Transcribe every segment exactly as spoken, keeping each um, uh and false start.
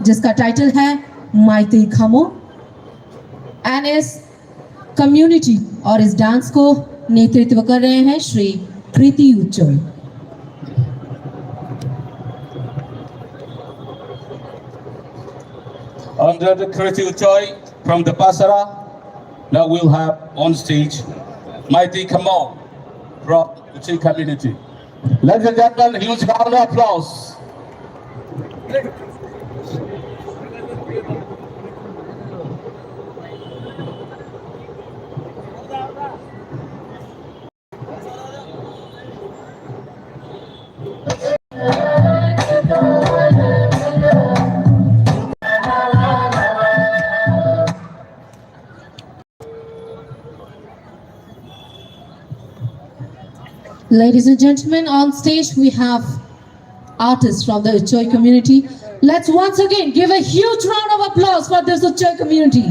जिसका टाइटल है माइती खमो। एंड इस कम्युनिटी और इस डांस को नेतृत्व कर रहे हैं श्री कृति उच्चोई। Under the Kriti Uchoi from the Pasara, now we'll have on stage Mighty Kamo from the Chin community. Ladies and gentlemen, huge round of applause. Ladies and gentlemen, on stage we have artists from the Uchoi community. Let's once again give a huge round of applause for this Uchoi community.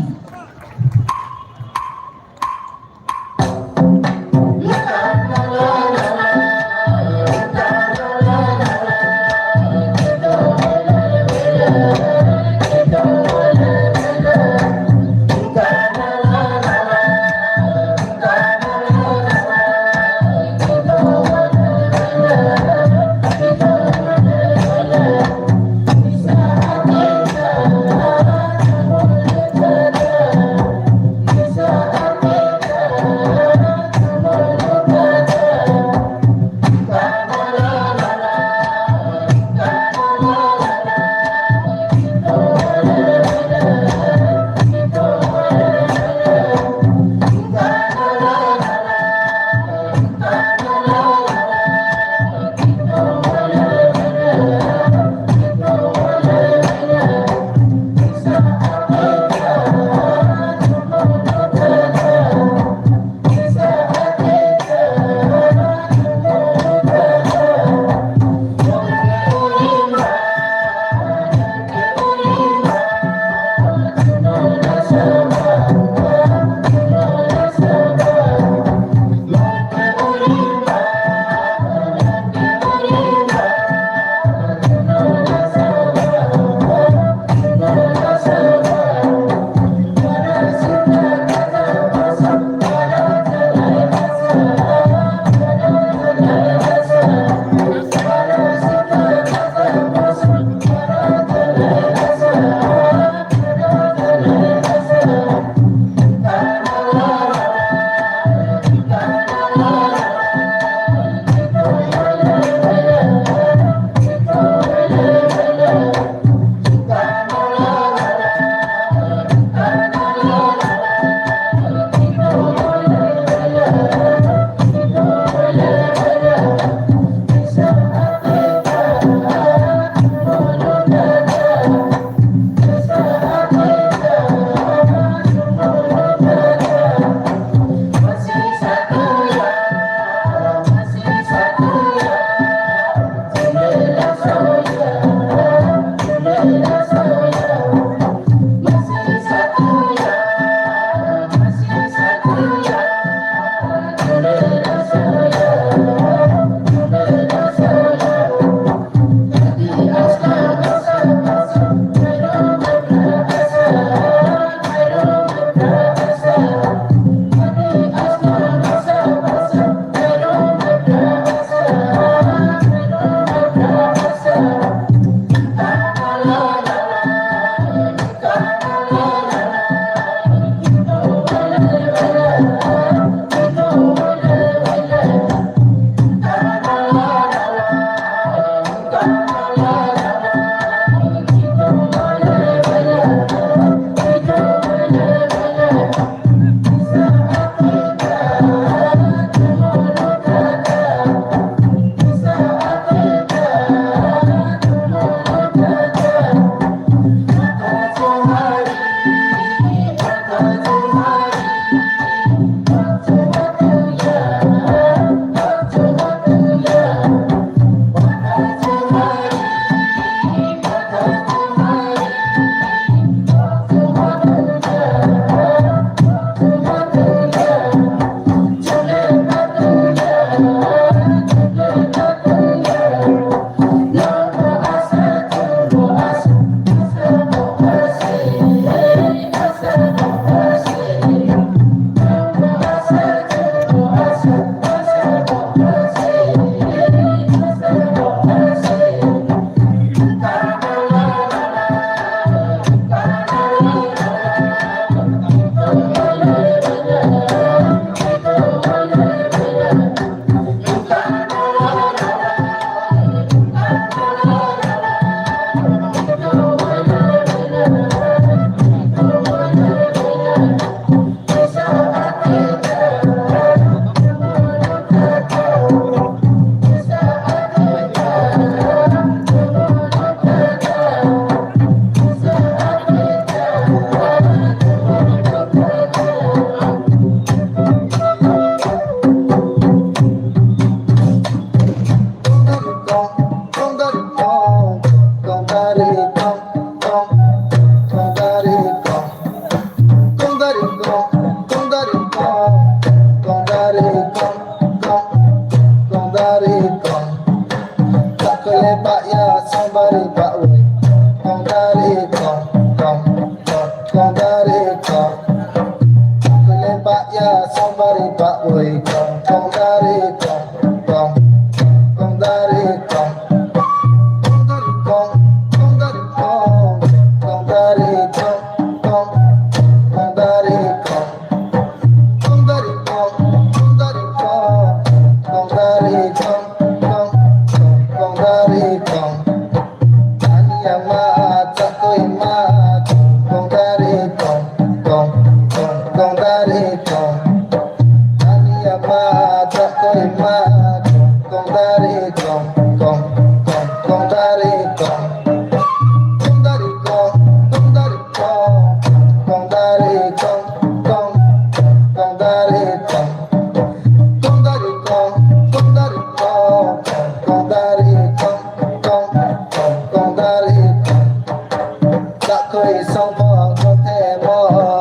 Bakwi songbo kothemo,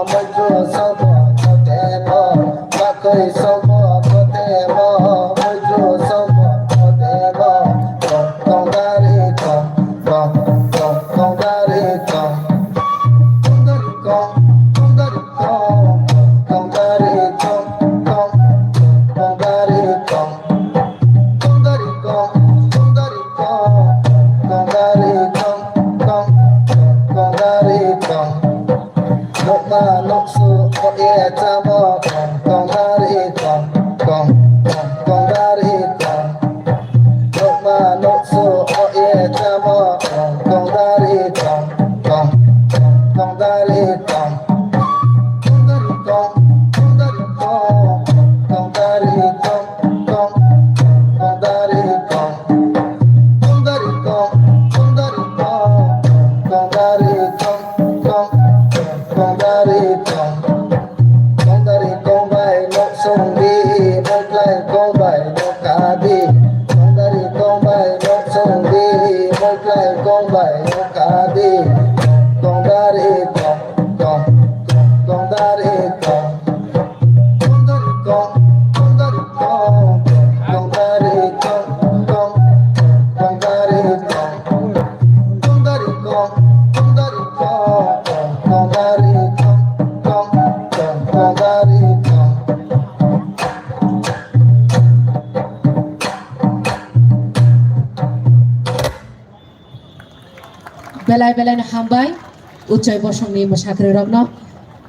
muitu songbo kothemo, bakwi songbo kothemo, muitu songbo kothemo, tong tong dari tong, tong tong tong dari tong, tong dari tong, tong dari tong, tong dari tong, tong tong tong dari tong. Kongdari kong, kongdari kong, kongdari kong, kong, kongdari kong. Nokma noksu o e chamo kong, kongdari kong, kong, kong, kongdari kong. Nokma noksu o e chamo kong, kongdari kong, kong, kong, kongdari kong. Kongdari kong, kongdari kong, kongdari kong. Kong, kong, kong dari kong, kong dari kong, kong dari kong, kong, kong, kong dari kong. Kong dari kong bai nok song di, nok lai kong bai nok ka di. Kong dari kong bai nok song di, nok lai kong bai nok ka di. Kong dari kong, kong, kong, kong dari kong. Belai belai no hambai, Uchoi Bosongni mwsakrwi rokno.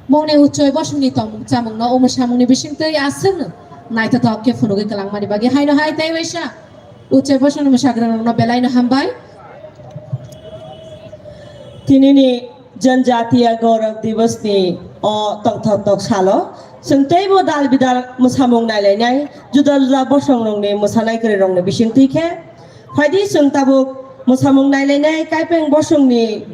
Mungni Uchoi Bosongni tongmung chamungno o mwsamungni bisingtwi aswkno naithothok khe phunugwi kwlangmani bagwi haino hai tei waisa Uchoi Bosongni mwsakrwi rokno belai no hambai. Tinini Janjatiya Gaurav Divas ni o tongthok tok salo chwng teibo dal bidal mwsamung nailainai juda juda bosong rokni mwsanai kwrwi rokni bisingtwi khe Phaidi chwng tabuk mwsamung nailainai Kaipeng bosongni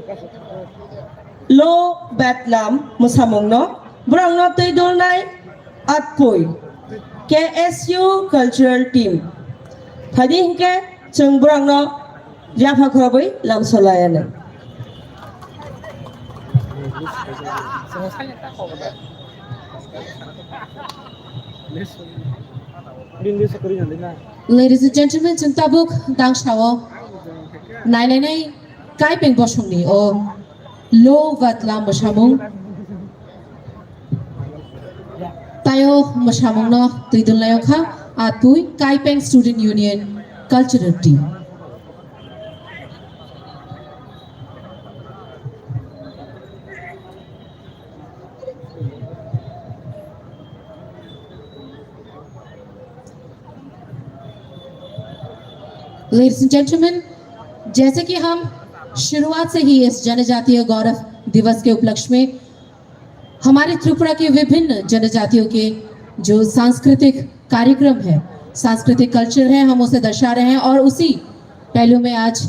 Lo Betlam mwsamungno, borokno twi dulnai Atpui K S U Cultural Team. Phaidi hinkhe chwng borokno yapha khorobwi lamsolaianw. Ladies and gentlemen, chwng tabuk dangsao nailainai Kaipeng bosongni o Lo Betlam mwsamung. Taio mwsamungno twi dulnaio kha Atpui Kaipeng Student Union Cultural Team. Ladies and gentlemen, जैसे कि हम शुरुआत से ही इस जनजातीय गौरव दिवस के उपलक्ष्य में हमारे त्रिपुरा के विभिन्न जनजातियों के जो सांस्कृतिक कार्यक्रम है, सांस्कृतिक कल्चर है, हम उसे दर्शा रहे हैं और उसी पहलू में आज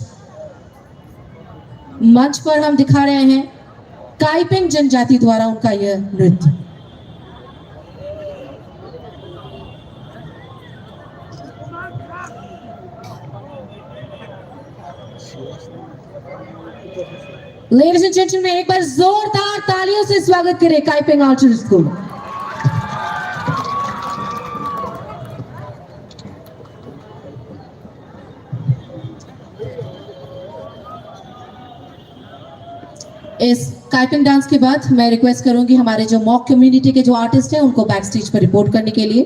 मंच पर हम दिखा रहे हैं काइपेंग जनजाति द्वारा उनका यह नृत्य। Ladies and gentlemen, एक बार जोरदार तालियों से स्वागत करें काइपेंग आर्टिस्ट को। इस काइपिंग डांस के बाद मैं रिक्वेस्ट करूंगी हमारे जो मॉक कम्युनिटी के जो आर्टिस्ट हैं उनको बैक स्टेज पर रिपोर्ट करने के लिए।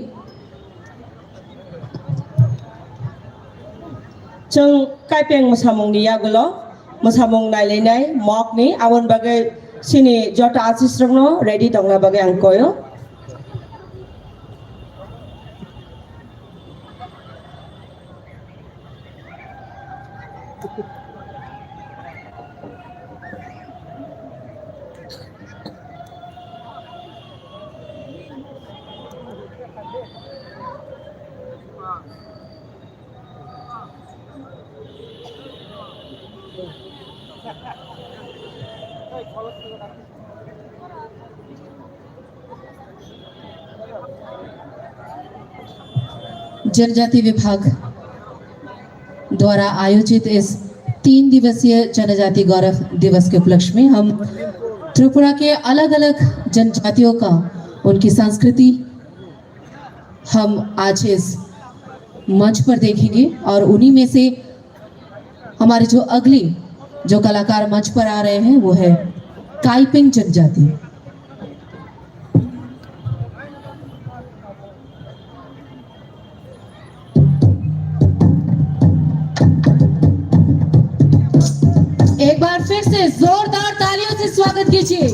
Chwng Kaipeng mwsamungni yagulo mwsamung nailainai mokni, aboni bagwi chini joto artistrokno ready tongna bagwi ang koyo. जनजाति विभाग द्वारा आयोजित इस तीन दिवसीय जनजाति गौरव दिवस के उपलक्ष्य में हम त्रिपुरा के अलग-अलग जनजातियों का, उनकी संस्कृति हम आज इस मंच पर देखेंगे और उन्हीं में से हमारे जो अगले जो कलाकार मंच पर आ रहे हैं, वो है काइपिंग जनजाति। एक बार फिर से जोरदार तालियों से स्वागत कीजिए।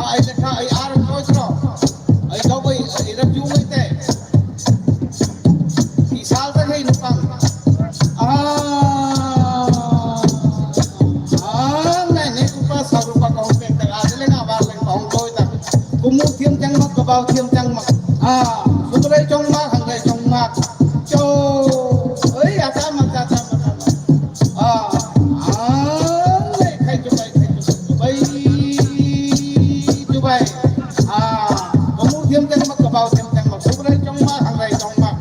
Ai, lekha, ai, ar, koi, tro. Ai, kau, bai, ai, rap, ju, bai, te. Isal ta khai nukang. Ah. Ah, nai, nai, kupa, sa, rupa, kahung, pek, tak, ah, leng, abar, leng, kahung, koi, tak. Kumu, thiam, chang, mak, kabau, thiam, chang, mak. Ah, sutrai, chong, mak, hangrai, chong, mak. Cho. Oi, ata, mak, ata, mak, ata, mak. Ah, ah, nai, khai, chubai, khai, chubai, chubai. Chubai. Ah, kumu, thiam, chang, mak, kabau, thiam, chang, mak. Sutrai, chong, mak, hangrai, chong, mak.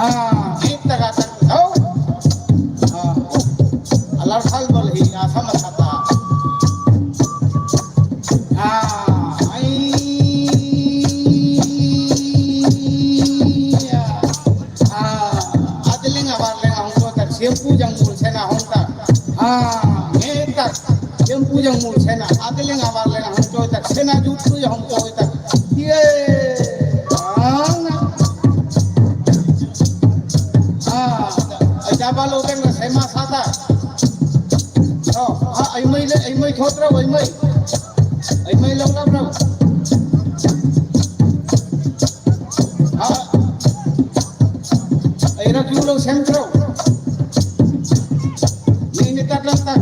Ah, ik taka tak thau. Ah, alar sal bol hi asama sata. Ah, ai. Ah, adeling abar leng ahong ko tak siampu jang mul sena hong tak. Ah, nge tak siampu jang mul sena adeling abar leng ahong ko tak sena jut tu hong ko tak. Ye. Ah, na. Ah, ai jaba lo teng na sema sata. Oh, ah, ai mai le, ai mai thotra, ai mai. Ai mai lo ka bro. Ah. Ai ra tu lo sentro. Ni ni tak lang tak.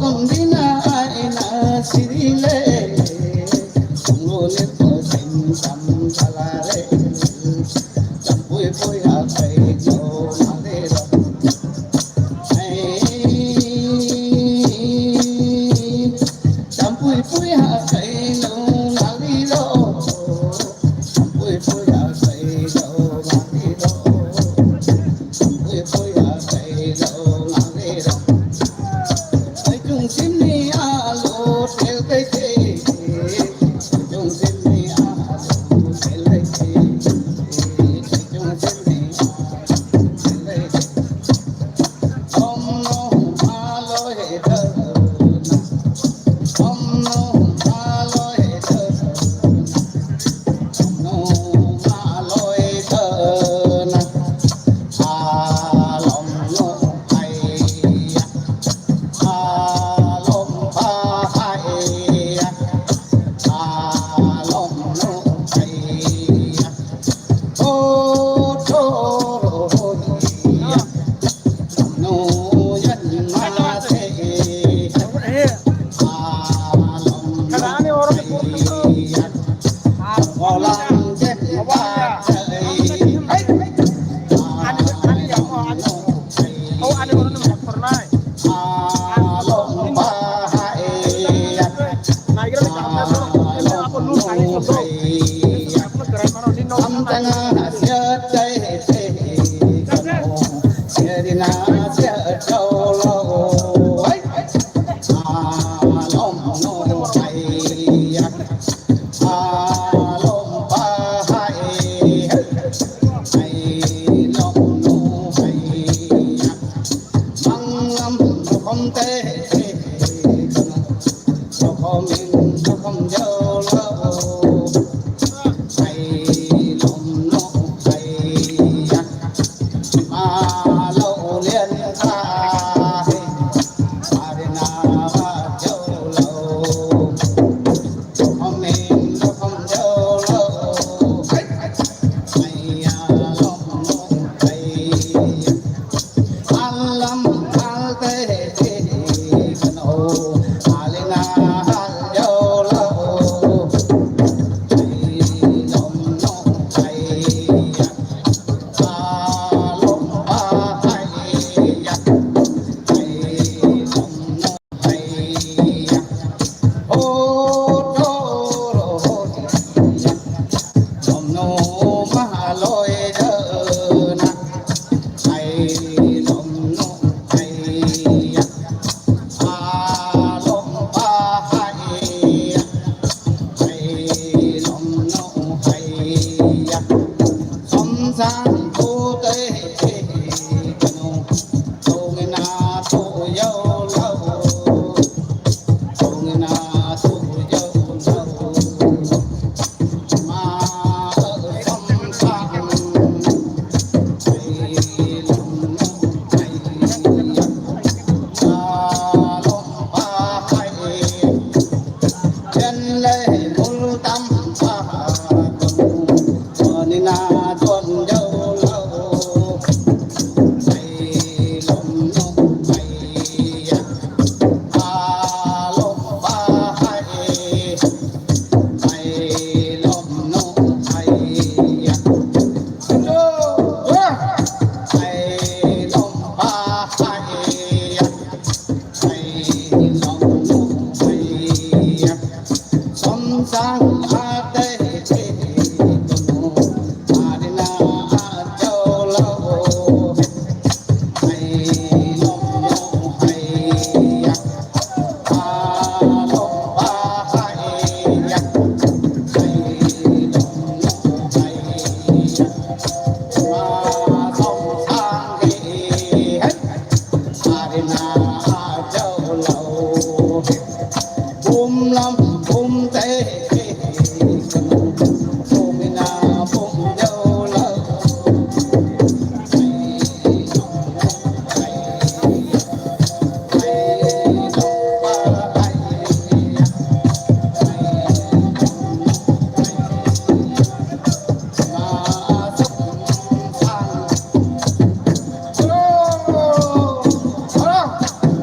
Dina aina sirile, sunglo nirko sim sam salare, champui pui hakai jo malero. Ai, champui pui hakai no malero, champui pui hakai jo malero.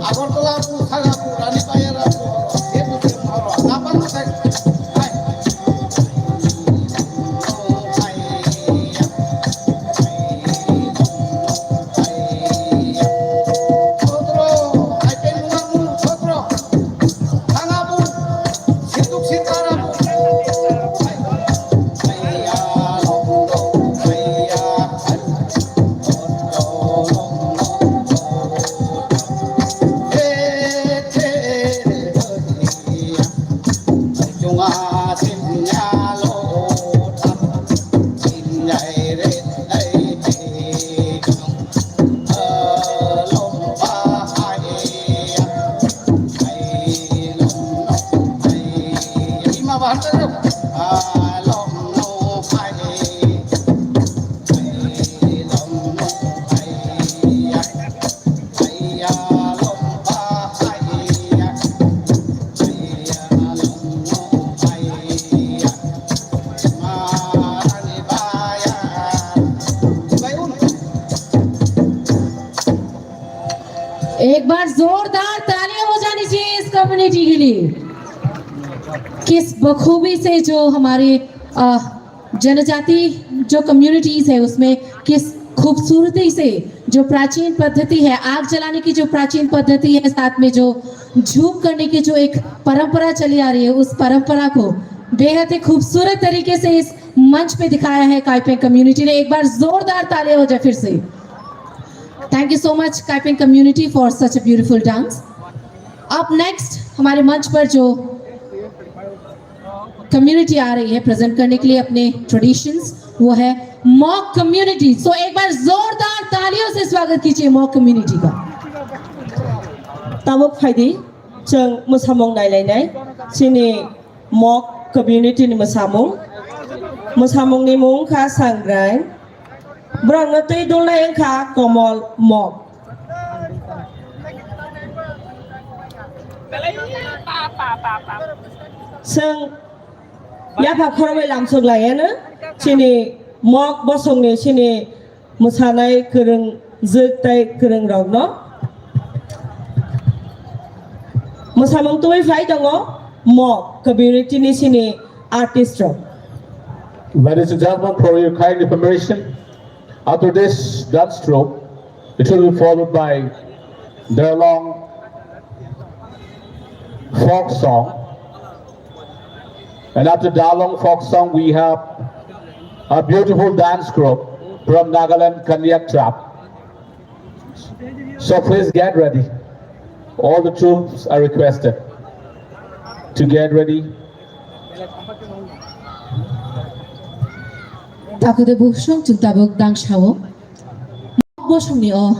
Agartala pu saga pu rani जोरदार तालियां हो जानी चाहिए इस कम्युनिटी के लिए, किस बखूबी से जो हमारे, अ, जनजाति जो कम्युनिटीज है, उसमें किस खूबसूरती से जो प्राचीन पद्धति है, आग जलाने की जो प्राचीन पद्धति है, साथ में जो झूम करने की जो एक परंपरा चली आ रही है, उस परंपरा को बेहद ही खूबसूरत तरीके से इस मंच पे दिखाया है काइपेंग कम्युनिटी ने। एक बार जोरदार तालियां हो जाए फिर से। Thank you so much, Kaipeng community, for such a beautiful dance. अब नेक्स्ट हमारे मंच पर जो कम्युनिटी आ रही है प्रेजेंट करने के लिए अपने ट्रेडिशंस, वो है मॉक कम्युनिटी। सो एक बार जोरदार तालियों से स्वागत कीजिए मॉक कम्युनिटी का। Tabuk phaidi, chwng mwsamung nailainai, chini Mok community ni mwsamung. Mwsamung ni mung wngkha Sangrai. Borok no twi dulnai wngkha Komol Mok. Chwng yapha khorokbai lamsok lai ano chini Mok bosong ni chini mwsanai kwrwngjwk tei kwrwngrokno. Mwsamung tubui phai tongo Mok community ni sini artist rok. Ladies and gentlemen, for your kind information, after this dance troupe, it will be followed by Darlong folk song. And after Darlong folk song, we have a beautiful dance group from Nagaland, Konyak Tribe. So please get ready. All the troops are requested to get ready. Takhuk tei bukhuk song chwng tabuk dang sao. Bosongni o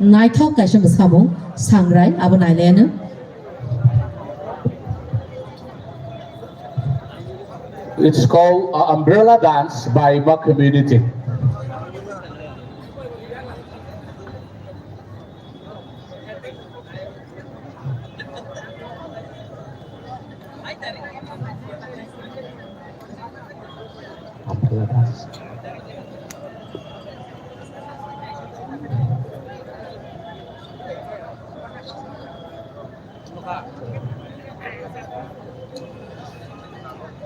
naithok kaisa mwsamung Sangrai abo nailaino. It's called, uh, Umbrella Dance by Mok community.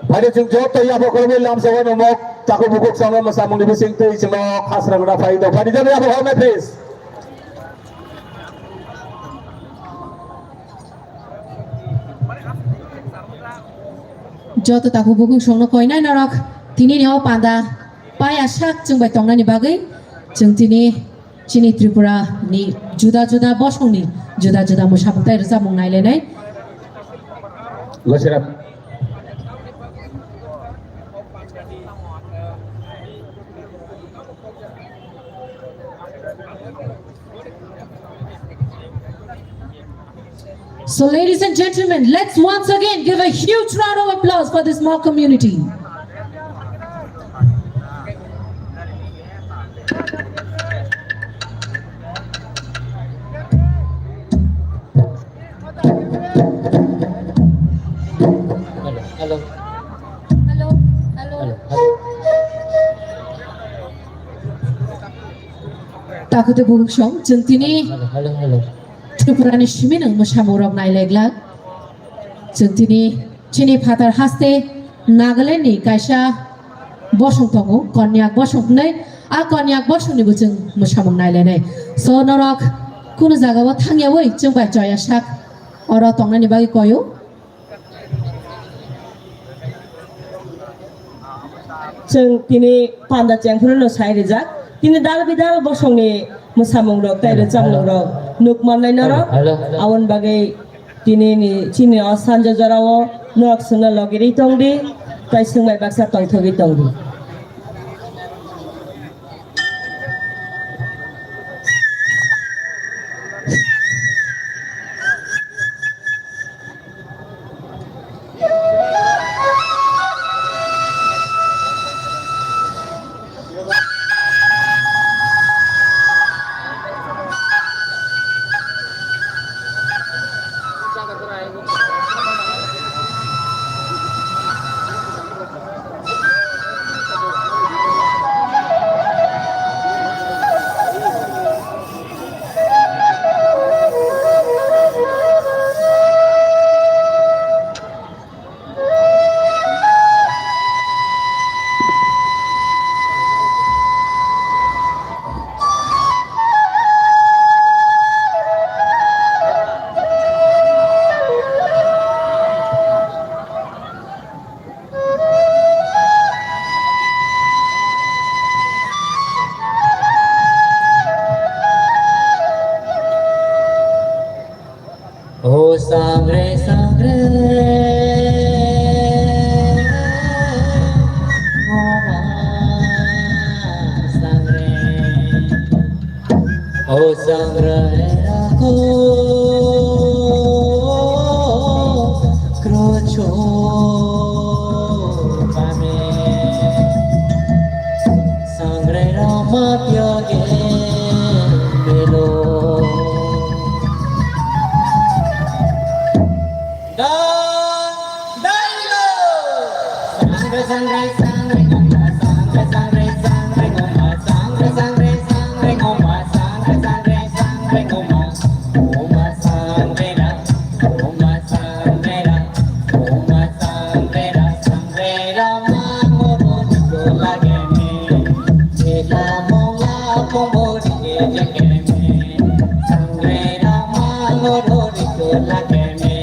Phai di, chwng joto yapha khoroknwi lamsao no Mok takhuk bukhuk songno mwsamungni bisingtwi chwngno khasrang rw phai tong. Phai di, joto yapha khoroknwi, please. Joto takhuk bukhuk songno koinai norok tini ni o panda paya sak chwng bai tongnani bagwi chwng tini chini Tripura ni juda juda bosong ni juda juda mwsamung tei rwchapmung nailainai. Gosirap. So, ladies and gentlemen, let's once again give a huge round of applause for this Mok community. Hello, hello. Hello, hello. Hello, hello. Takhuk tei bukhuk song, chwng tini Hello, hello, hello. Tripura ni simi nwng mwsamung rok nailaglak. Chwng tini chini phatar haste Nagaland ni kaisa bosong tongo, Konyak bosong hwnwi. A Konyak bosong ni bo chwng mwsamung nailainai. So norok kunu jaga o thangyawi chwng bai choya sak oro tongnani bagwi koyo. Chwng tini panda chengphuru no sai rijak. Tini dal bidal bosongni mwsamung rok tei rwchapmung rok nuk mannai norok. Hello, hello. Aboni bagwi tini ni chini o sanja jora o norok chwngno logirwi tongdi tei chwng bai baksa tongthogwi tongdi. Sangrai rako krocho pame. Sangrai rama pyoge melo. Da, dailo. Sangre, sangre, sangre, ngoma, sangre, sangre, sangre, ngoma, sangre, sangre, sangre, ngoma, sangre, sangre, sangre, ngoma, ngoma, sangre, ra, ngoma, sangre, ra, ngoma, sangre, ra, sangre, ra, ma, ngoro, niko, lage, me, chela, mola, pombo, rike, jeke, me, sangre, ra, ma, ngoro, niko, lage, me.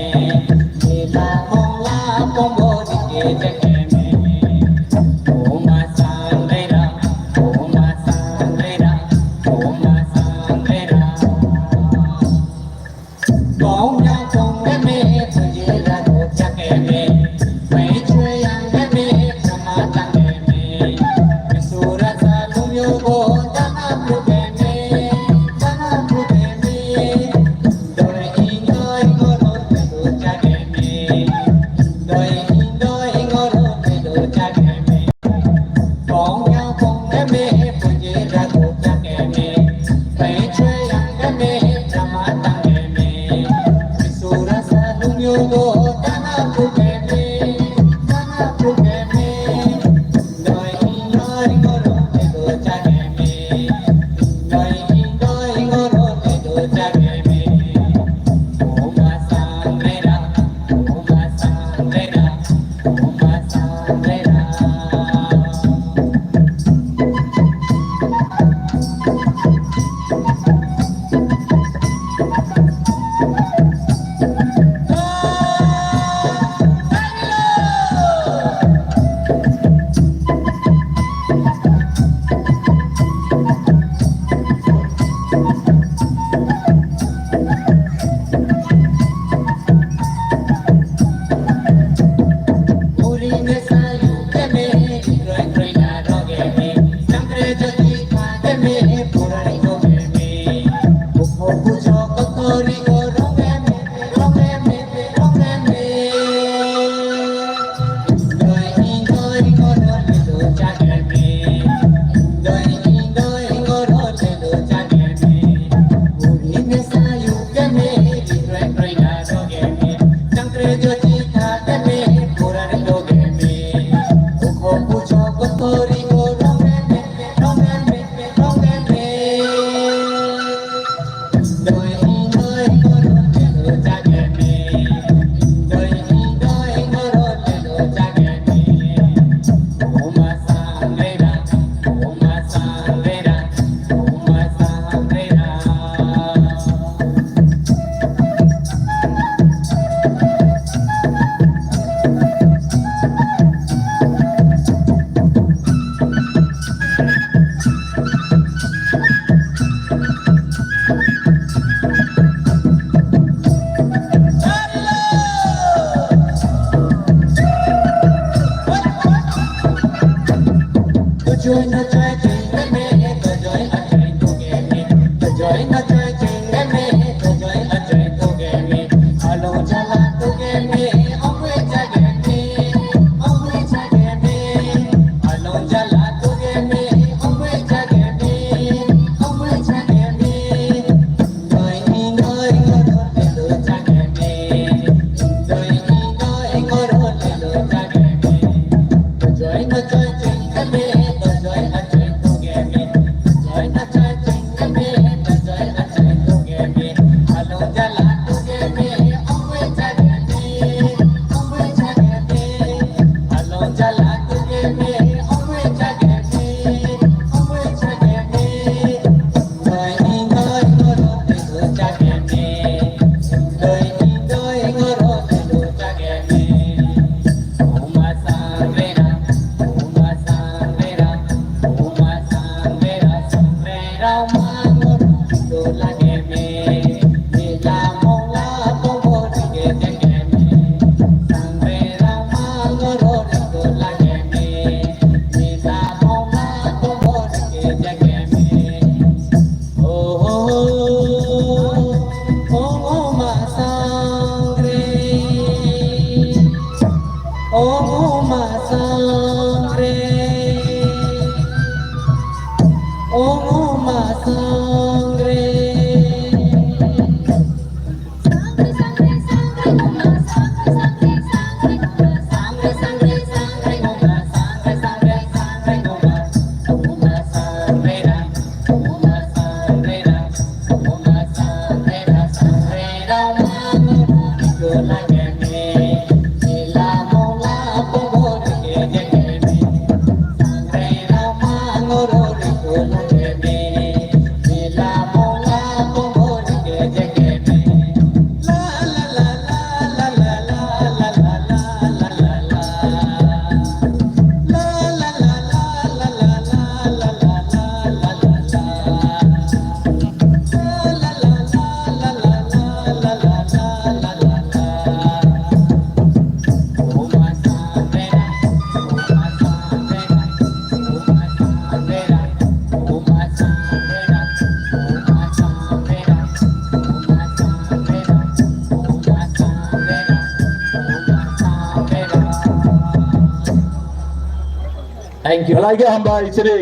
Thank you. Belai khe hambai chini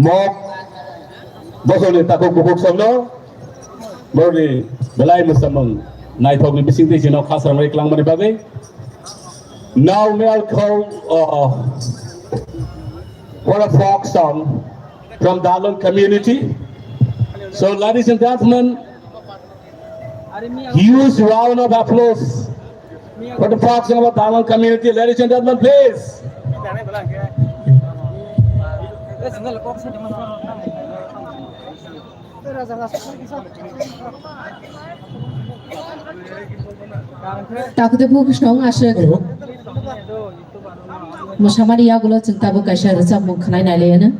mok bosongni takhuk bukhuk songno borokni belai mwsamung naithokni bisingtwi chino khasrangwi klangmani bagwi. Now may I call, uh, for a folk song from Dalung community. So, ladies and gentlemen, huge round of applause for the folk song of Dalung community. Ladies and gentlemen, please. Takhuk tei bukhuk song aswk mwsamani yagulo chwng tabuk kaisa rwchapmung khwnai nai lai anw.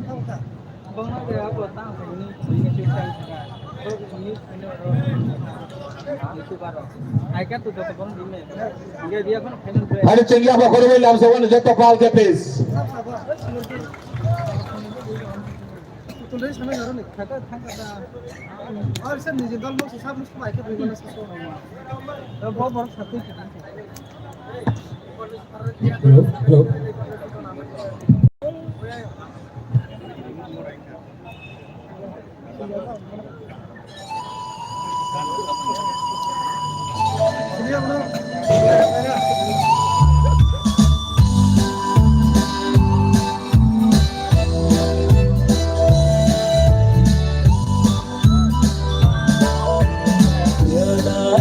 Aro chwng yaphang khoroknwi lamsao joto pal khe please. Hello, hello.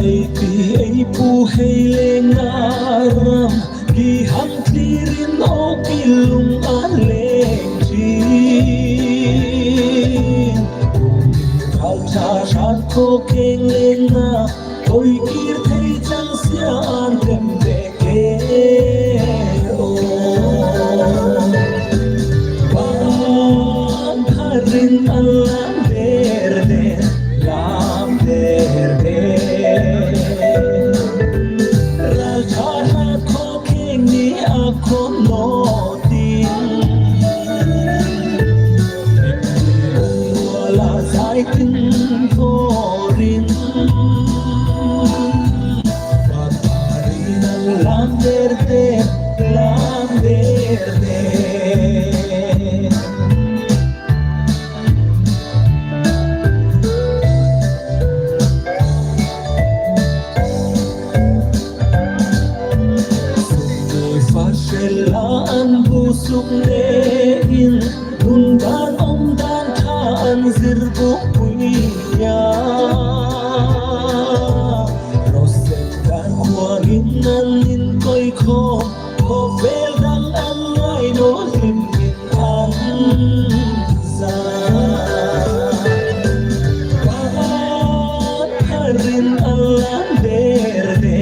Ei pi ei pu hei le ngaram ki ham klirin o kilung a leng trin. Kal cha shan ko keng le na koi kir thei chang sian dem de. Lander de, lander de. Sumui fasela an busuk ne in. Undan omdan tha anzir bu puya. Rosek dan kuanin nanin koi kho. Kho bel dang an lai no lim in an za. Karin alam der de,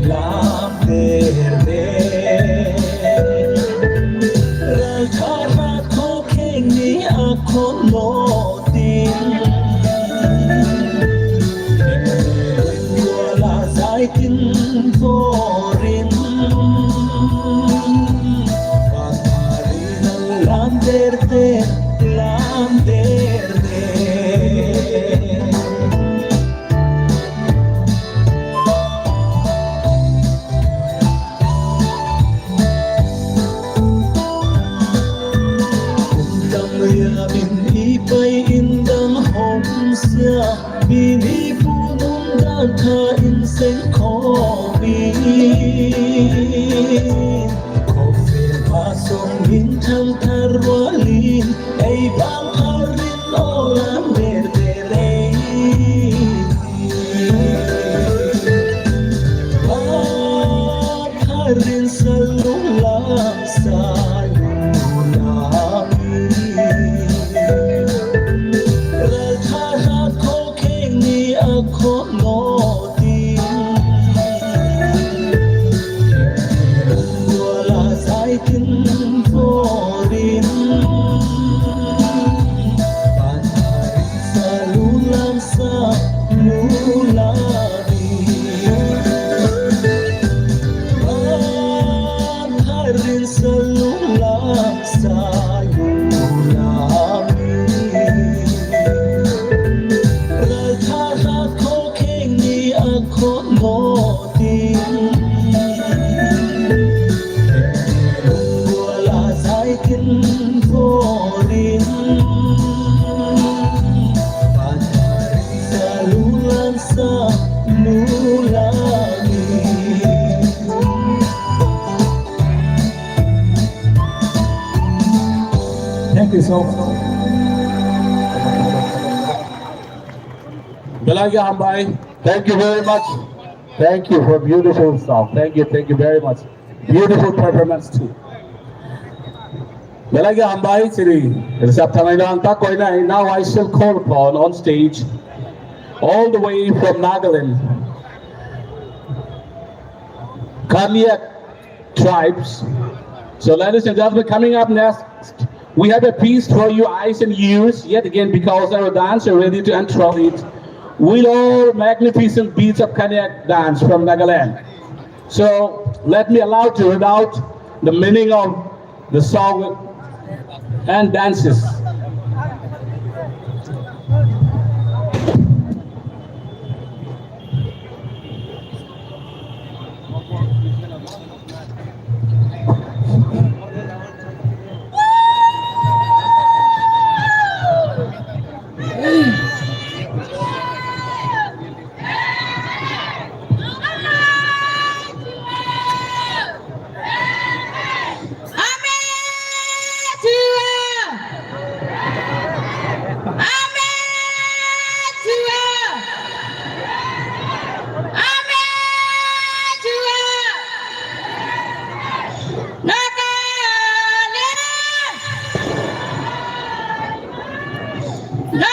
lam der de. Rakha rakho khengni akhono din. Wala zaitin borin. Paparin lam der de, lam der de. Indang ya bin ipai indang homsia bini punung data inseng kopi. Kopi pasong bintang tarwali ei bang harin olam berdere. Harin salulang salulang. Rakha rakho khengni akhono din. Wala zaitin borin. Salulang salulani. Harin salu Belai khe hambai. Thank you very much. Thank you for beautiful song. Thank you, thank you very much. Beautiful performance too. Belai khe hambai chini rwchap thangnaino ang ta koinai. Now I shall call upon on stage all the way from Nagaland, Konyak tribes. So, ladies and gentlemen, coming up next, we have a piece for your eyes and ears. Yet again, because our dance are ready to enthrall it, we'll all magnificent beats of Konyak dance from Nagaland. So, let me allow to read out the meaning of the song and dances.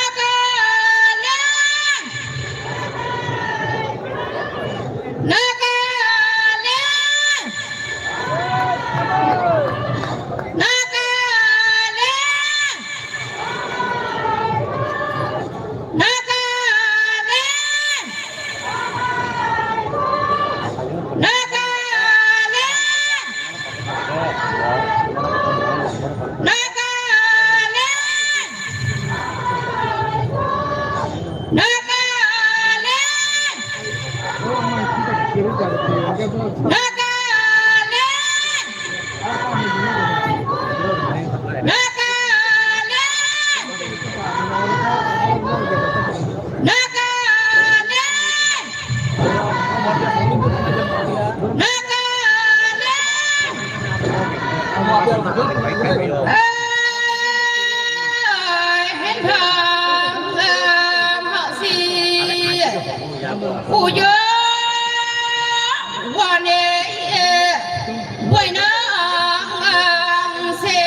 Nagaland! Nagaland! Nagaland! Nagaland! Nagaland! Nagaland! Nagaland! Nagaland! Nagaland! Nagaland! Nagaland! Uyo wane waina ang se.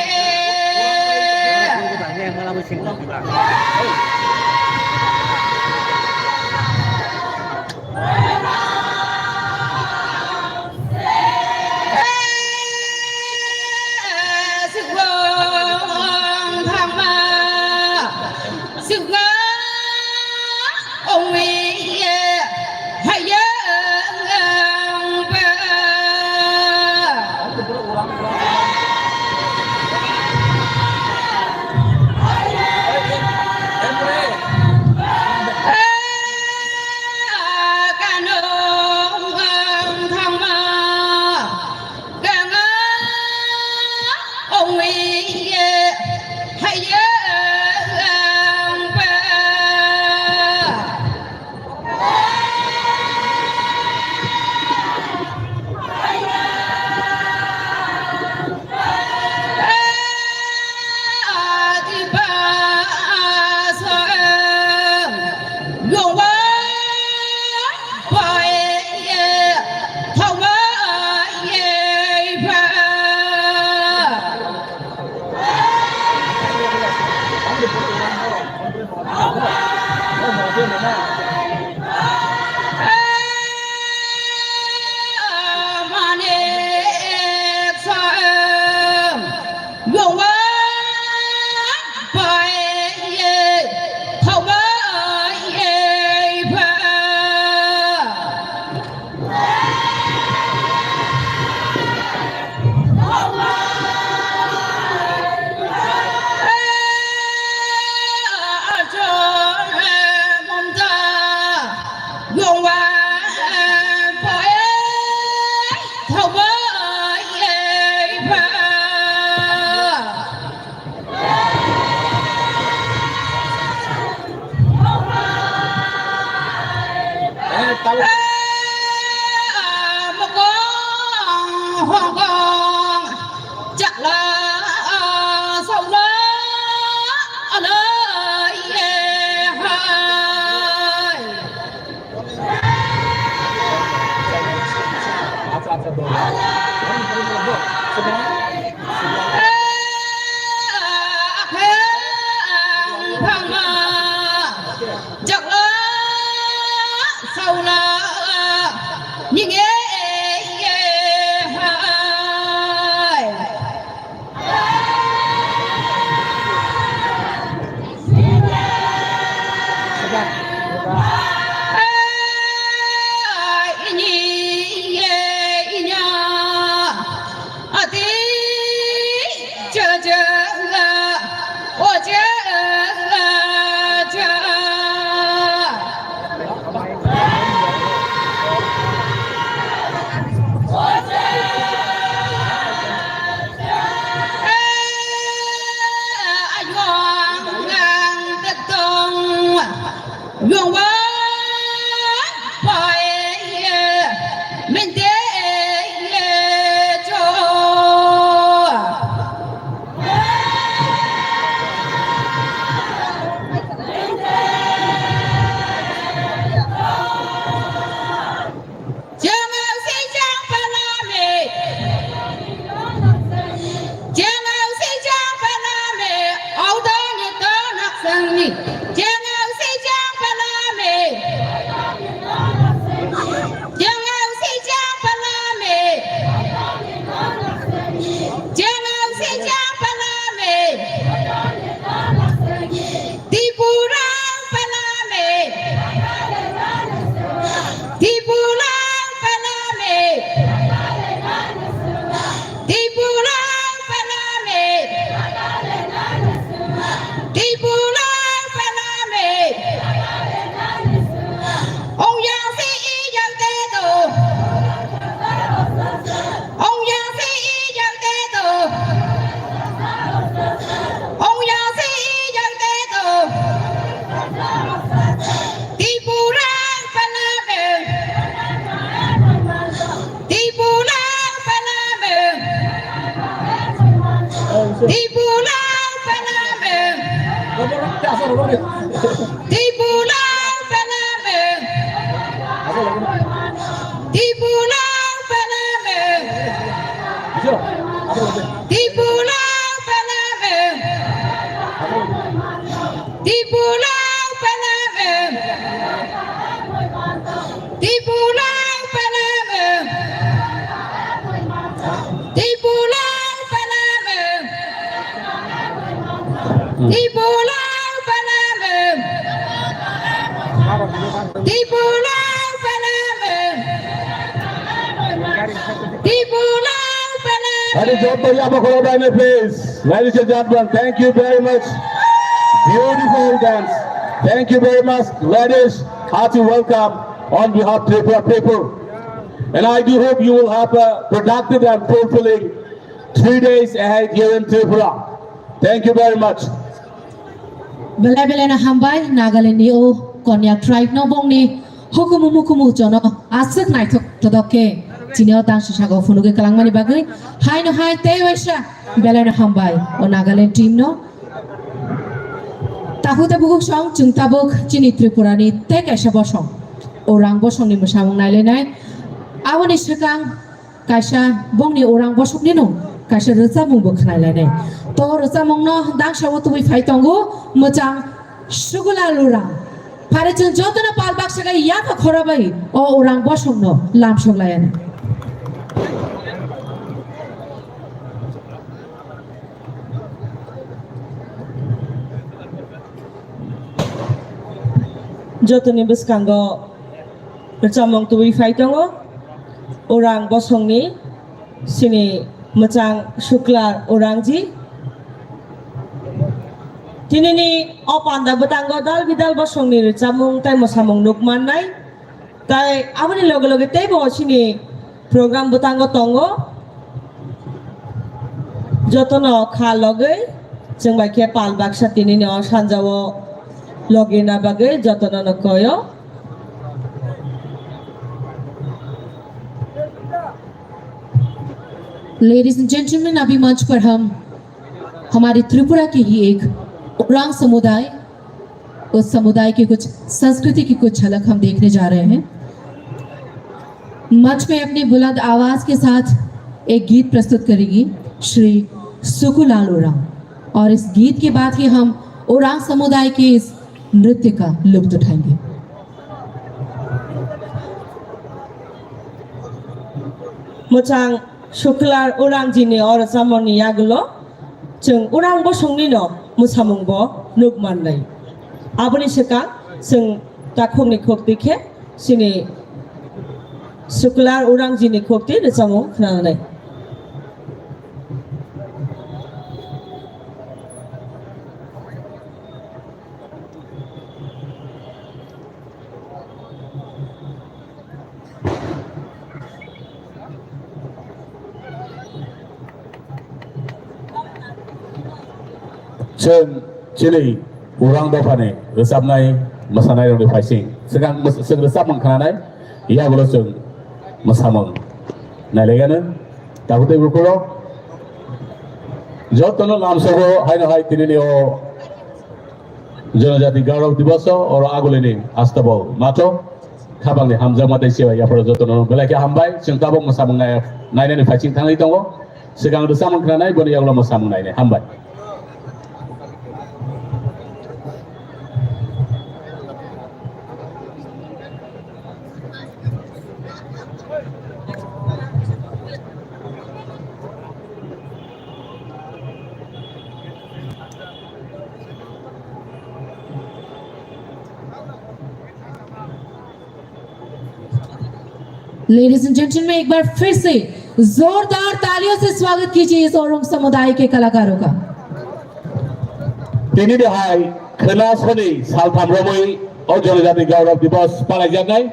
Tripura paname. Tripura paname. Tripura paname. Tripura paname. Ong yang si i yang te do. Ong yang si i yang te do. Ong yang si i yang te do. Tripura paname. Tripura paname. Tripura paname. Tripura paname. Tripura paname. Tripura paname. Tripura paname. Tripura paname. Tripura paname. Tripura paname. Tripura paname. Tripura paname. Ladies and gentlemen, please. Ladies and gentlemen, thank you very much. Beautiful dance. Thank you very much, ladies. Hearty welcome on behalf of Tripura people. And I do hope you will have a productive and fulfilling three days ahead here in Tripura. Thank you very much. Belai belai no hambai Nagaland ni o Konyak tribe no bongni hukumu mukumu jono aswk naithok todok khe chini o tangsi sago phunugwi kwlangmani bagwi hai no hai tei waisa belai no hambai o Nagaland team no. Takhuk tei bukhuk song chwng tabuk chini Tripura ni tei kaisa bosong o rang bosong ni mwsamung nailainai aboni swkang kaisa bongni orang bosoknino kaisa rwchapmung bo khwnai lainai. To rwchapmungno dangsa o tubui phai tongo mwchang Sugula Lurang. Phare chwng jotono pal baksa khe yapha khora bai o orang bosokno lamsok laianai. Jotoni bwskango rwchapmung tubui phai tongo. Orang bosongni sini mwchang Sukla Orangji. Tinini o panda bwtango dal bidal bosongni rwchapmung tei mwsamung nuk mannai. Tai aboni loge loge teibo sini program bwtango tongo. Jotono kha logwi chwng bai khe pal baksa tinini o sanjao logina bagwi jotono no koyo. Ladies and gentlemen, अभी मंच पर हम हमारी त्रिपुरा की ही एक उरांव समुदाय, उस समुदाय की कुछ संस्कृति की कुछ झलक हम देखने जा रहे हैं। मंच पे अपनी बुलंद आवाज के साथ एक गीत प्रस्तुत करेगी श्री सुकुलाल उरांव, और इस गीत के बाद ही हम उरांव समुदाय के इस नृत्य का लुत्फ उठाएंगे। Mwchang Sukular Urangjini o rwchapmungni yagulo chwng Urang bosongni no mwsamung bo nuk mannai. Aboni swkang chwng takhukni khukti khe chini Sukular Urangjini khukti rwchapmung khwnanai. Chwng chini Urang dophani rwchapnai mwsanairokni phaising swkang mwsa-, chwng rwchapmung khwnanai, yagulo chwng mwsamung nailaigano. Tabuk tei bukhurok jotono lamsogo haino hai tinini o Jonojati Gaurav Diboso oro agulini astabo matho. Khapangni hamjakma tei chibai yapharo jotono belai khe hambai. Chwng tabuk mwsamung nai-, nainani phaising thangwi tongo. Swkang rwchapmung khwnanai, boni yagulo mwsamung nainai. Hambai. Ladies and gentlemen, एक बार फिर से जोरदार तालियों से स्वागत कीजिए इस उरांव समुदाय के कलाकारों का। Tini de hai khwna soni saltham romwi o Jonojati Gaurav Diboso palaijaknai.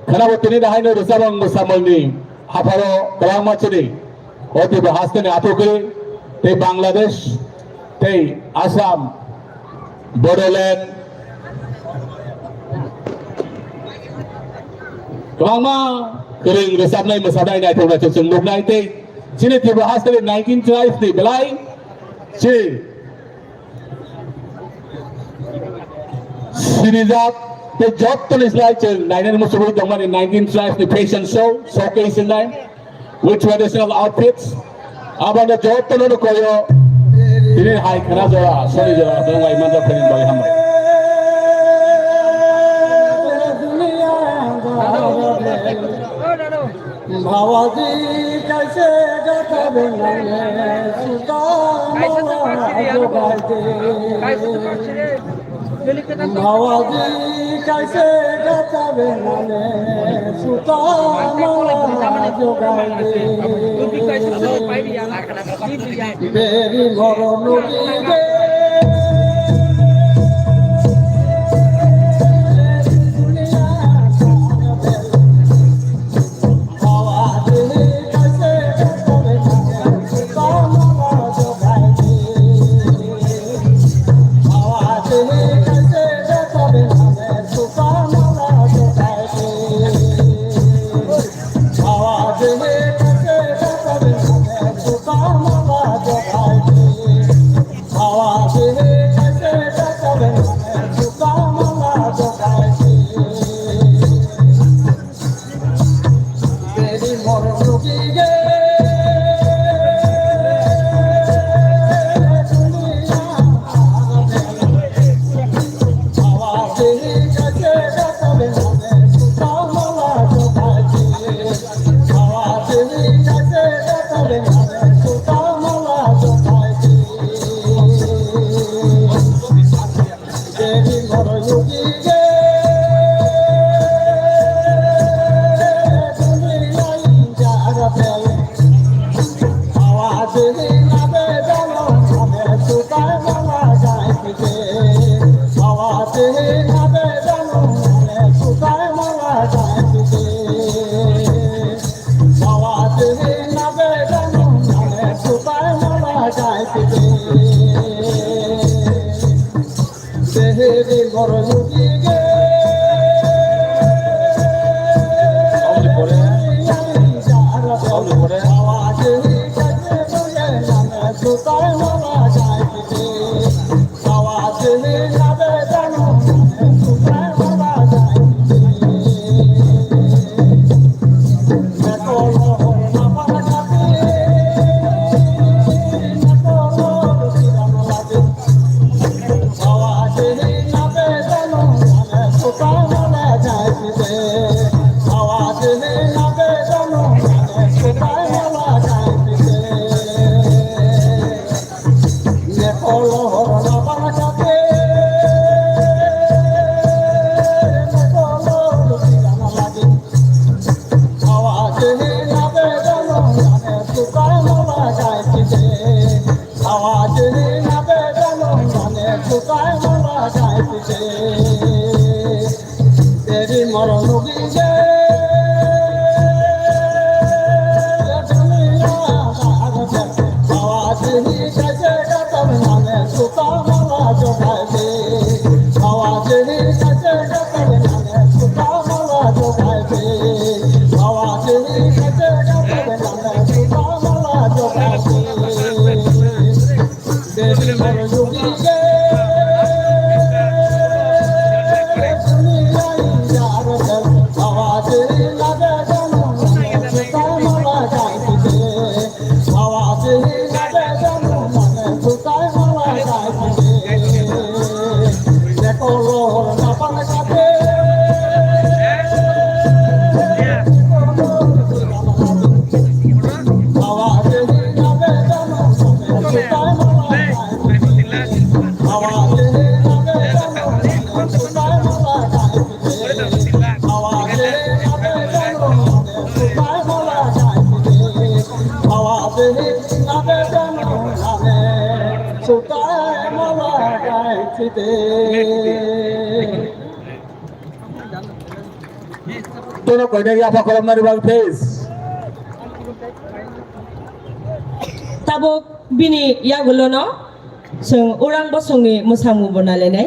Khwnabo tini de haino rwchapmung mwsamungni hapharo kwbangma chini o Tripura hasteni athukgwi tei Bangladesh tei Assam, Bodoland, kwbangma kwrwng rwchapnai mwsanai naithok naithok chwng nuknai tei chini Tripura hasteni nineteen tribes ni belai chini Sirijak tei jottoni slai chwng nainani muchungwi tongmani nineteen tribes ni fashion show, showcase wngnai, with traditional outfits. Abono jottono nukoyo. Tini hai khwna jora, soni jora, tongwai manjak phaini bagwi hambai. Babaji kaise gatha benane suta mala jogaide. Babaji kaise gatha benane suta mala jogaide. Beri moro nugide. Awajini nade jano mane sutai mala gaitite. Teri moro nugi je. Duniya dar je. Awajini kaise gatar mane sutai mala jogaite. Awajini kaise gatar mane sutai mala jogaite. Awajini kaise gatar mane sutai mala jogaite. Tono koinai yapha khoroknani bagwi, please. Tabuk bini yagulono chwng Orang Bosongni mwsamung bo nailainai.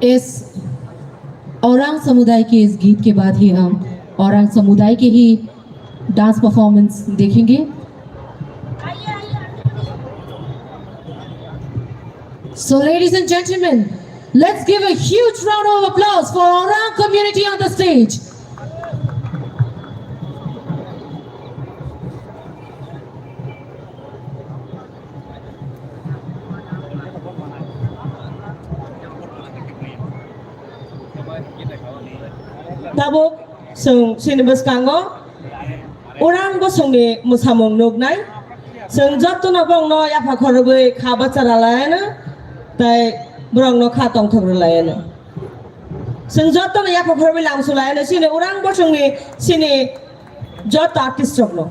इस औरांग समुदाय के इस गीत के बाद ही हम औरांग समुदाय के ही डांस परफॉर्मेंस देखेंगे। So, ladies and gentlemen, let's give a huge round of applause for Orang community on the stage. Tabuk chwng chini bwskango Orang Bosongni mwsamung nuknai. Chwng jotono borokno yapha khorogwi kha bacha rwlaiano, tei borokno kha tongthok rwlaiano. Chwng jotono yapha khorogwi lamsu laiano, chini Orang Bosongni chini joto artist rokno.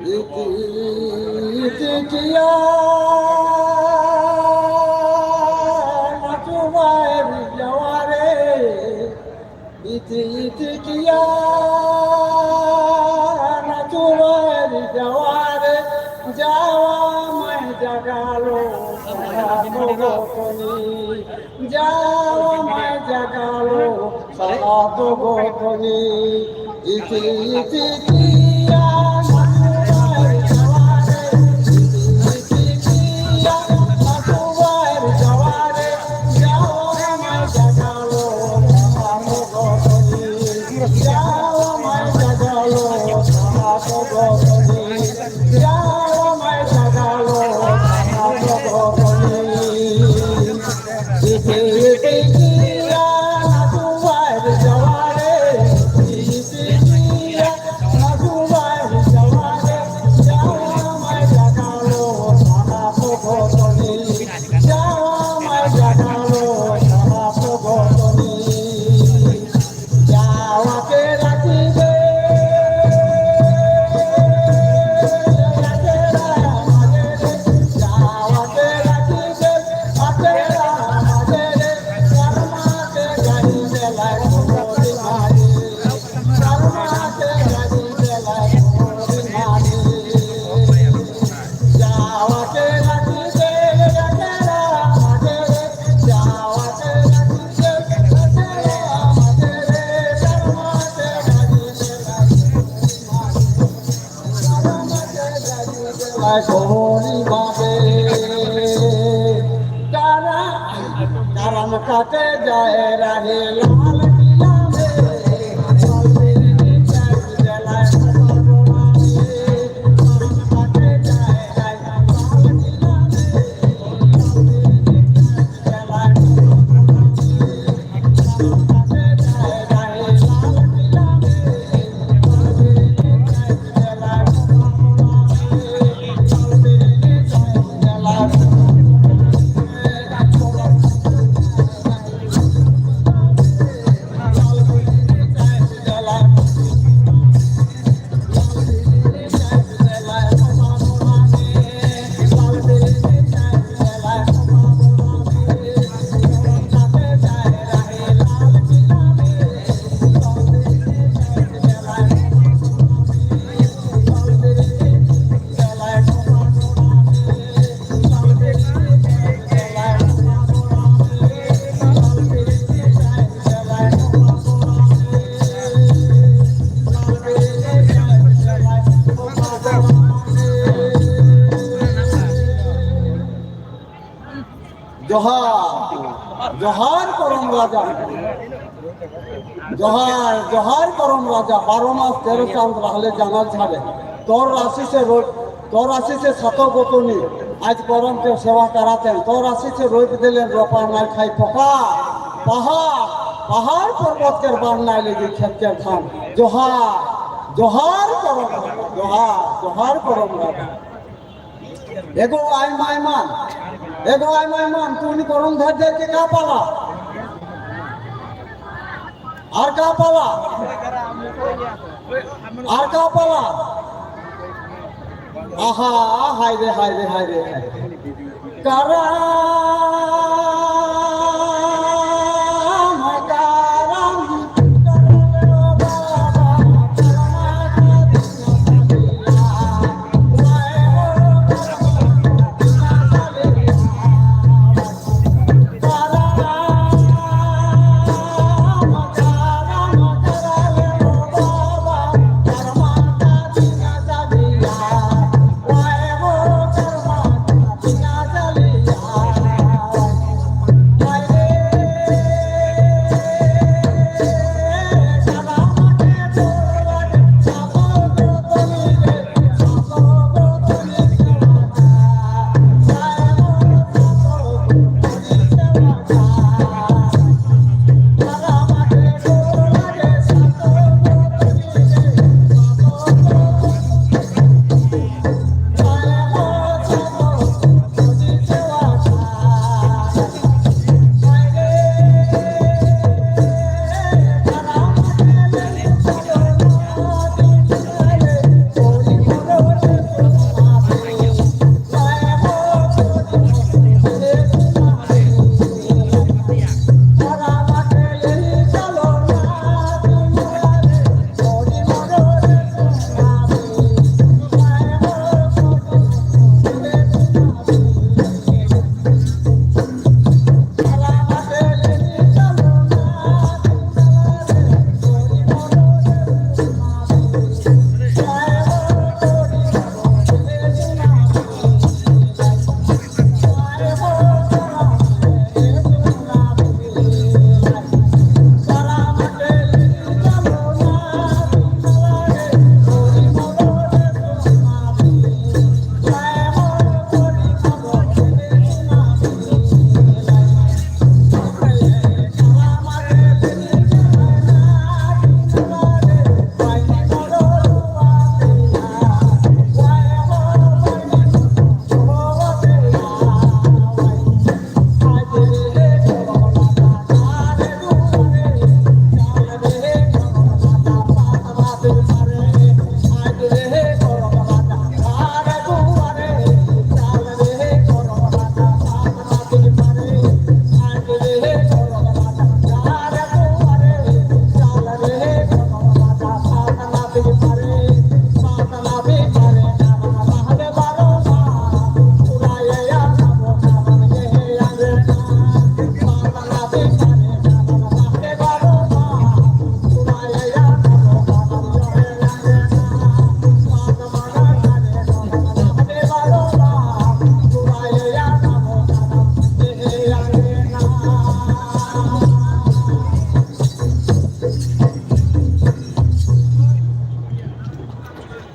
Iti, iti kiya, natubai bijaware. Iti, iti kiya, natubai bijaware. Jawa mai jagalo, sara kogotoni. Jawa mai jagalo, sara kogotoni. Iti, iti kiya, natubai bijaware. Iti, iti kiya, natubai bijaware. Jawa mai jagalo, sara kogotoni. Jawa mai jagalo, sara kogotoni. Karam kate jai rahe lal kiya mein, lal kiya mein. जोहार, जोहार करम राजा। जोहार, जोहार करम राजा। बारह मास तेरह चांद रहले जंगल झाड़े। तोर आशीष से रोज, तोर आशीष से सतो गोतनी। आज करम के सेवा कराते हैं। तोर आशीष से रोज दिले रोपा नाय खाई पोका। पहाड़, पहाड़ पर्वत के बांध नाय लगी खेत के धान। जोहार, जोहार करम राजा। जोहार, जोहार करम राजा। Ego ai mai man, ego ai mai man, tuni korong dhar dhar ke ka pala? Ar ka pala? Ar ka pala? Aha, hai re, hai re, hai re, hai re. Karam, karam, karam, baba, karam.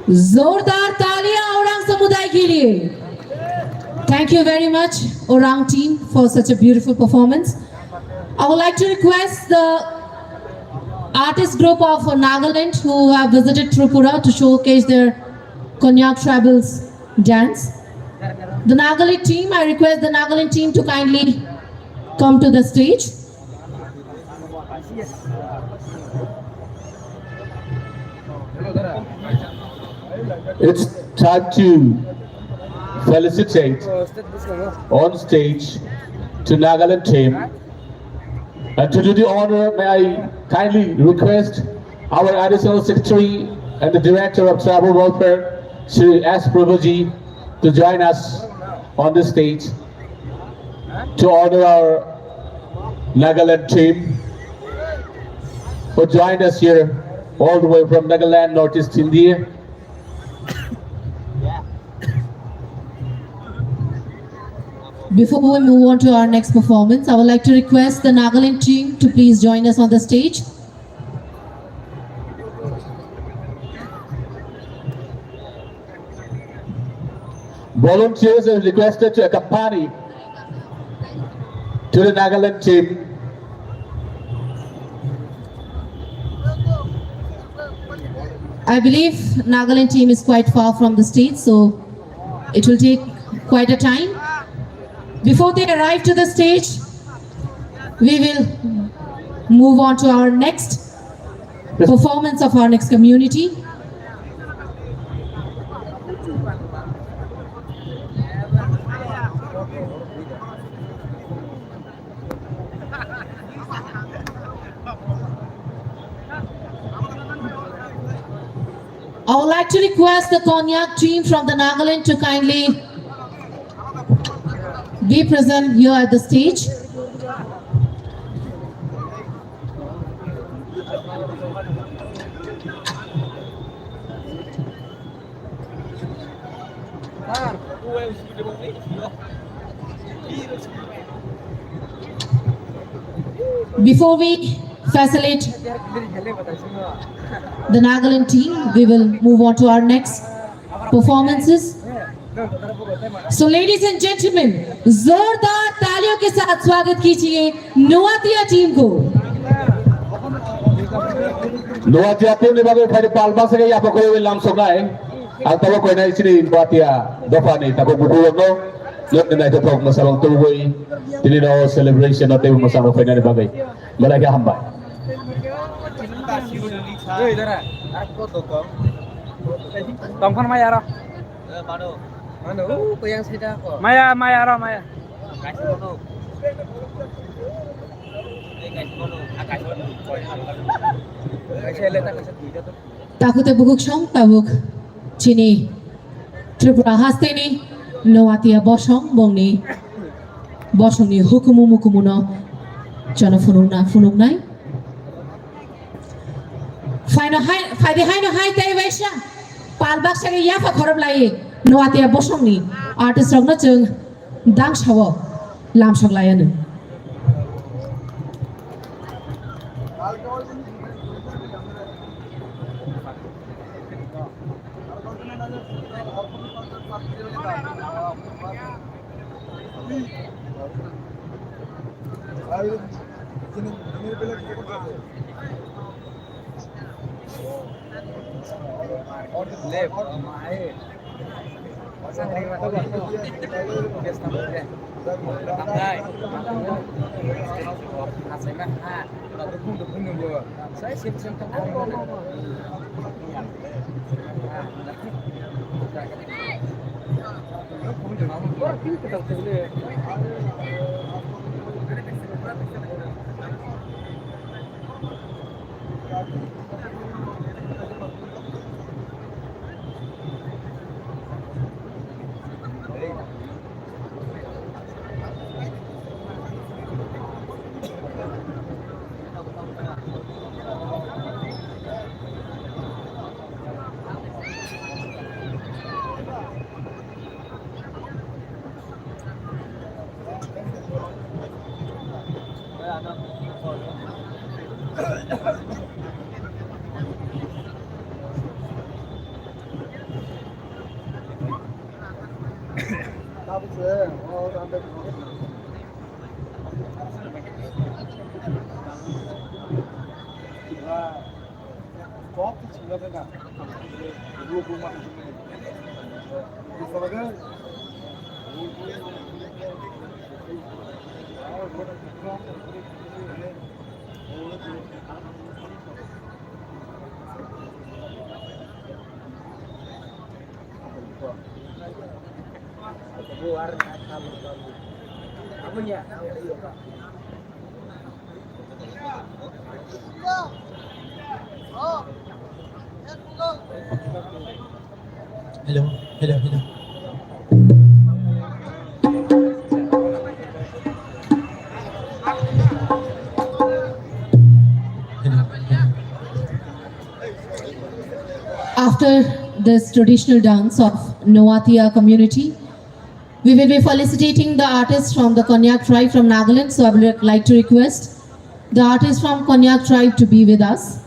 जोरदार तालियां ओरांग समुदाय के लिए। Thank you very much, Orang team, for such a beautiful performance. I would like to request the artist group of Nagaland who have visited Tripura to showcase their Konyak tribals dance. The Nagaland team, I request the Nagaland team to kindly come to the stage. It's time to felicitate on stage to Nagaland team. And to do the honor, may I kindly request our Additional Secretary and the Director of Tribal Welfare, Shri S Prabhuji, to join us on this stage to honor our Nagaland team who joined us here all the way from Nagaland, Northeast India. Before we move on to our next performance, I would like to request the Nagaland team to please join us on the stage. Volunteers are requested to accompany to the Nagaland team. I believe Nagaland team is quite far from the stage, so it will take quite a time. Before they arrive to the stage, we will move on to our next performance of our next community. I would like to request the Konyak team from the Nagaland to kindly be present here at the stage. Before we facilitate the Nagaland team, we will move on to our next performances. So, ladies and gentlemen, जोरदार तालियों के साथ स्वागत कीजिए नोआतिया टीम को। Noatia team ni bagwi phaidi pal bwswk yapha khwi lamsok nai. Ang tabuk koinai chini Noatia dopha ni tabuk bukhuk rokno nokni naithothok mwsarok tubui tini no celebration o teibo mwsarok phainani bagwi belai khe hambai. Tongphang maya aro. Mano, u koyang saida ko. Maya, maya aro maya. Kaisa ele ta kaisa duita to. Takhuk tei bukhuk song tabuk chini Tripura hasteni Noatia bosong bongni bosongni hukumu mukumuno jono phunukna phunuknai. Phaino hai, phaidi haino hai tei waisa pal baksa khe yapha khorop lai Noatia bosongni artist rokno chwng dangsa o lamsok lai anw. Hello, hello, hello. Hello, hello. After this traditional dance of Noatia community, We will be felicitating the artist from the Konyak tribe from Nagaland, so I would like to request the artist from Konyak tribe to be with us.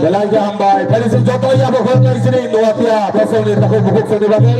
Belai khe hambai. Phai sini joto yabo khoroknwi sini nuatia bosongni takhuk bukhuk songni bagwi.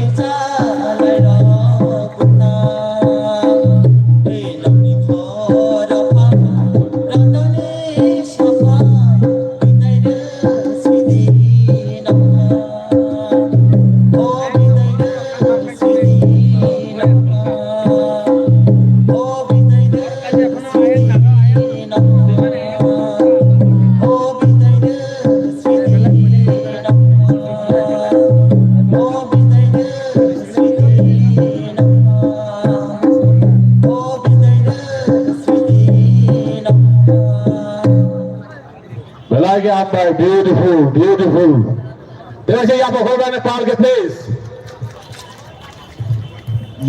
Belai khe hambai, beautiful, beautiful. Tei se yabo khoroknwi pal khe, please.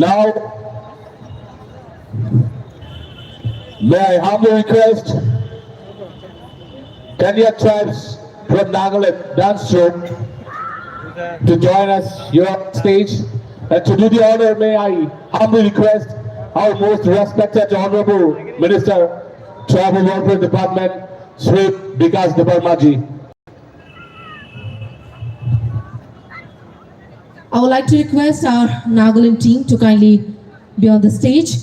Now, may I humbly request Konyak tribes from Nagaland dance troupe to join us here on stage. And to do the honor, may I humbly request our most respected Honorable Minister, Tribal Welfare Department, Shri Bikash Debbarma ji. I would like to request our Nagaland team to kindly be on the stage.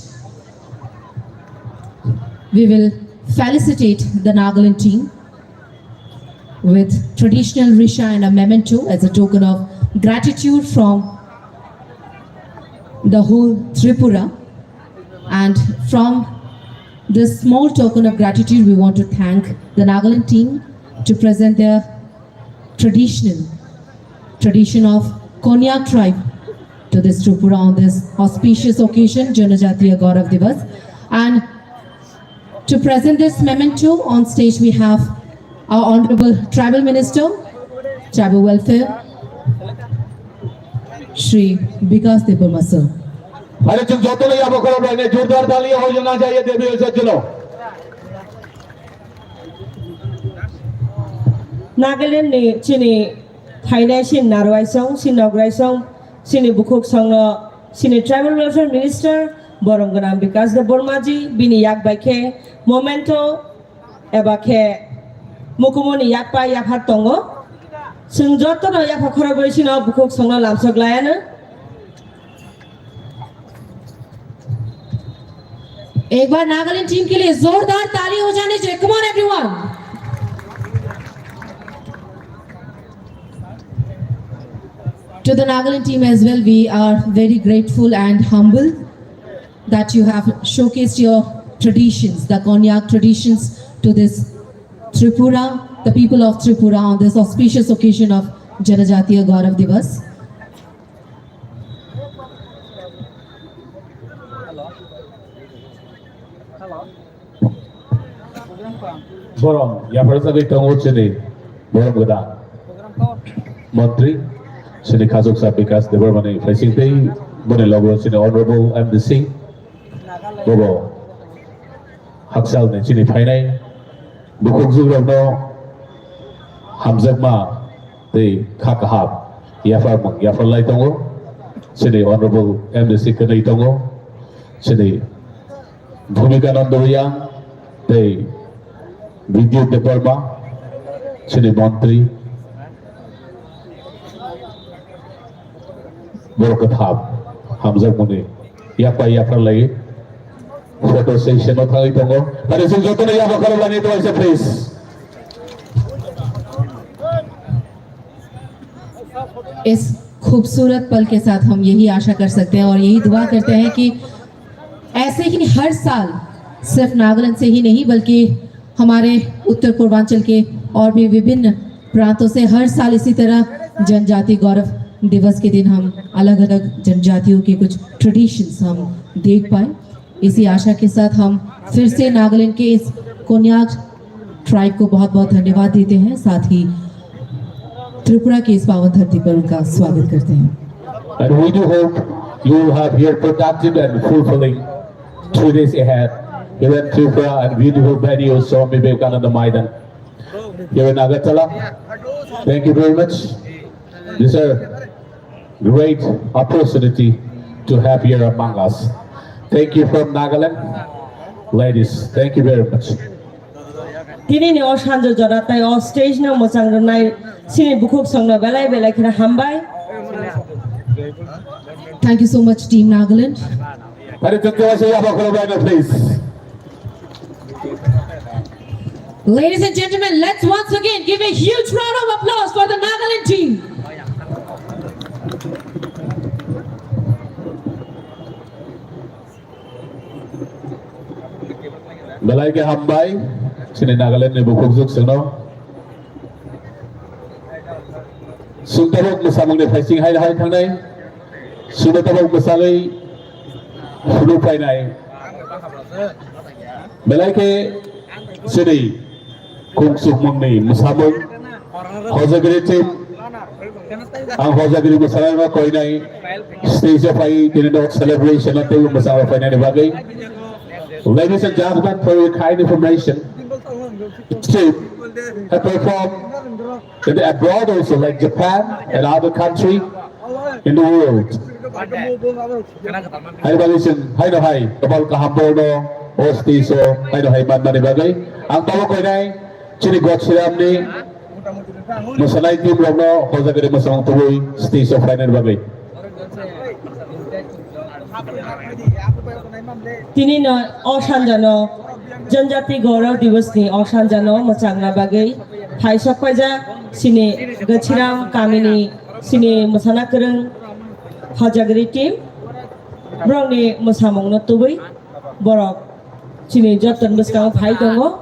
We will felicitate the Nagaland team with traditional risha and a memento as a token of gratitude from the whole Tripura. And from this small token of gratitude, we want to thank the Nagaland team to present their traditional, tradition of Konyak tribe to this Tripura on this auspicious occasion, Janajatiya Gaurav Divas. And to present this memento on stage, we have our Honorable Tribal Minister, Tribal Welfare, Shri Bikash Debbarma sir. Phai sini joto yabo khoroknwi jorodar tali hoina jaiye Devi Oisha jino. Nagaland ni chini thainai sin narwai song, sin nograi song, sini bukhuk songno, sini Tribal Welfare Minister, borom gwnang Bikash Debbarma ji, bini yak bai khe memento eba khe mukumuni yakpa yaphar tongo. Chwng jotono yapha khoroknwi sino bukhuk songno lamsok laiano. एक बार नागालैंड टीम के लिए जोरदार ताली हो जानी चाहिए। Come on everyone. To the Nagaland team as well, we are very grateful and humble that you have showcased your traditions, the Konyak traditions, to this Tripura, the people of Tripura, on this auspicious occasion of Janajatiya Gaurav Divas. Borom yaphar jagwi tongo chini borom gwdang montri chini khachuksa Bikash Debbarmani phaising tei boni logo chini Honorable M D C bobo hakchalni chini phainai bukhukjukrokno hamjakma tei kha kaham yapharmung yapharlai tongo chini Honorable M D C kwnwi tongo chini Bhumika Nando Reang tei Bidyut Debbarma, chini montri, borok kwthap hamjakmani yapha yapha lai photo session o thangwi tongo. Tari chwng jotono yapha khorok lainai tonglaisa, please. इस खूबसूरत पल के साथ हम यही आशा कर सकते हैं और यही दुआ करते हैं कि ऐसे ही हर साल सिर्फ नागालैंड से ही नहीं बल्कि हमारे उत्तर पूर्वांचल के और भी विभिन्न प्रांतों से हर साल इसी तरह जनजाति गौरव दिवस के दिन हम अलग-अलग जनजातियों के कुछ ट्रेडिशंस हम देख पाए। इसी आशा के साथ हम फिर से नागालैंड के इस कोन्याक ट्राइब को बहुत बहुत धन्यवाद देते हैं, साथ ही त्रिपुरा की इस पावन धरती पर उनका स्वागत करते हैं। And we do hope you will have here productive and fulfilling three days ahead here in Tripura and beautiful venue Swami Vivekananda Maidan here in Agartala. Thank you very much. This is a great opportunity to have here among us. Thank you from Nagaland. Ladies, thank you very much. Tini ni o sanjo jora tai o stage no mwchang rwnai chini bukhuk songno belai belai kheno hambai. Thank you so much, Team Nagaland. Pari tengke wasi apa kalau bayar, please. Ladies and gentlemen, let's once again give a huge round of applause for the Nagaland team. Belai ke hambai, sini Nagaland ni bukhuk juk seno. Sungtabok mwsamung ni phaising hai hai thangnai. Sungtabok mwsagwi phunu phainai. Belai ke sini kungsukmung ni mwsamung. Hojagiri team, ang hojagiri mwsarokno koinai stage o phai tini nok celebration o teibo mwsarok phainani bagwi. Ladies and gentlemen, for your kind information, team have performed in the abroad also, like Japan and other country in the world. Hai bagwi chwng haino hai kabal kaham borokno o stage o haino hai manmani bagwi ang tamo koinai chini Gosiramni mwsanai team rokno hojagiri mwsamung tubui stage o phainani bagwi. Tini no o sanjano Janjati Gaurav Divas ni o sanjano mwchangna bagwi phaisok paijak chini Gosiram kamini chini mwsana kwrwng hojagiri team borokni mwsamungno tubui borok chini jotoni bwskango phai tongo.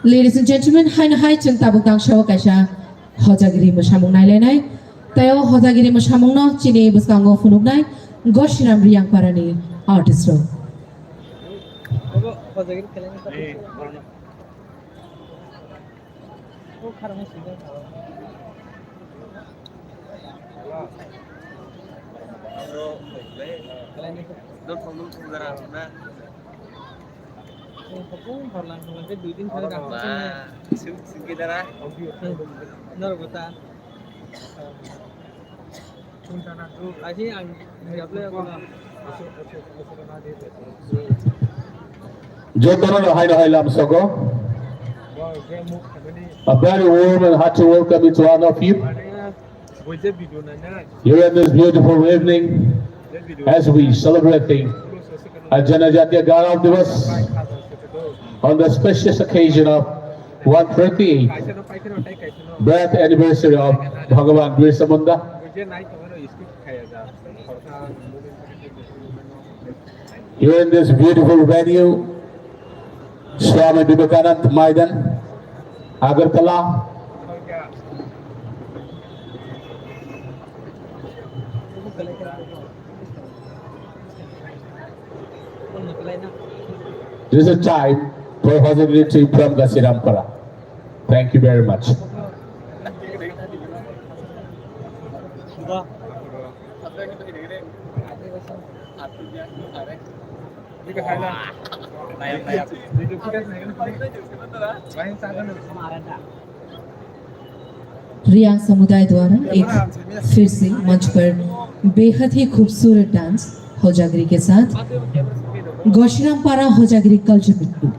Ladies and gentlemen, haino hai chwng tabuk dangsao kaisa hojagiri mwsamung nailainai. Tei o hojagiri mwsamungno chini bwskango phunuknai Gosiram Riyangparani artist rok. Jotono no haino hai lamsogo. A very warm and hearty welcome to one of you. Here in this beautiful evening, as we celebrating a Janajatiya Gaurav Divas on the specious occasion of one twenty-eighth birth anniversary of Bhagavan Birsa Munda. Here in this beautiful venue, Swami Vivekanand Maidan, Agartala. This is time for Hojagiri team from Gasirampara. Thank you very much. Reang समुदाय द्वारा एक फिर से मंच पर बेहद ही खूबसूरत डांस होजागरी के साथ गौशीराम पारा होजागरी कल्चर बिल्कुल।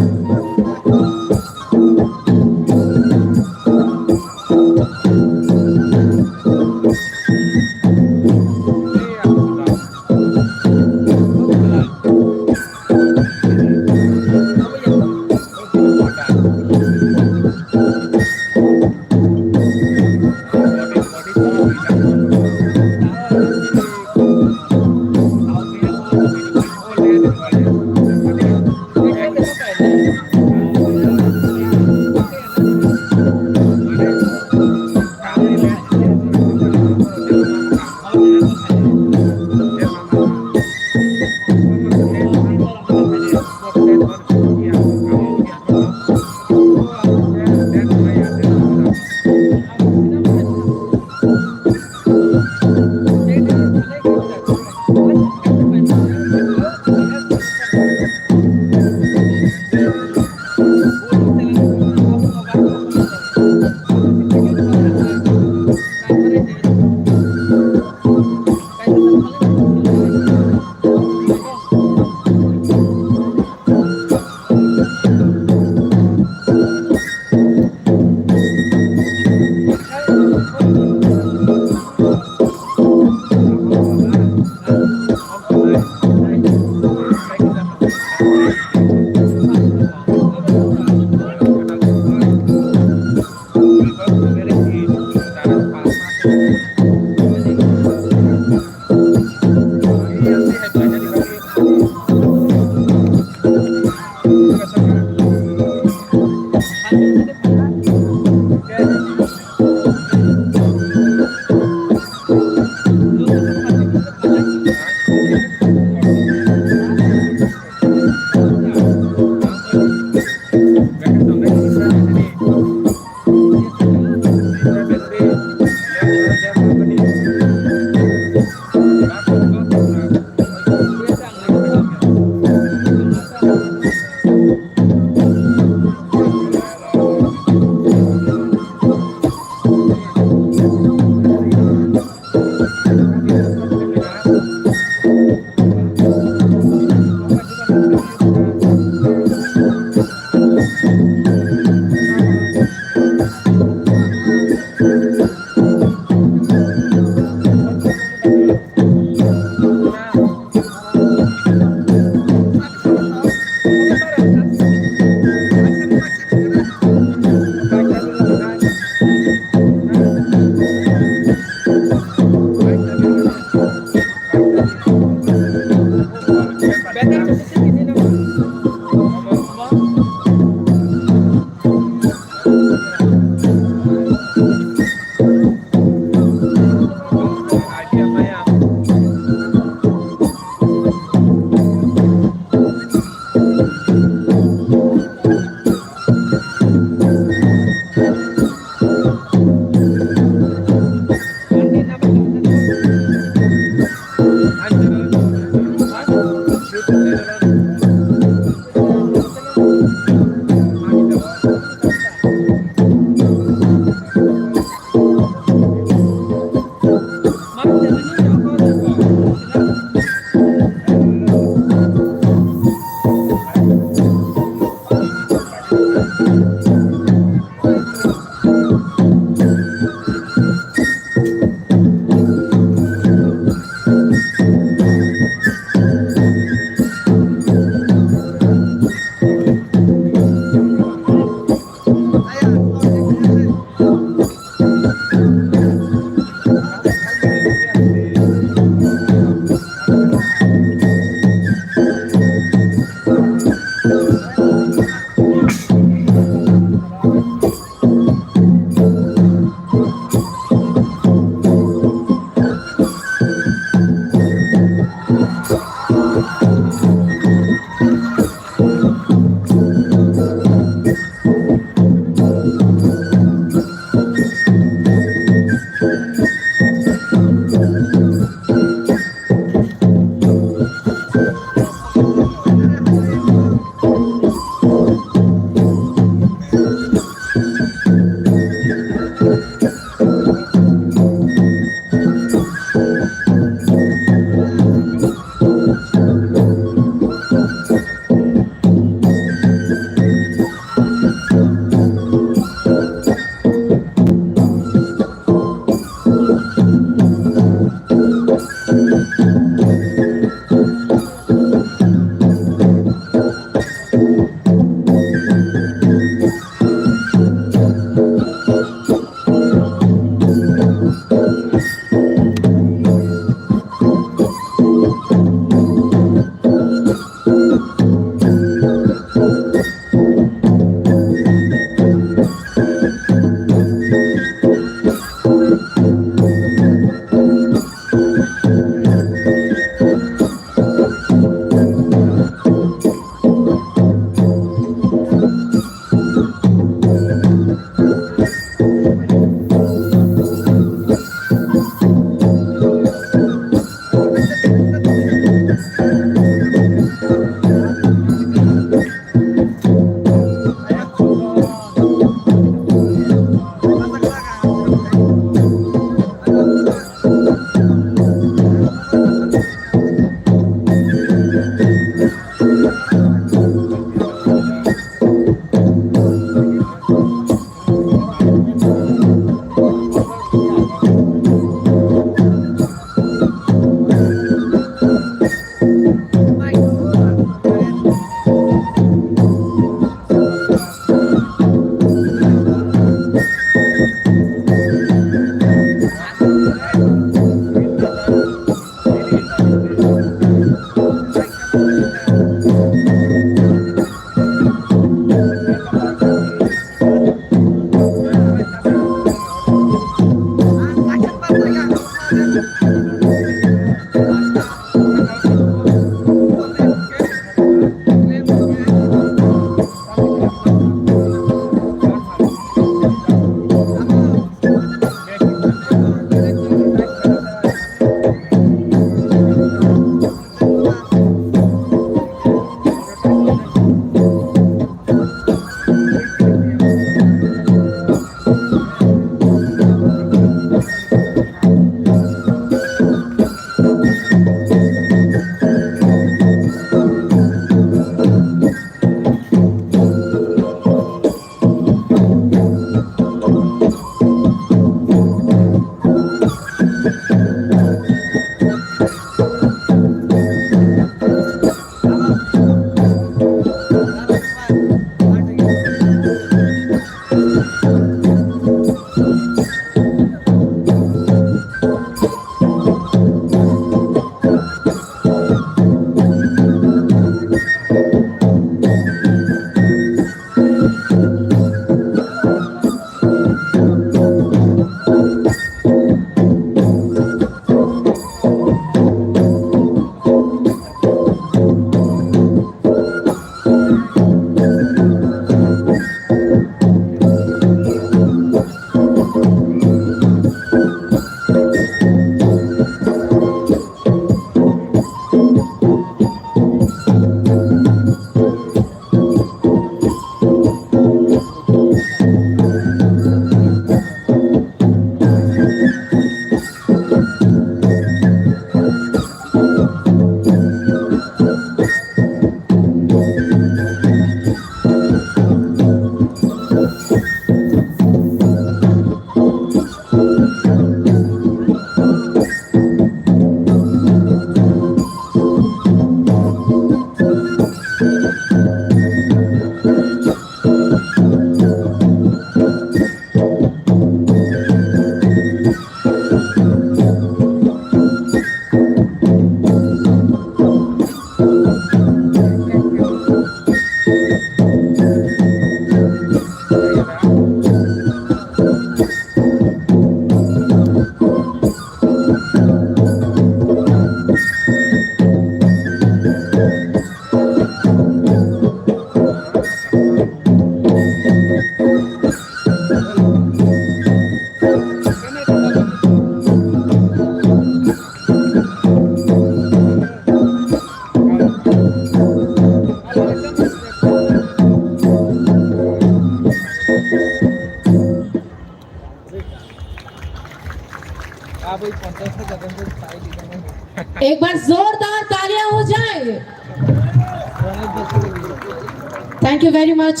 Thank you very much,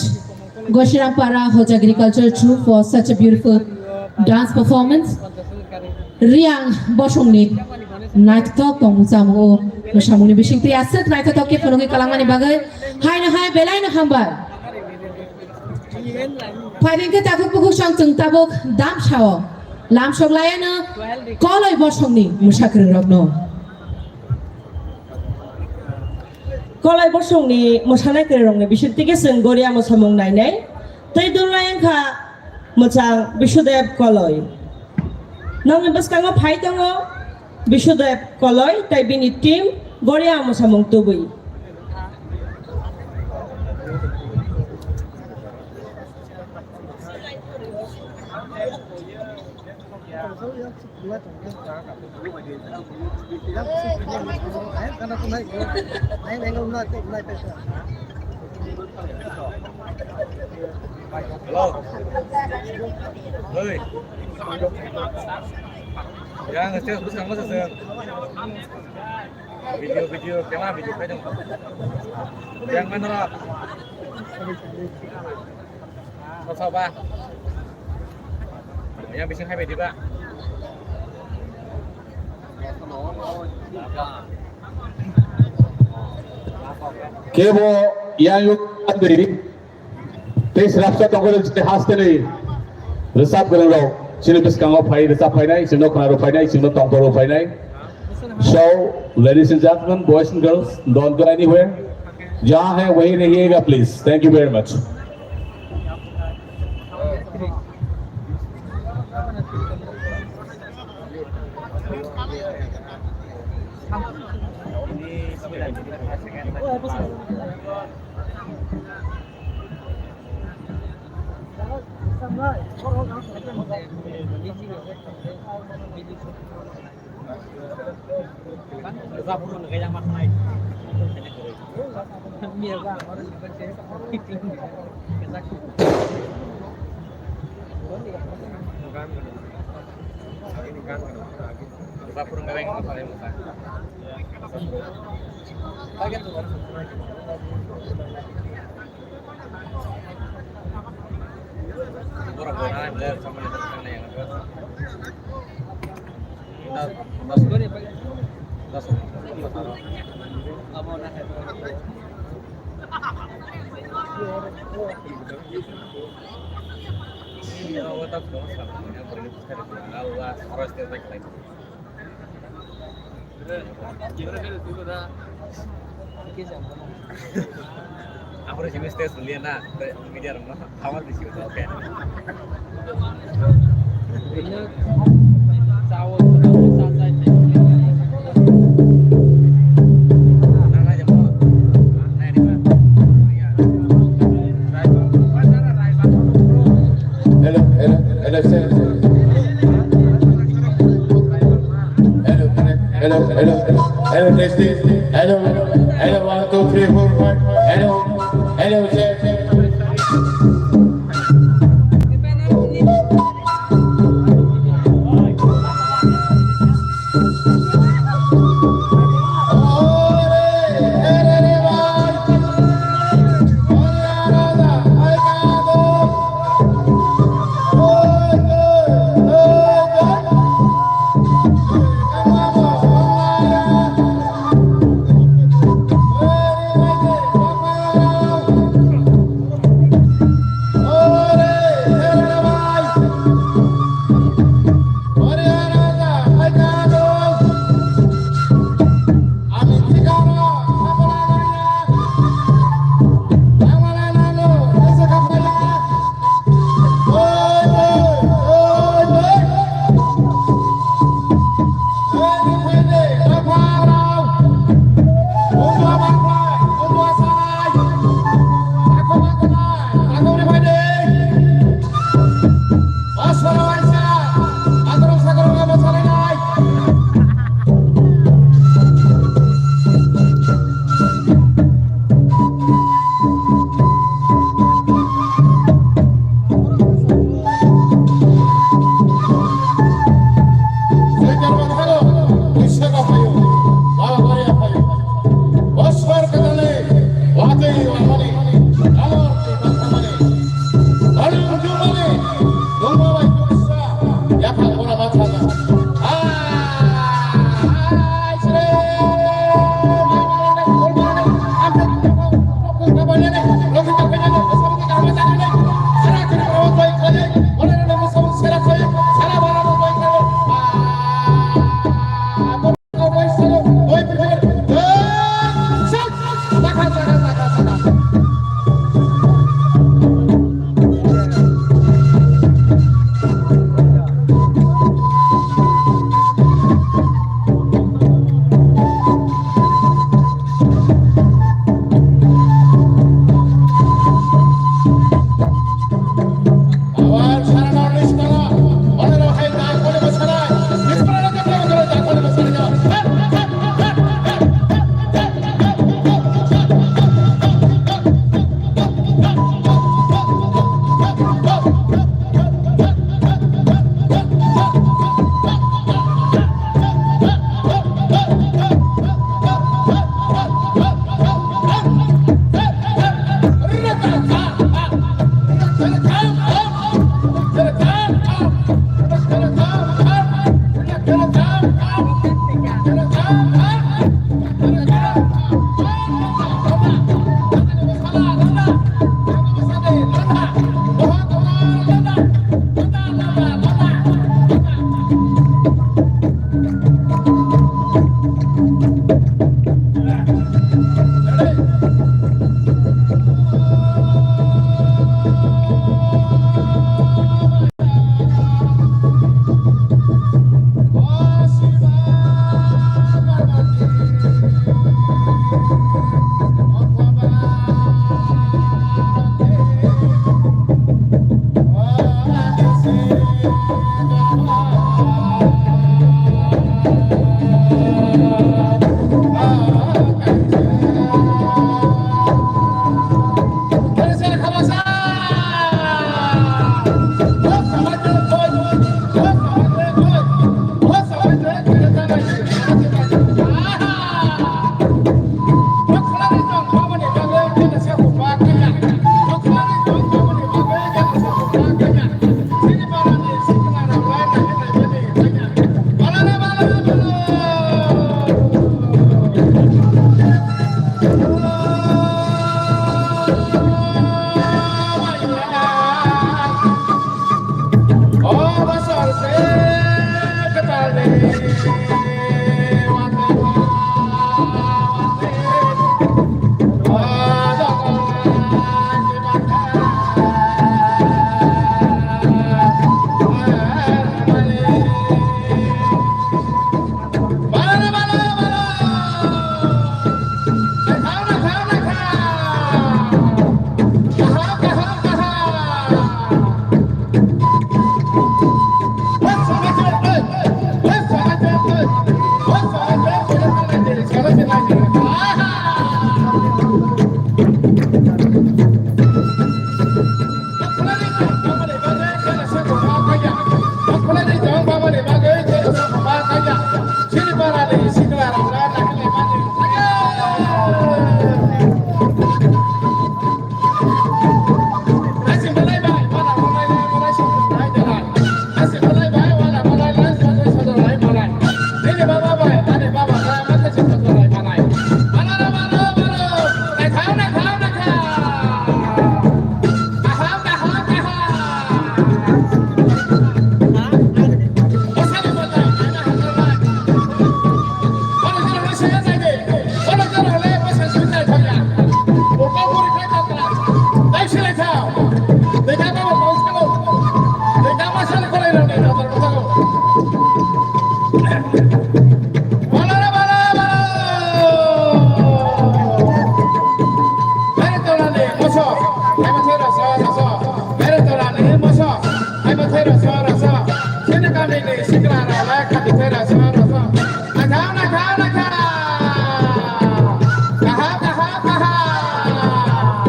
Goshiram Para Hojagiri Cultural Troupe, for such a beautiful dance performance. Riang Bosongni naithok tongmung chamung o mwsamungni bisingtwi aswk naithotok khe phunugwi kwlangmani bagwi haino hai belai no hambai. Phaiding khe takhuk bukhuk song chwng tabuk dam sao lamsok laiano Koloi Bosongni mwsakwrwng rokno. Kolai bosongni mwsanai kwrwirokni bisingtwi khe chwng Goria mwsamung nainai. Tei dulnai wngkha mwchang Bisudeb Koloi. Nokni bwskango phai tongo Bisudeb Koloi tei bini team Goria mwsamung tubui. Hello. Hey. Yang stage bwskango se. Video, video, kema video khaidong. Yang mana? Kosok ba. Yang bising hai bedi ba. Kebo yang yuk andri. Tei srapsa tongkol jini hasteni rwchap gwnang rok chini bwskango phai rwchap phainai, chini khna rw phainai, chini tongthok rw phainai. So, ladies and gentlemen, boys and girls, don't go anywhere. Jahan hai wahi rahiyega, please. Thank you very much. Amro sini stage liya na, media rong no, khawar bisi udah oke. Hello, hello, hello, sir. Hello, hello, hello, hello, hello, testing. Hello, hello, one, two, three, four, five. Hello, hello, check. Naithao, naithao, naithao. Kaham, kaham, kaham.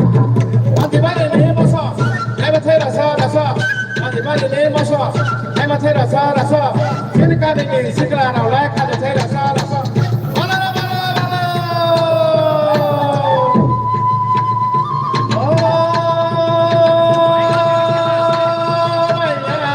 Manti bari ni moso. Hai bathai rasa, rasa. Manti bari ni moso. Hai bathai rasa, rasa. Sini kami ni sikla rao lai kami thai rasa, rasa. Bala, bala, bala. Oh, my God.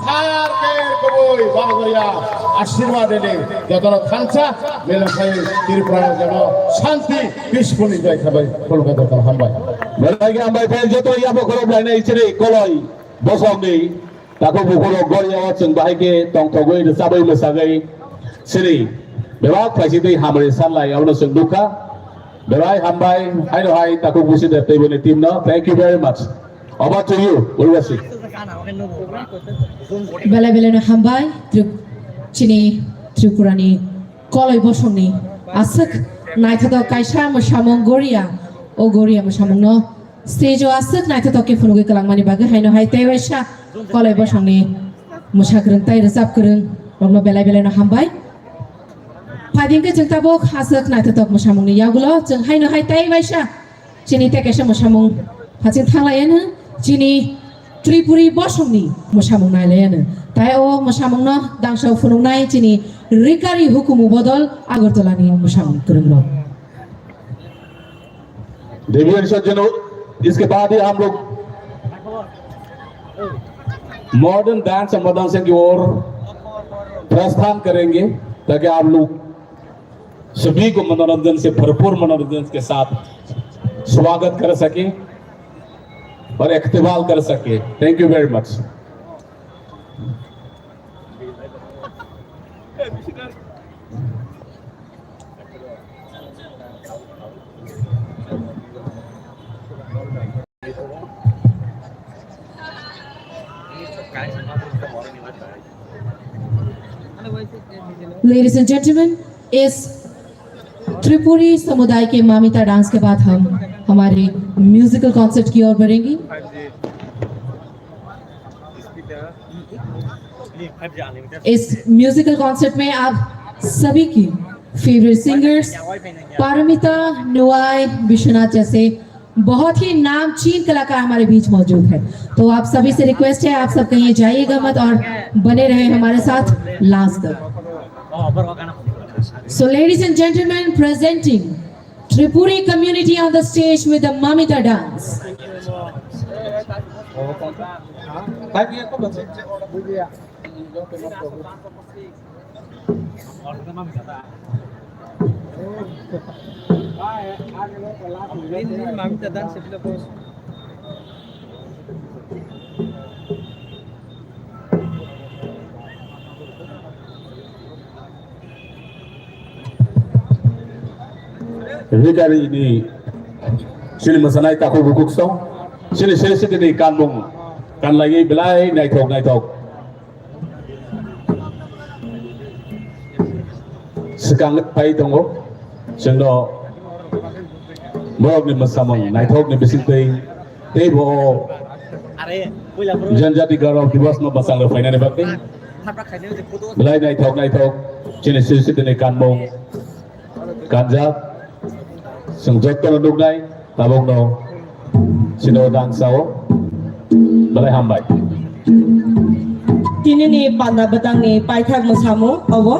Athar ke kubui Bahagoria asirwad ini jotono thansa, belai khe Tripura jono shanti, peaceful enjoy khabai, khulumkha jotono hambai. Belai khe hambai, phaiyang joto yabo khorok lainai chiri koloi bosongni takhuk bukhurok goria o chwng bahai khe tongthogwi rwchabwi mwsagwi chiri bebak phaisitwi hamari sanlai abono chwng nukha. Belai hambai, haino hai takhuk busi de tei bini team no. Thank you very much. Over to you, Urvashi. Belai belai no hambai, Trip-, chini Tripura ni koloi bosong ni aswk naithotok kaisa mwsamung goria, o goria mwsamung no stage o aswk naithotok khe phunugwi kwlangmani bagwi haino hai tei waisa koloi bosong ni mwsa kwrwng tei rwchap kwrwng rok no belai belai no hambai. Phaidi hwnkhe chwng tabuk aswk naithotok mwsamung ni yagulo chwng haino hai tei waisa chini tei kaisa mwsamung haching thanglaiano chini Tripuri bosongni mwsamung nailaiyano. Tai o mwsamungno dangsa phunuknai chini Rikari Hukumu Bodol Agartala ni mwsamung kwrwngrok. देवी और सज्जनों, इसके बाद ही हम लोग modern dance और modern dancing की ओर प्रस्थान करेंगे, ताकि आप लोग सभी को मनोरंजन से भरपूर मनोरंजन के साथ स्वागत कर सकें और इस्तकबाल कर सकें। Thank you very much. Ladies and gentlemen, इस त्रिपुरी समुदाय के मामिता डांस के बाद हम हमारे म्यूजिकल कॉन्सर्ट की ओर बढ़ेंगे। इस म्यूजिकल कॉन्सर्ट में आप सभी की फेवरेट सिंगर्स पारमिता, नुआई, विश्वनाथ जैसे बहुत ही नामचीन कलाकार हमारे बीच मौजूद है। तो आप सभी से रिक्वेस्ट है, आप सब कहीं जाइएगा मत और बने रहे हमारे साथ लास्ट तक। So, ladies and gentlemen, presenting Tripuri community on the stage with the Mamita dance. Rikari ni chini mwsanai takhuk bukhuk song, chini sesitini kanmung kanlaiwi belai naithok naithok. Swkang pai tongo, chwngno borokni mwsamung naithokni bisingtwi teibo Janjati Gaurav Divas no mwchang rw phainani bagwi belai naithok naithok chini sesitini kanmung kanjak, chwng jotono nuknai, tabukno chini o dance o belai hambai. Tinini panda bwtangni paithak mwsamung obo.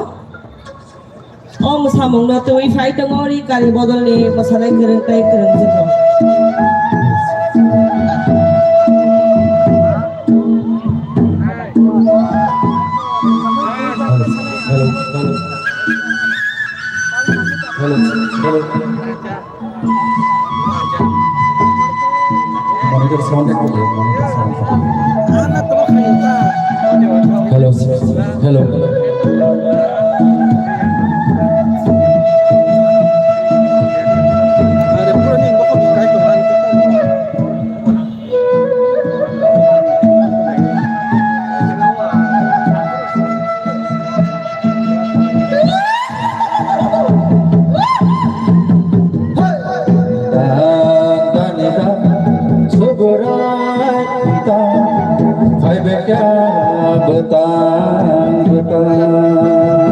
O mwsamungno twiwi phai tongo Rikari bodolni mwsanai kwrwng tei kwrwngjwkrok. Hello, hello, hello. Hello, hello. Monitor sound ekko diyo, monitor sound. Hello, hello. Dang dani dang, Subrai khuntang, phaibai kha bwtang bwtang.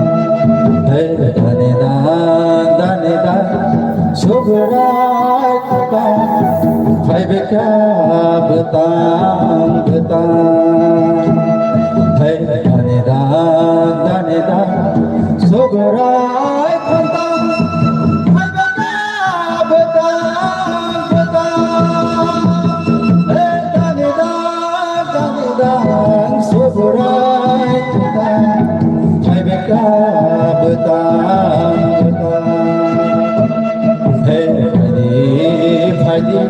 Hey, dani dang, dani dang, Subrai khuntang, phaibai kha bwtang bwtang. Hey, dani dang, dani dang, Subrai khuntang, phaibai kha bwtang bwtang. Hey, dani dang, dani dang, Subrai khuntang, phaibai kha bwtang bwtang. Hey, phaidi, phaidi,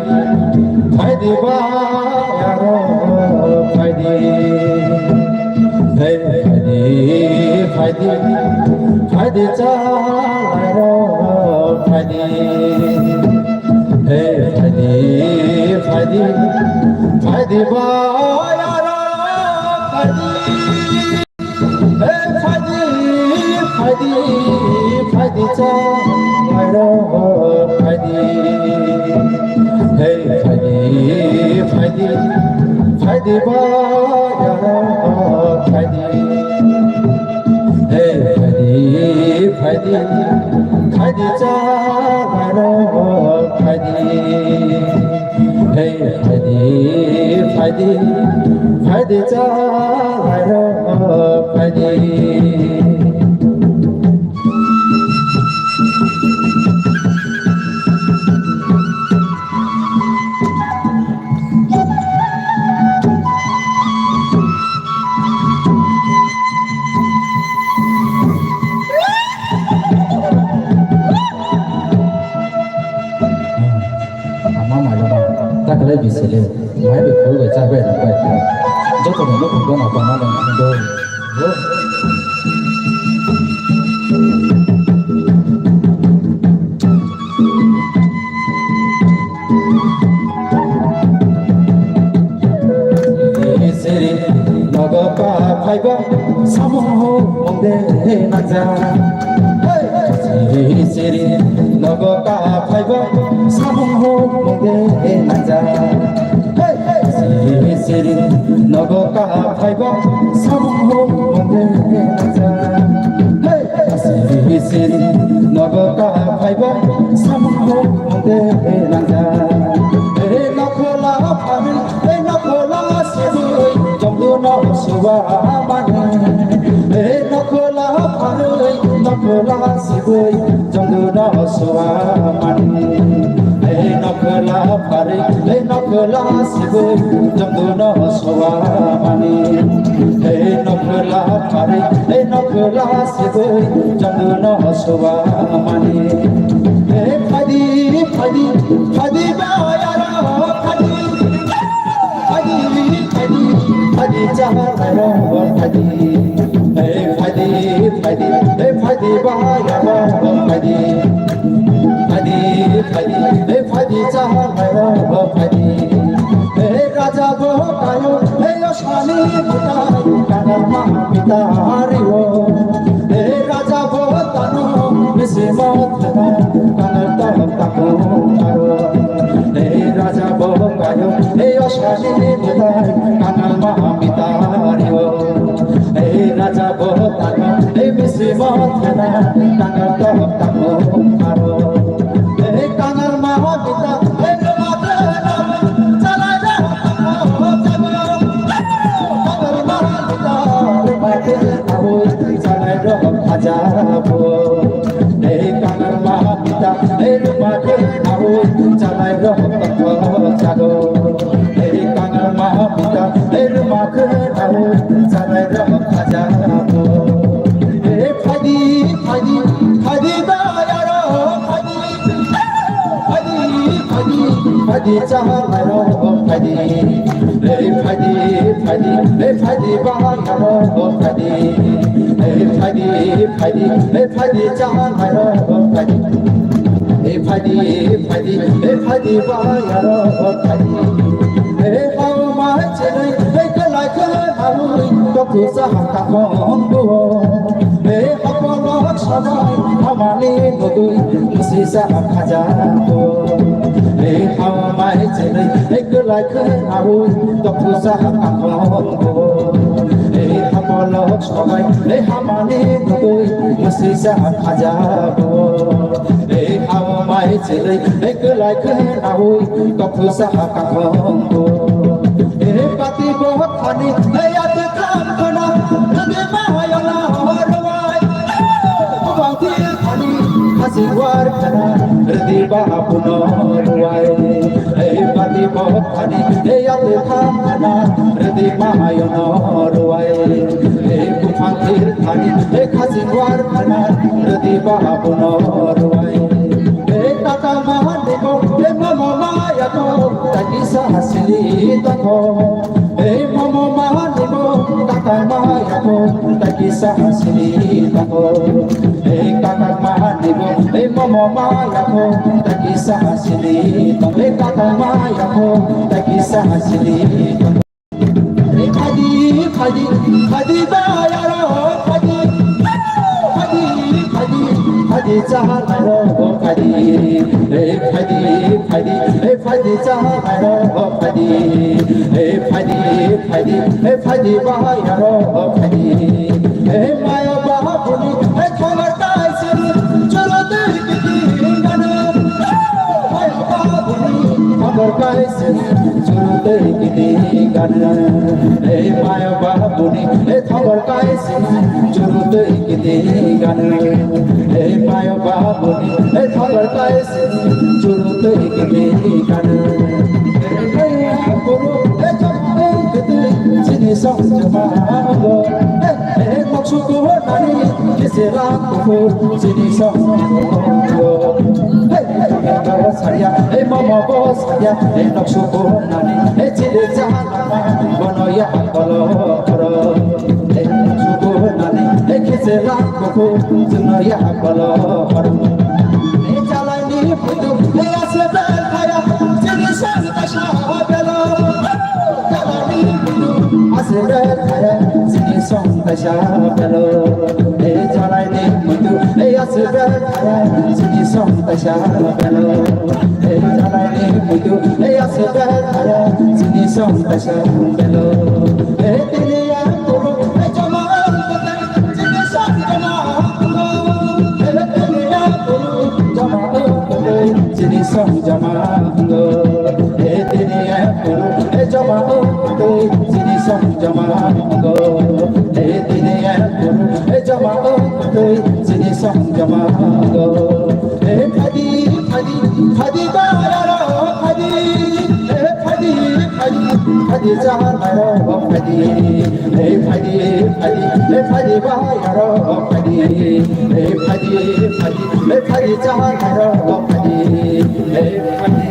phaidi ba, aro phaidi. Hey, phaidi, phaidi, phaidi cha, aro phaidi. Hey, phaidi, phaidi, phaidi ba, aro phaidi. Hey, phaidi, phaidi, phaidi cha, mairok phaidi. Hey, phaidi, phaidi, phaidi ba, yarok phaidi. Hey, phaidi, phaidi, phaidi cha, mairok phaidi. Hey, phaidi, phaidi, phaidi cha, mairok phaidi. Bai bisele, mai bi khol bai cha bai rok bai. Joto ni nukhung gana tongma nang thang do. Siri nogo ka phaiba samung ho mungde nangja. Hey! Siri siri nogo ka phaiba samung ho mungde nangja. Hey! Siri siri nogo ka phaiba samung ho mungde nangja. Hey! Siri siri nogo ka phaiba samung ho mungde nangja. Hey, nokhola phamin, hey, nokhola sibui, jomdu no suwa mani. Hey, nokhola phamin, nokhola sibui, jomdu no suwa mani. Hey, nokhola phamin, hey, nokhola sibui, jomdu no suwa mani. Hey, nokhola phamin, hey, nokhola sibui, jomdu no suwa mani. Hey, phadi, phadi, phadi ba yaro, phadi. Phadi, phadi, phadi, chaha lairo, phadi. Hey, phadi, phadi, hey, phadi, bahai abo, phadi. Phadi, phadi, hey, phadi, chaha lairo, phadi. Hey, raja bo kayo, hey, osani butai, kanal ma pita hario. Hey, raja bo tano, misi mo thana, kanal to tako aro. Hey, raja bo kayo, hey, osani butai, kanal ma pita hario. Hey, raja bo tano, hey, misi mo thana, kanal to tako aro. Hey, kanal ma pita, hey, kanal ma pita, kanal ma pita, Phadi, phadi, phadi, phadi, chaha lairo, phadi. Hey, phadi, phadi, hey, phadi, bahai aro, phadi. Hey, phadi, phadi, hey, phadi, chaha lairo, phadi. Hey, phadi, phadi, hey, phadi, bahai aro, phadi. Hey, hao mai chenai, hey, kalai kalai, hao, toku saha kakhong duo. Hey, hapolok sabai, hamani nugui, musi saha khajago. Hey, hao mai chenai, hey, kalai kalai, hao, toku saha kakhong duo. Hey, hapolok sabai, hey, hamani nugui, musi saha khajago. Hey, hao mai chelai, hey, kalai kalai, hao, toku saha kakhong duo. Hey, pati bohok khani, hey, ate kam khana, nadi ma hayana horwai. Bangti khani, khasi war khana, rdi ba apuno ruai. Ei pati bohok khani, ei ate kham khana, rdi mahayono ruai. Ei buphang thir khani, ei khasing war khana, rdi bahabuno ruai. Ei kaka mahani bo, ei mama maya bo, taki sahasili toko. Ei mama mahani bo, kaka maya bo, taki sahasili toko. Ei kaka mahani bo, ei mama maya bo, taki sahasili toko. Ei kaka maya bo, taki sahasili toko. Ei phadi, phadi, phadi ba yaro, phadi. Phadi, phadi, phadi chaha lairo, phadi. Ei phadi, phadi, ei phadi chaha lairo, phadi. Ei phadi, phadi, ei phadi bahai aro, phadi. Ei maya bahabuni, ei khongar kaisiri, cholo tei kiti gana. Maya bahabuni, khongar kaisiri, cholo tei kiti gana. Ei maya bahabuni, ei khongar kaisiri, cholo tei kiti gana. Ei maya bahabuni, ei khongar kaisiri, cholo tei kiti gana. Ei maya bahabuni, ei khongar kaisiri, chini song jama ango. Ei, ei, moksu ko nani, kisi lang ko, chini song ango. Ei, Babo saya, eh, mama bo saya, eh, nok suku nani, eh, chili jahan lama, bono ya kolo koro. Eh, nok suku nani, eh, kise la kuku, juno ya kolo koro. Eh, jalai ni putu, eh, ase bel kaya, chili sang kasha belo. Jalai ni putu, ase bel kaya, chili sang kasha belo. Eh, jalai ni putu, eh, ase bel kaya, chili sang kasha belo. Eh, jalai ni putu, eh, ase bel kaya, chili sang kasha belo. Eh, tini ya kuru, eh, jama, chili sang jama. Chini song jama ngo, eh, tini ya kuru, eh, jama ngo, eh, chini song jama ngo, eh, tini ya kuru, eh, jama ngo, eh, chini song jama ngo, eh, phadi, phadi, phadi ba ra ra, phadi, eh, phadi, phadi, phadi jahan aro phadi, eh, phadi, phadi, eh, phadi ba aro phadi, eh, phadi, phadi, eh, phadi jahan aro phadi, eh, phadi.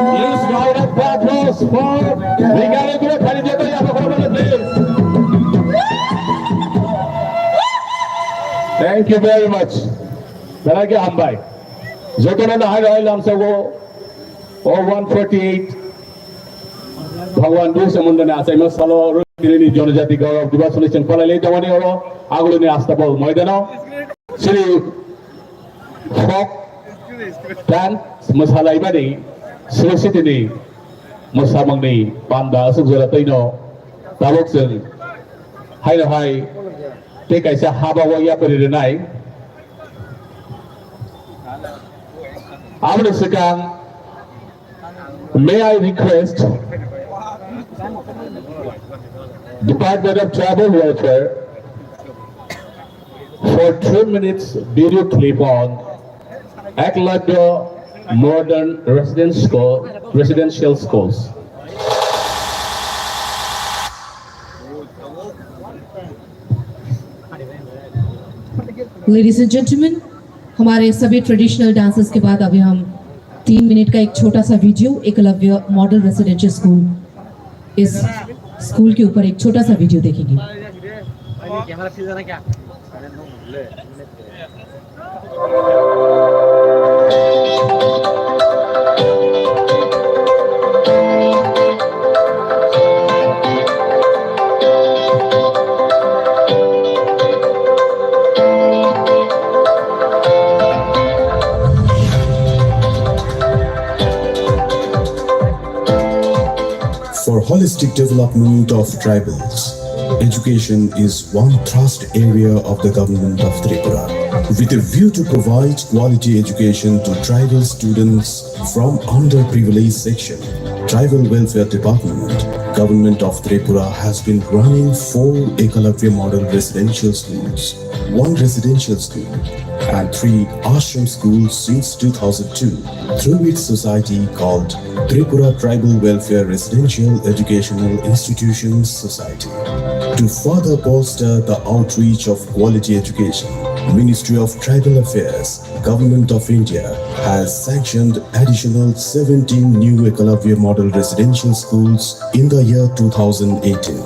Please, round of applause for Brigadier Guru Khalid Yato Yabok Romani, please. Thank you very much. Belai khe hambai. Jotono nahai rwai lamsago o one forty-eight Bhagwan Birsa Mundani achaima salo Rwngthirni Jonojati Gaurav Diwas hwnwi chwng palailai tongmani oro Agulini Astabol moidano chini folk dance mwsalaimani Sri Sitini mwsamungni panda aswk jora twino tabuk chwng haino hai tei kaisa haba o yapri rwnai. Aboni swkang, may I request Department of Tribal Welfare for three minutes video clip on Eklavya Model Residence School, Residential Schools. Ladies and gentlemen, हमारे सभी traditional dances के बाद अभी हम तीन मिनट का एक छोटा सा वीडियो एकलव्य मॉडल रेसिडेंशियल स्कूल, इस स्कूल के ऊपर एक छोटा सा वीडियो देखेंगे। For holistic development of tribals, education is one thrust area of the Government of Tripura. With a view to provide quality education to tribal students from underprivileged section, Tribal Welfare Department, Government of Tripura has been running four Ekalavya Model Residential Schools, one residential school, and three ashram schools since two thousand two through its society called Tripura Tribal Welfare Residential Educational Institutions Society. To further bolster the outreach of quality education, Ministry of Tribal Affairs, Government of India has sanctioned additional seventeen new Ekalavya Model Residential Schools in the year two thousand eighteen.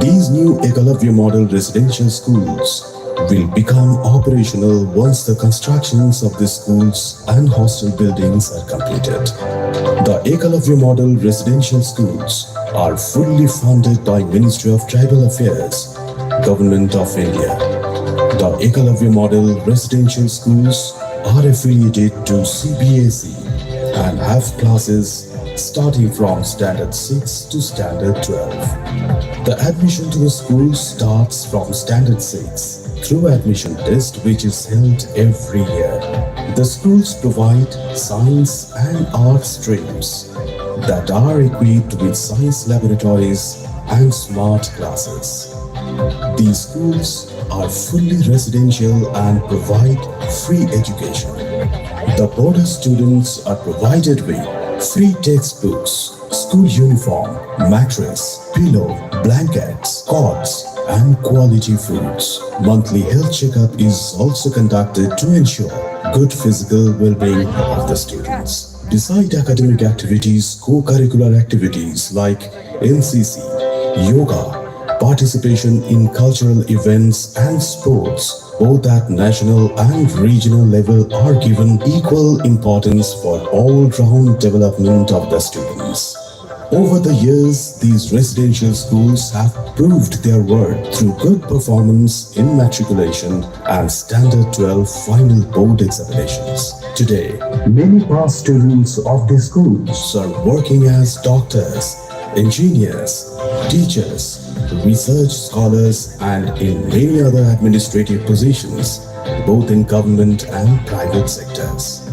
These new Ekalavya Model Residential Schools will become operational once the constructions of the schools and hostel buildings are completed. The Ekalavya Model Residential Schools are fully funded by Ministry of Tribal Affairs, Government of India. The Ekalavya Model Residential Schools are affiliated to C B S E and have classes starting from Standard six to Standard twelve. The admission to the school starts from Standard six through admission test, which is held every year. The schools provide science and arts streams that are equipped with science laboratories and smart classes. These schools are fully residential and provide free education. The boarder students are provided with free textbooks, school uniform, mattress, pillow, blankets, cots, and quality foods. Monthly health checkup is also conducted to ensure good physical well-being of the students. Beside academic activities, co-curricular activities like N C C, yoga, participation in cultural events and sports, both at national and regional level, are given equal importance for all-round development of the students. Over the years, these residential schools have proved their worth through good performance in matriculation and Standard twelve final board examinations. Today, many past students of these schools are working as doctors, engineers, teachers, research scholars, and in many other administrative positions, both in government and private sectors.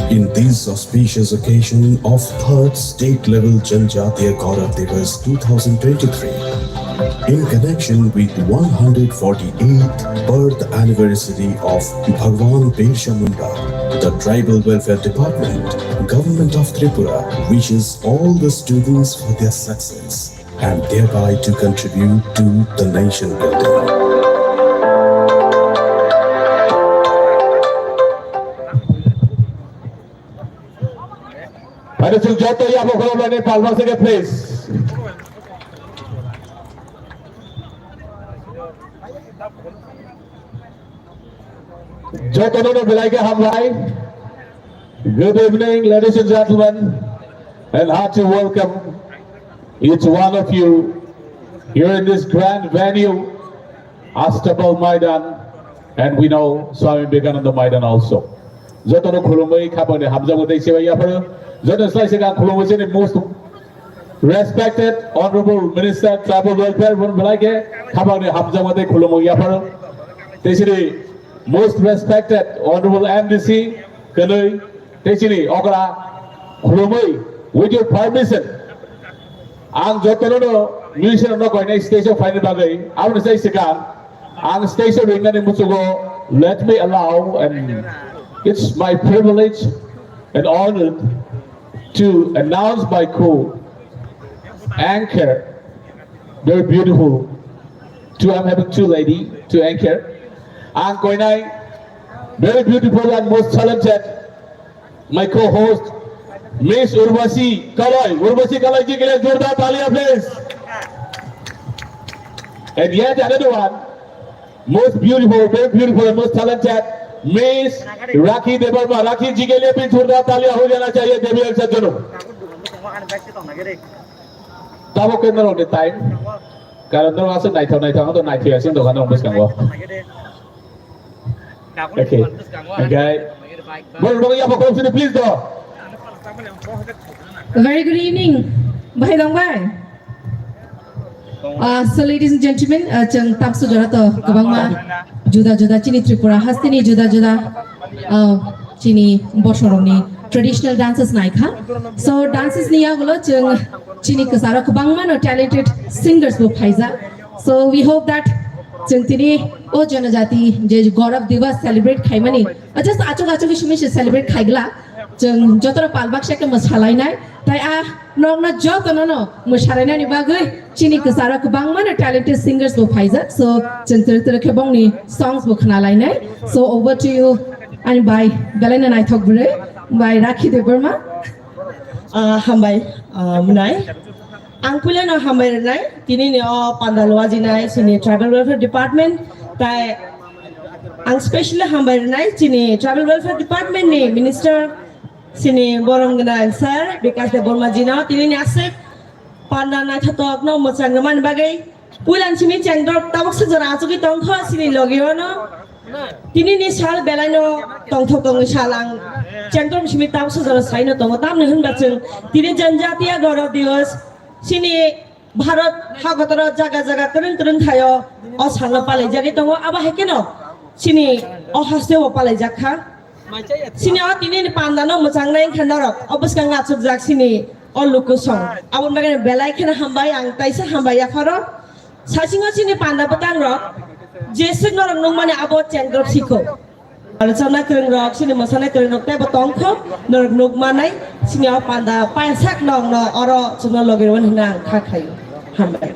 In this auspicious occasion of third state level Janjatiya Gaurav Diwas two thousand twenty-three, in connection with one hundred forty-eighth birth anniversary of Bhagwan Birsa Munda, the Tribal Welfare Department, Government of Tripura wishes all the students for their success and thereby to contribute to the nation building. Pada sung joto ya bo khoro lane palma sege, please. Jotono no belai khe hambai. Good evening, ladies and gentlemen, and hearty welcome each one of you here in this grand venue, Astabal Maidan, and we know Swami Vivekananda Maidan also. Jotono khulumwi khabangni hamjakmung tei sibai yapharo. Joto slai se ang khulumwi sini most respected Honorable Minister Tribal Welfare, bon belai khe khabangni hamjakmung tei khulumwi yapharo. Tei sini most respected Honorable M D C, kwnwi, tei sini okra khulumwi, with your permission, ang jotono no musician no koinai stage o phaina bagwi, aboni sai swkang ang stage o ringnani muchugo, let me allow, and it's my privilege and honor to announce my co-anchor, very beautiful. Two, I'm having two lady to anchor. Ang koinai, very beautiful and most talented, my co-host, Miss Urvashi Kalai. Urvashi Kalai ji ke liye zordar taliyan, please. And yet another one, most beautiful, very beautiful and most talented, Miss Rakhi Debbarma. Rakhi ji ke liye bhi zordar taliyan ho jana chahiye, Devi and Sajjano. Tabo ke norok ni time. Karon norok aswk naithok naithok, ang to naithok ya, sini dokan rok bwskango. Okay. Okay. Borok rok ya, bokhorok sini, please do. A very good evening, bhai rok bai. Uh, so ladies and gentlemen, uh, chwng tamsu jora to kwbangma juda juda chini Tripura hasteni juda juda, uh, chini bosorokni traditional dances naikha. So dances ni yagulo chwng chini kwcharo kwbangma no talented singers bo phaijak. So we hope that chwng tini o jonojati je Gaurav Diwas celebrate khaimani, uh, just achuk achuk simi se celebrate khaigla. Chwng jotono palbak se khe mwsalainai. Tai a nokno jotono no mwsalainani bagwi chini kwcharo kwbangma no talented singers bo phaijak. So chwng twrwk twrwk khe bongni songs bo khna lainai. So over to you, ani bai belai no naithok bwrwi, bai Rakhi Debbarma. Ah, hambai, ah, mwnai. Ang puila no hambai rwnai, tini ni o pandal wajinai chini Tribal Welfare Department, tai ang specially hambai rwnai chini Tribal Welfare Department ni Minister chini borom gwnang sir Bikash Debbarma ji no tini ni aswk panda naithotok no mwchang rwmani bagwi. Puilan simi chengdrop tabuk sajora achugwi tongkha sini logio no. Tini ni sal belai no tongthok tongwi sal ang chengdrop simi tabuk sajora saino tongo. Tamni hwnba chwng tini Janjatiya Gaurav Diwas sini Bharat hagotoro jaga jaga kwrwng kwrwng thaio o salno palaijagwi tongo. Abo hai kheno sini o hasteo palaijak kha. Sini o tini ni panda no mwchang nai kha norok. O bwskang achukjak sini o luku song. Aboni bagwi belai kheno hambai ang taisa hambai yapharo. Sasingo sini panda bwtang rok jeswk norok nukmani abo chengdrop sikho. Rwchapna kwrwng rok, sini mwsana kwrwng rok teibo tongkho norok nukmanai sini o panda painsak nokno oro chwngno logi rwmani hwnwi ang kha khaio. Hambai.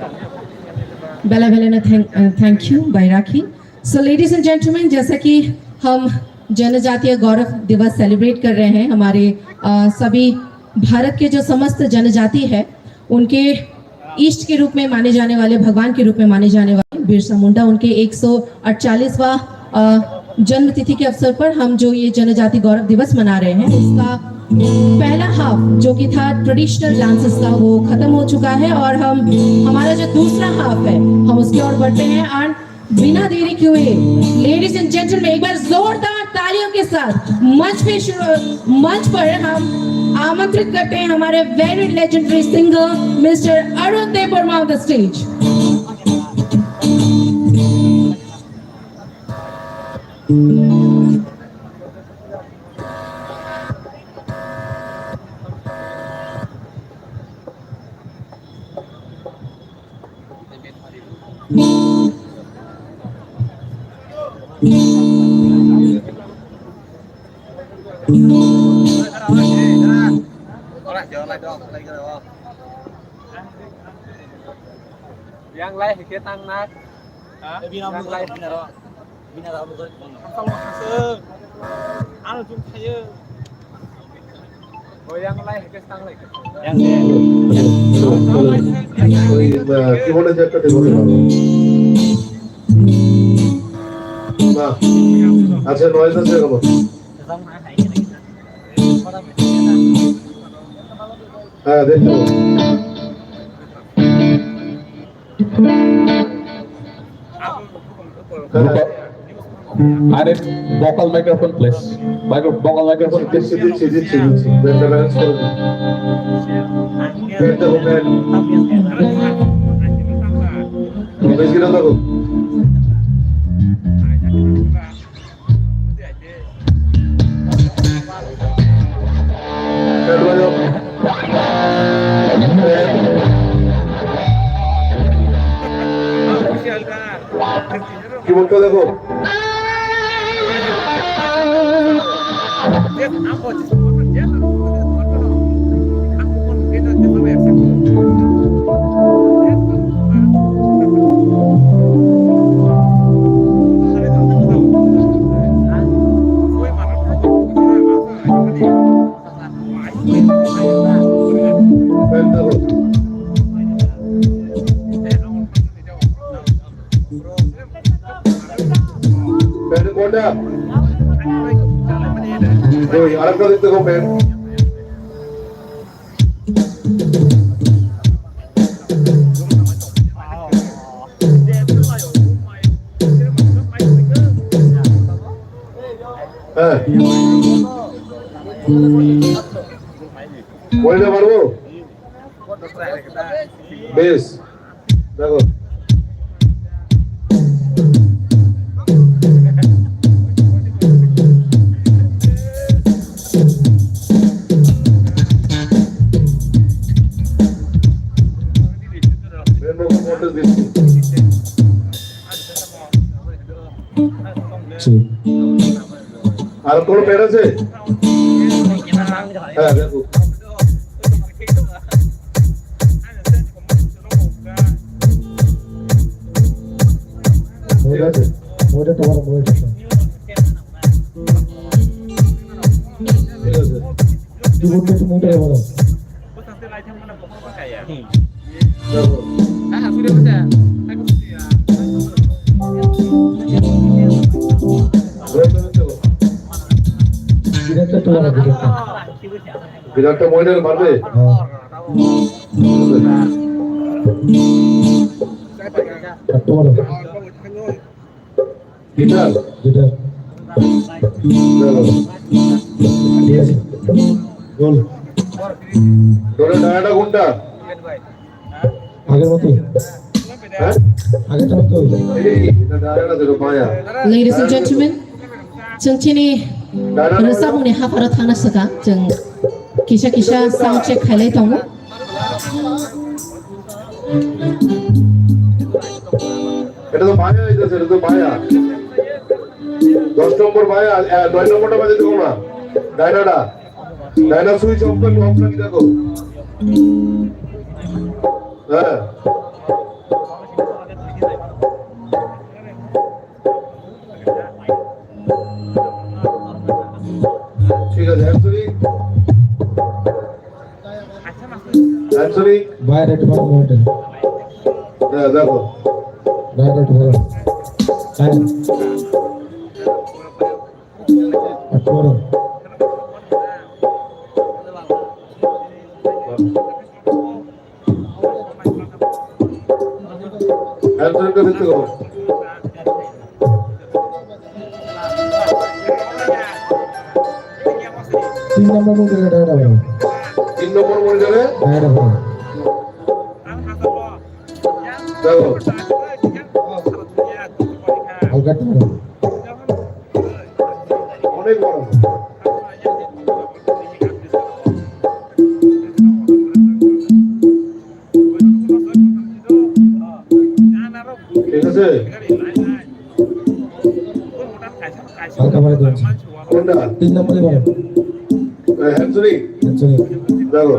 Bela bela no thank, uh, thank you, Bairaki. So, ladies and gentlemen, जैसा कि हम जनजातीय गौरव दिवस सेलिब्रेट कर रहे हैं, हमारे, अ, सभी भारत के जो समस्त जनजाति है, उनके इष्ट के रूप में माने जाने वाले, भगवान के रूप में माने जाने वाले बिरसा मुंडा, उनके एक सौ अड़तालीसवाँ, अ, जन्म तिथि के अवसर पर हम जो ये जनजाति गौरव दिवस मना रहे हैं, इसका पहला हाफ जो कि था ट्रेडिशनल डांसेस का, वो खत्म हो चुका है और हम, हमारा जो दूसरा हाफ है, हम उसकी ओर बढ़ते हैं। And बिना देरी किए हुए, लेडीज एंड जेंटलमैन, एक बार जोरदार तालियों के साथ मंच पे शुरू, मंच पर हम आमंत्रित करते हैं हमारे very legendary singer mister Arun Dev Varma on the stage. Yang lai hike tang nak. Ha? Yang lai. Bina ro. Bina ro. Asal mah kasih. Anu jum kaya. Oh, yang lai hike tang lai. Yang lai. Oy, ba, ki bole je ekta table ba. Ba. Acha, noise ache aro. Ha, dekho. Vocal, are vocal microphone, please. Micro-, vocal microphone, please. দিচ্ছি, দিচ্ছি, দিচ্ছি, দিচ্ছি। ব্যান্ডটা balance করে দিন। ব্যান্ডটা কোথায়? বেশ গিরা দেখো। ব্যান্ড বাজাও। কিবোর্ডটা দেখো। প্যান্ট কোনটা? ওই আরেকটা দেখতে গো প্যান্ট। হ্যাঁ। বলতে পারবো? বেশ। দেখো। মেন মোটর দিচ্ছি। জি। আর কোনো প্যাড আছে? হ্যাঁ, দেখো। ঠিক আছে। ঠিক আছে। তুই বলতে একটু মুখটা বলো। বিরাটটা তোমার, বিরাটটা। বিরাটটা ময়দানে মারবে? হ্যাঁ। Tomorrow. Guitar. Guitar. Chalo. Yes. Gol. Dole dayada gunta. আগের মতো। হ্যাঁ? আগের মতো। এই, এটা dayada dole baya. Ladies and gentlemen, chwng chini rwchapmungni hapharo thangna swkang, chwng kisa kisa sound check khailai tongo. এটা তো বায়া, এটা তো বায়া। দশ নম্বর বায়া, এ, নয় নম্বরটা বাজে দেখো না। ডায়নাটা। ডায়না সুইচ অফ করে, অফ করে দেখো। হ্যাঁ। ঠিক আছে, হ্যান্ডসুরি। হ্যান্ডসুরি। বাইরে একটু ভালো মোবাইলটা। হ্যাঁ, দেখো। বাইরে একটু ভালো। হ্যাঁ। আর বড়। হ্যান্ডসুরিটা দেখতে পাবো। তিন নম্বর মনিটরে ডায়নাটা বাড়াও। তিন নম্বর মনিটরে? ডায়নাটা বাড়াও। দেখো। হালকা একটু বাড়াও। অনেক বড়। ঠিক আছে। হালকা বাড়াই দিন। কোনটা? তিন নম্বরে বাড়ান। এ, হ্যান্ডসুরি? হ্যান্ডসুরি। দেখো।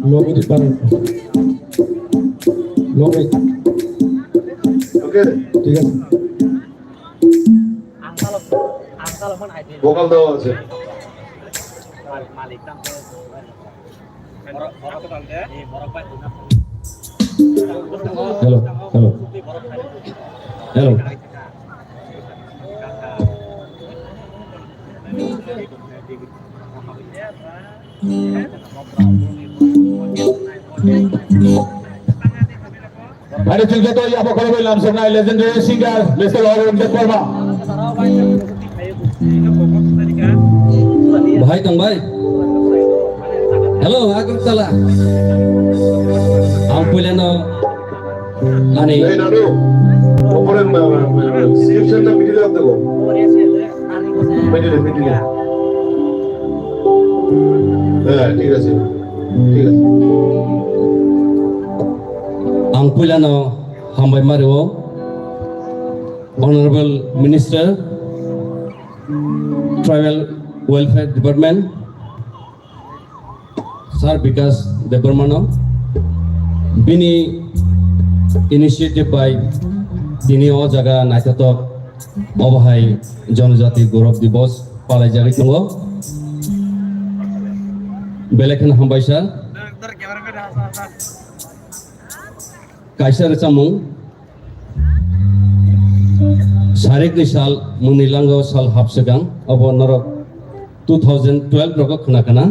লো মিড বাড়ান। Low mid. ওকে। ঠিক আছে। ভোকাল দেওয়া আছে। Hello, hello, hello. Hari chwngkhe to yabo khoroknwi lamsoknai legendary singer Mister Arun Debbarma. Bahai tong bai? Hello, Agartala. Ang puilano ani. Hey, Nanu. Opor en, eh, eh, eh, script set up video up debo. Middle, middle. হ্যাঁ, ঠিক আছে, ঠিক আছে। Ang puilano hambai mario, Honorable Minister, Tribal Welfare Department, Sir Bikash Debbarmano, bini initiative bai tini o jaga naithotok obo hai Janajati Gaurav Divas palaijagwi tongo. Belai kheno hambai sir. Kaisa rwchapmung. Sarikni sal, mwnwi lango sal hapswkang, obo norok two thousand twelve rogo khna khna.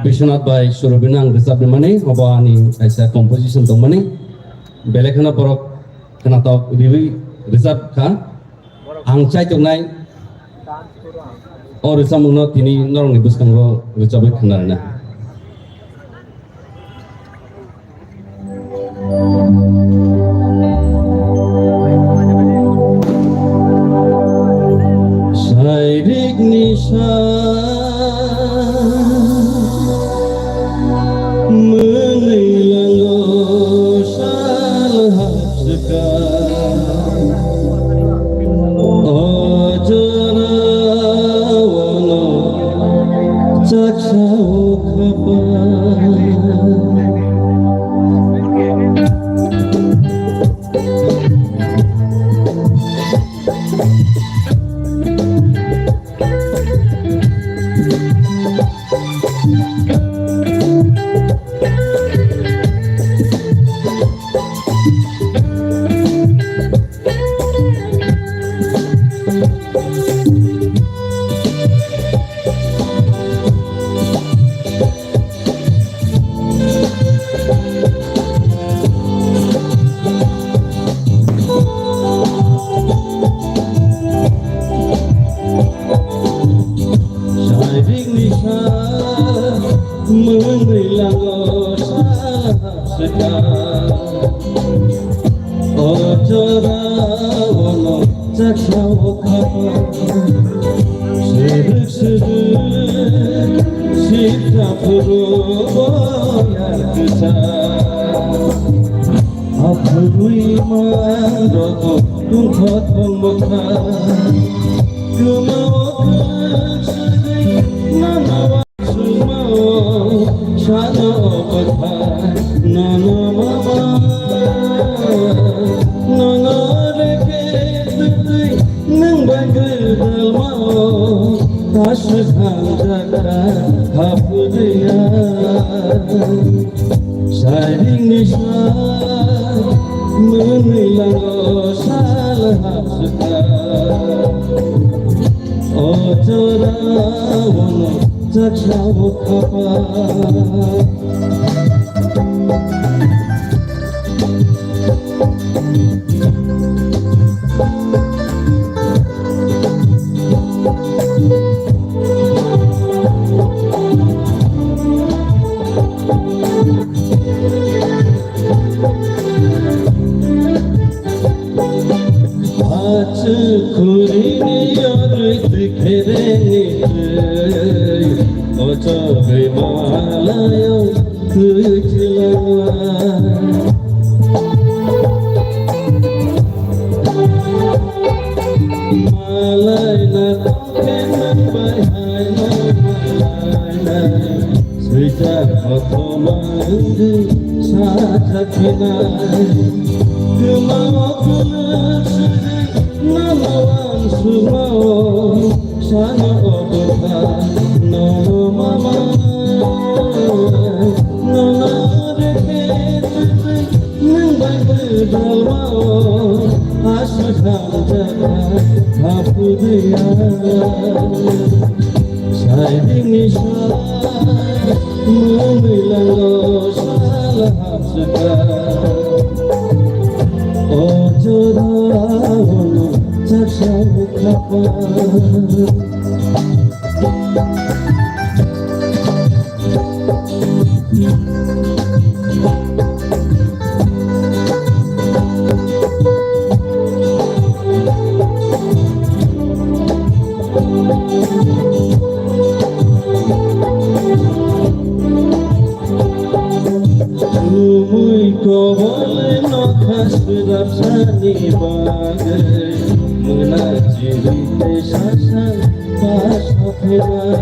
Biswanath bai Surabhino ang rwchapnimani, obo ani kaisa composition tongmani. Belai kheno borok khnatok riwi rwchap kha. Ang chaituknai o rwchapmungno tini norokni bwskango rwchapwi khna rwna. Sairikni sa mwnwi lango sal hapswka. O jorao no chaksa o khapang. Jora ono chaksa o khapa. Siruk siruk sita phuru boyar kisa. Aphurui man rok tungkha tongmokha. Guma o kwlwk sugwi nana wa sumao. Sano o kwthar nono mama. Nono reke twtwi nwng bai gwdalmao. Aswk hamjakha haphudiya. Sairing ni sa mwnwi lango sal hapsukha. O jora ono chaksa o khapa. Achukhurini yorwi twi khereni twi, o chogwi malayo twi chilangma. Malaina tongkhe nwng bai haino malainai. Swijak kothoma wngwi sajak phinai. Kwmao kwlwk swijak nono wansukmao. Sano o bwkha nono mama. Nono reke twtwi nwng bai gwdalmao. Aswk hamjakha haphudiya. Saidini sa mwnwi lango sal hapsukha. O jora ono chaksa o khapa. Lumui kobole nokha swrapsani bagwi, mwnai chirwi tei sasan pa sophinai.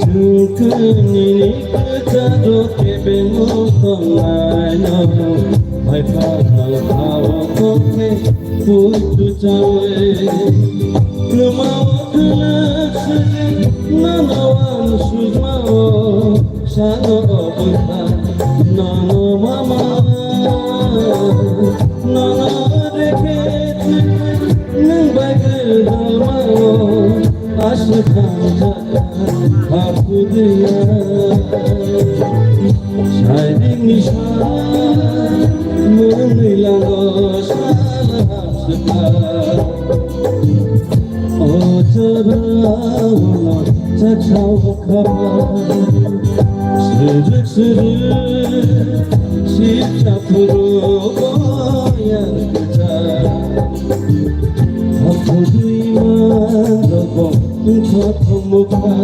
Chwng kwnini kwcharo kebengno tongnaino, bai pha nang phao tongkhe puitu chawi. Kwmao kwlwk swijak nono wansukmao. Sano o bwkha nono mama, nono reke twtwi nwng bai gwdalmao. Aswk hamjakha haphudiya. Saidini sa mwnwi lango sal hapsukha. O jora ono chaksa o khapa. Siruk siruk sipsa phuru boyar kwchar. Haphudiya man rok wngkha thongmokha.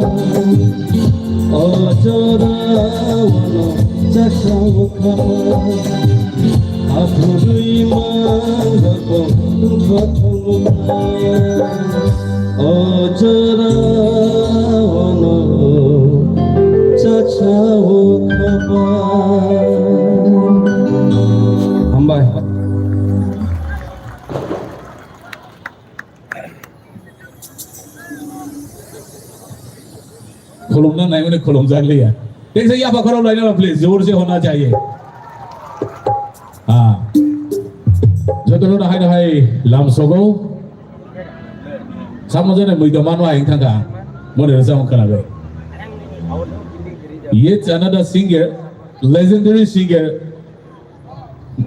O jora ono chaksa o khapa. Aphurui man rok wngkha thongmokha. O jora ono chaksa o khapa. Hambai. Khulumna naimani khulumjakliya. Tei se yapa khorok lainala, please, jor se hona chahiye. Ah. Joto no hai hai lam sogo. Samo jane mui do mano hai thangka. Mone resa mo khana be. Yet another singer, legendary singer.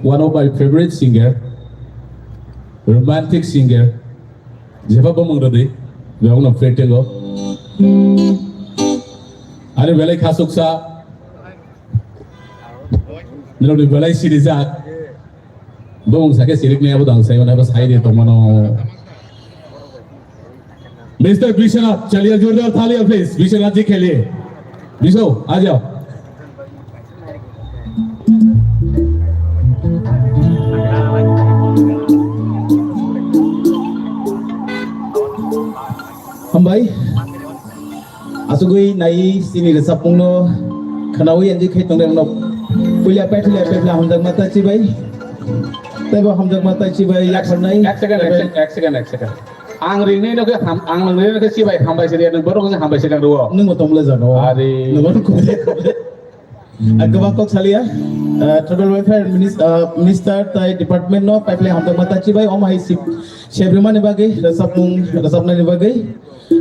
One of my favorite singer, romantic singer, jeba bomong rodi, jeba no fete go. Ani belai khasuksa, Nirok ni belai sirijak. Bung sake sirik ni abo dang sayo na abo sai de tongmano. Mister Bishwanath, chaliya jordar thaliya please. Bishwanath ji ke liye. Bisho, aa jao. Hambai. Asugwi nai chini rwchapmungno khwnawi enjoy khai tongnai rokno puila paithilya paithilya hamjakma taichibai. Teibo hamjakma taichibai yakharnai. Ek second, ek second, ek second, ek second. Ang ringnaino khe ham-, ang ringnaino khe chibai hambai se rw, nwng borok khe hambai se rw. Nwng bo tongmole jano. Ari. Nwng bo tongmole. Ah, kwbang kok salia, ah, Tribal Welfare Minis-, ah, Minister tai Department no pipeline hamjakma taichibai, omo hai sip-, sebrimani bagwi, rwchapmung, rwchapnani bagwi,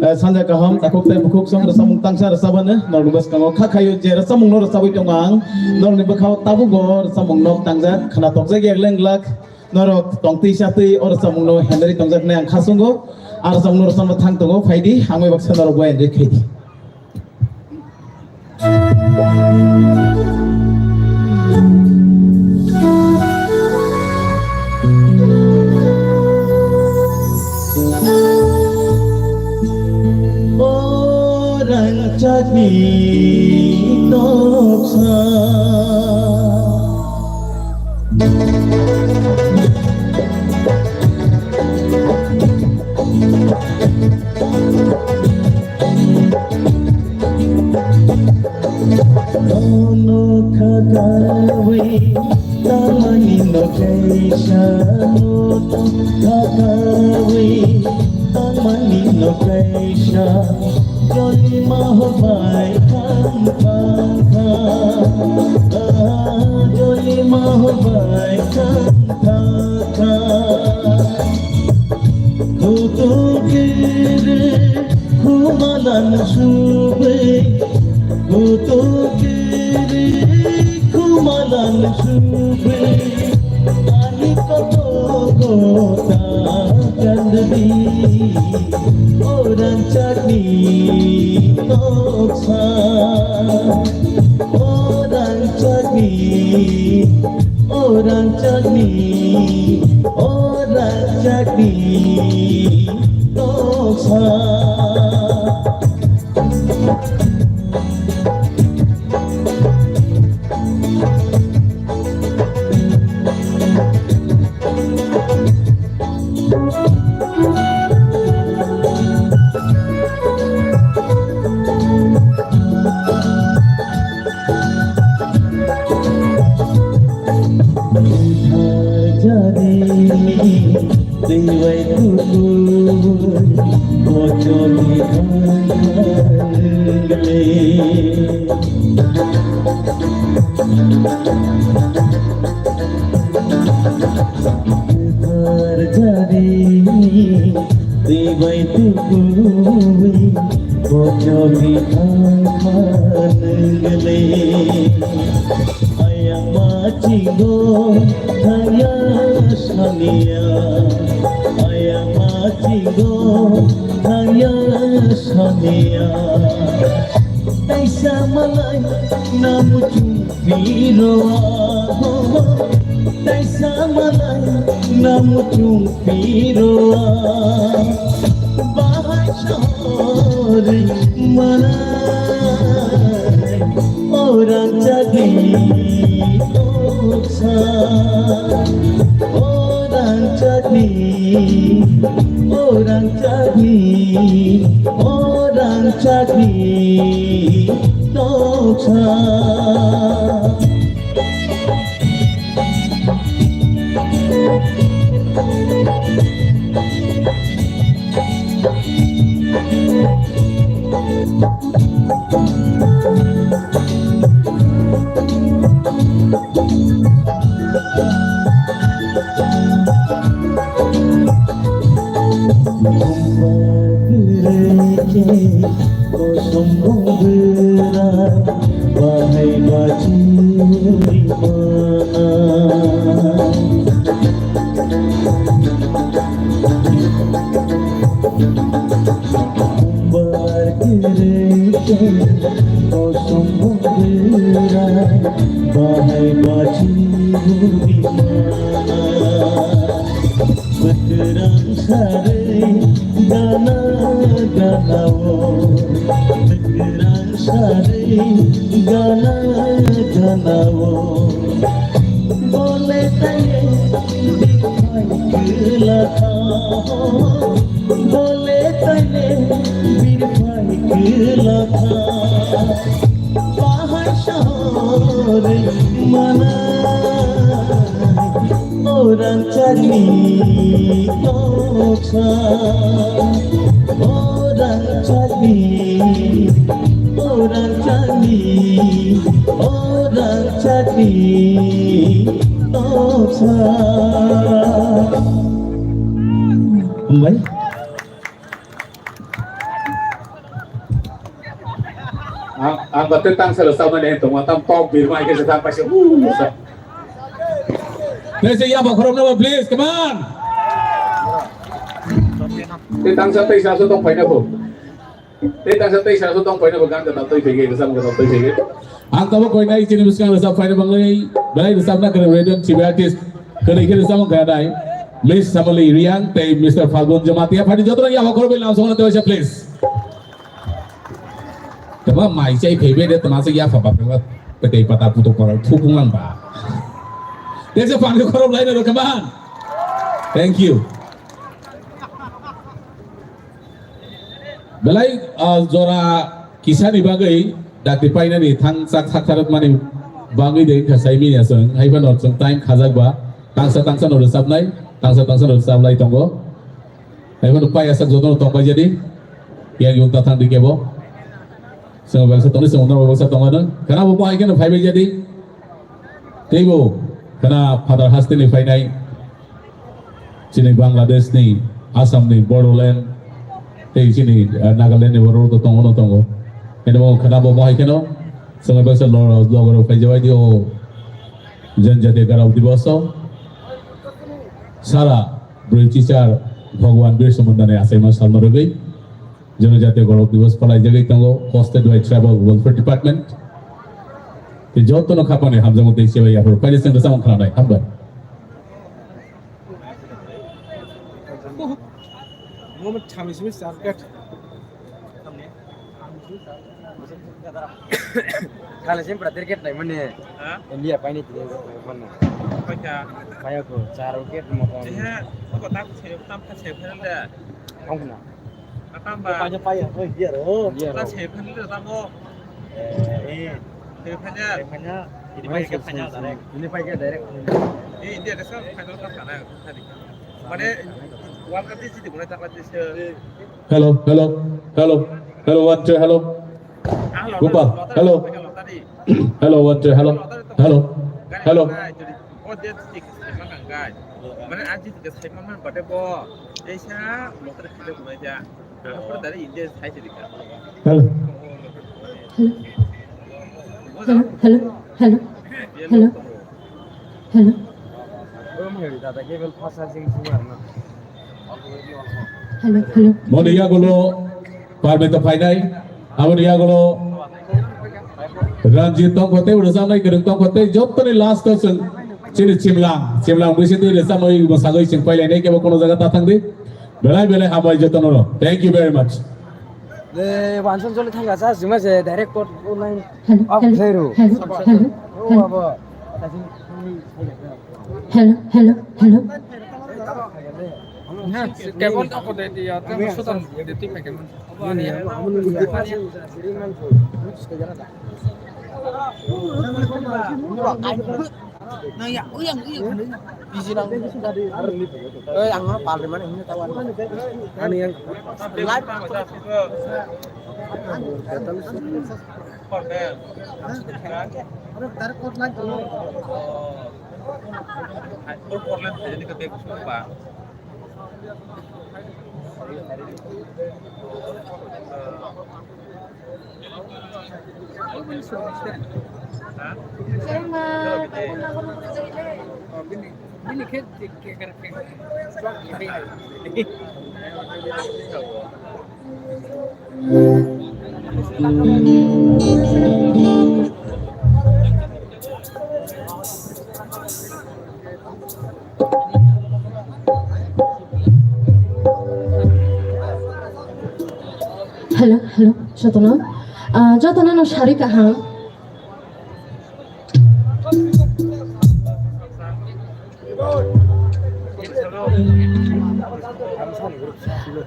ah, sanja kaham, takhuk tai bukhuk song rwchapmung tangsa rwchapmano, norokni bwskango kha khaio je rwchapmungno rwchapwi tongo ang, norokni bwkhao tabukbo rwchapmung nok tangjak, khwna tokjak yak leng glak, norok tongtwi chatwi o rwchapmungno henari tongjaknai ang kha sungo, ah rwchapmungno rwchapna thang tongo, phaidi, ang bai baksa norok bai enjoy khaidi. O rangchakni noksa. Nono khakawi tamani no kaisa, nono khakawi tamani no kaisa. Jolima hobai thang thang thang, ah, jolima hobai thang thang thang. Kutu kiri khumalan subai, kutu kiri khumalan subai. Ani koto kota kandadi, o rangchakni noksa, o rangchakni, o rangchakni, o rangchakni noksa. Twi bai tubu, kocholi hangle. Har jari twi bai tubu, kocholi hangle. Ayama chingo thangya saniya, ayama chingo thangya saniya. Taisa malai namu chungpiro, taisa malai namu chungpiro. Bahai sori mana. O rangchakni noksa, o rangchakni, o rangchakni, o rangchakni noksa. Kosom bwrang bahai bachuri mana. Umbar kwrwi khe kosom bwrang Bahai baji hudi ma, bekerang sare gana gana o, bekerang sare gana gana o. Bole taile birpai kela tha, bole taile birpai kela tha. Bahai sore mana orang cari toksa, orang cari, orang cari, orang cari toksa. Hambai. Ang, ang batai tangsa rwchapmani hinwi tongma, tam tok birma hai khe se thang paisa. Tei se yapha khoroknabo, please, come on. Tei tangsa tei sa so tong phaina kho. Tei tangsa tei sa so tong phaina kho, gan jata tei phege, rwchapmung jata tei phege. Ang tabo koinai chini bwskang rwchap phaina bangwi, belai rwchapna kwrwng radio T V artist. Kwrwi khe rwchapmung kha nai. Miss Samali Riang tei Mister Falgun Jamatia phaidi jotono yapha khoroknwi lamsokna tei waisa, please. Tama mai chai phaibai de, tama se yapha bapre ba, petai pata puto koral thupung lang ba. Tei se pangni khorok lai na rw, come on. Thank you. Belai, ah, jora kisani bagwi dakti painani thangchak sakharok mani bagwi de wngkha sai mini aswng. Hai phano chwng time khajak ba, tangsa tangsa no rwchapnai, tangsa tangsa no rwchaplai tongo. Hai phano pai asak jotono tongbai jadi. Yang yung tathang di kebo. Sengok baksa tongni, sengok nang baksa tongmano. Khana bo hai kheno phaibai jadi. Teibo khana Father hasteni phainai. Chini Bangladesh ni, Assam ni, Bodoland, tei chini, eh, Nagaland ni borok rok tongo no tongo. Eno bo khana bo hai kheno. Sengok baksa lo, lo, lo, phaijabai di o. Janjati Gaurav Diwas o. Sara bwrwi chichar Bhagwan Birsa Mundani achaima salno rwgwi. Janajatiya Gaurav Diwas phalai jagwi tongo, hosted by Tribal Welfare Department. Tei jotono khapani hamjakmung tei chibai yaphar phaidi chwng rwchapmung khwnanai. Hambai. Kale sempra derket nai mane. Ha? India paini tini mana? Paika. Paya ko char wicket mo kon. Ehe, ko tak se tam ka se phel de. Hong na. Atam ba. Paya paya, oh, India ro. India ro. Ta se phel de tamo. Eh, eh. Se phel de. Se phel de. Ini paika final direct. Ini paika direct. Eh, India ke sa final ka sana tadi. Mane World Cup di sidi guna tak lagi se. Hello, hello, hello, hello, one, two, hello. Gopal, hello. Hello, one, two, hello, hello, hello. Hello. Hello, hello, hello, hello, hello. Hello. Hello, hello. Moni yagulo parmita phainai, aboni yagulo Ranjit tongkho tei rwchapnai kwrwng tongkho tei jotoni last o chwng chini Chimlang, Chimlang bwsitwi rwchapmani mwsagwi chwng pailainai kebo kono jaga ta thangdi. Belai belai hambai jotono. Thank you very much. Le, wansan joli thangka sa, jima se direct court online. Hello, off hello, zero. Hello, hello, oh, hello. Abo. Hello, hello, hello. Table to ko de diya, table sudan de ti me ke. Nang ya, uyang, uyang. Biji lang. Eh, ang pal di mana ini tawan. Ani yang live. Hello, hello, jotono. Ah, jotono no sari kaham.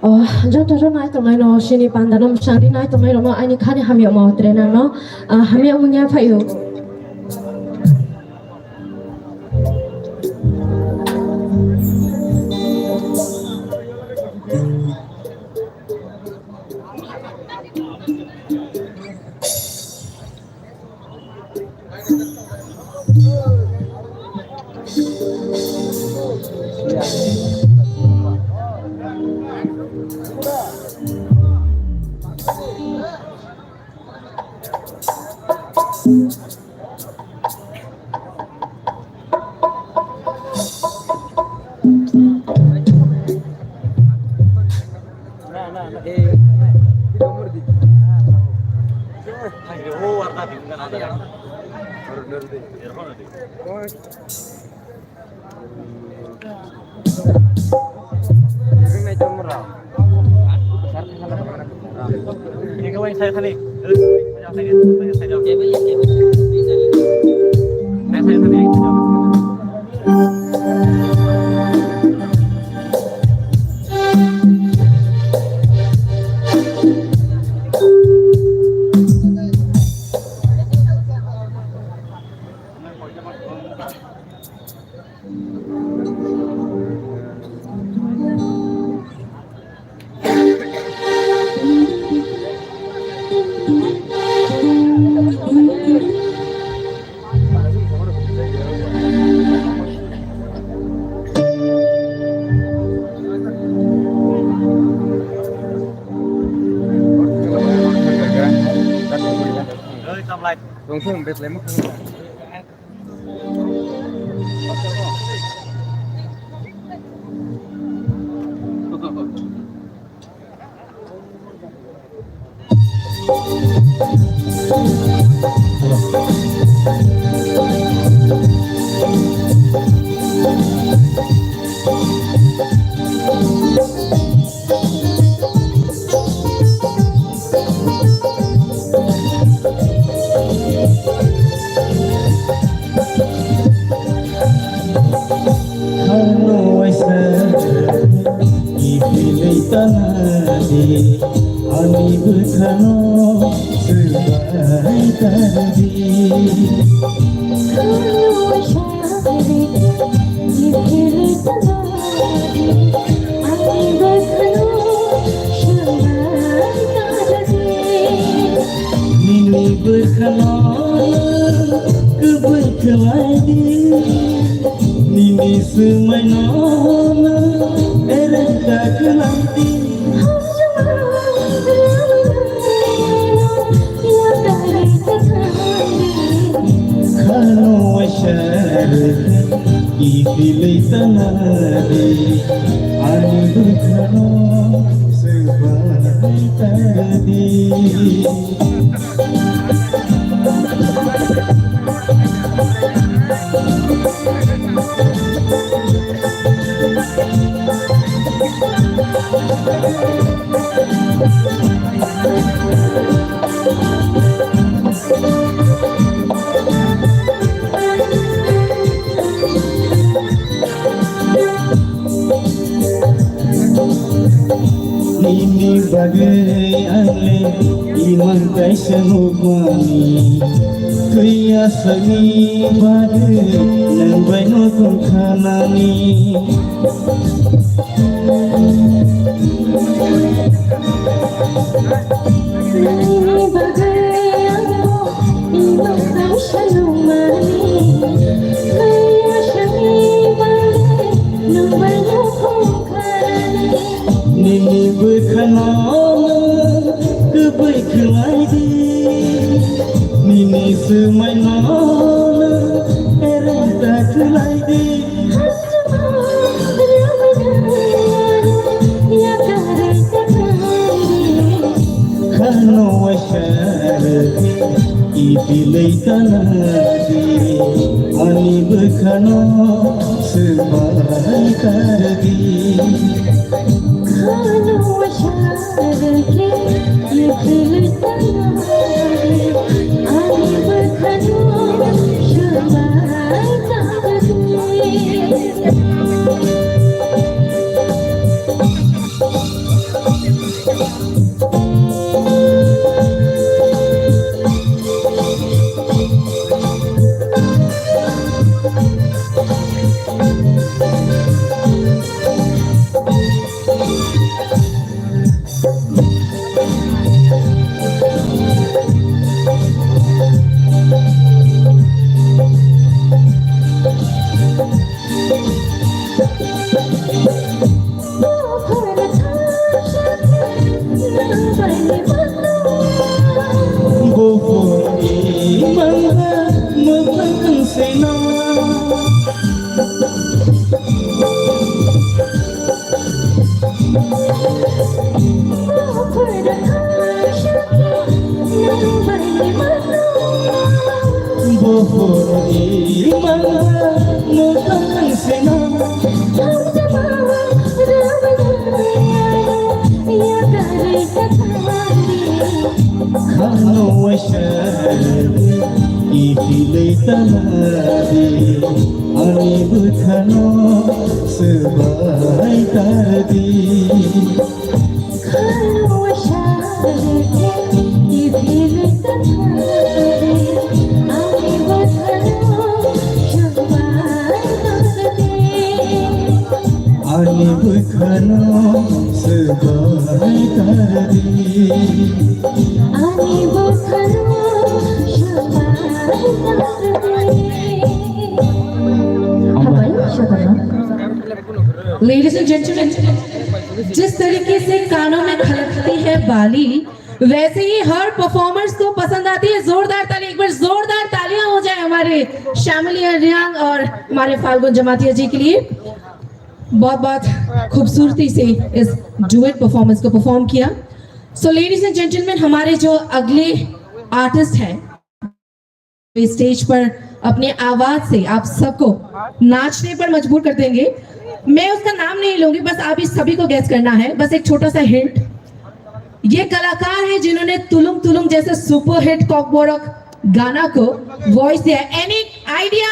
Oh, joto ro nai tongnai no, sini panda no, sari nai tongnai rok no, ani khani hamya mo, tre nang no, ah, hamya mo nya phaio. Hano waisa ibilai tanadi, ani bwkhano swbai tardi. Nini bwkhano kwbwi khlai di, nini swmaino ereng ta khlai di. Khano waisa rwkha ibilai tanadi, ani bwkhano swbai tardi. Nini bagwi angle imang kaisa nukmani, twi aswkni bagwi nwng bai no tongkha nani. Nini bagwi angle imang kaisa nukmani, twi aswkni bagwi nwng bai no tongkha nani. Nini bwkhano kwbwi khlai di, nini swmaino ereng ta khlai di. Khano waisa rwkha ibilai tanadi, ani bwkhano Buphurni mangla mwkhang sino. Buphurni mangla mwkhang sino. Khano waisa iphilwi tangadi, ani bwkhano swbai tardi. Ani bwkhano swbai tardi. Ani bwkhano swbai tardi. Ladies and gentlemen, जिस तरीके से कानों में खलकती है बाली, वैसे ही हर परफॉर्मर्स को पसंद आती है। जोरदार ताली, एक बार जोरदार तालियां हो जाए हमारे श्यामली रियांग और हमारे फाल्गुन जमातिया जी के लिए। बहुत बहुत खूबसूरती से इस डुएट परफॉर्मेंस को परफॉर्म किया। सो लेडीज एंड जेंटलमैन, हमारे जो अगले आर्टिस्ट हैं, स्टेज पर अपने आवाज से आप सबको नाचने पर मजबूर कर देंगे। मैं उसका नाम नहीं लूंगी, बस आप ही सभी को गेस करना है। बस एक छोटा सा हिंट, ये कलाकार हैं जिन्होंने तुलुम तुलुम जैसे सुपरहिट कॉकबोरक गाना को वॉइस दिया। एनी आइडिया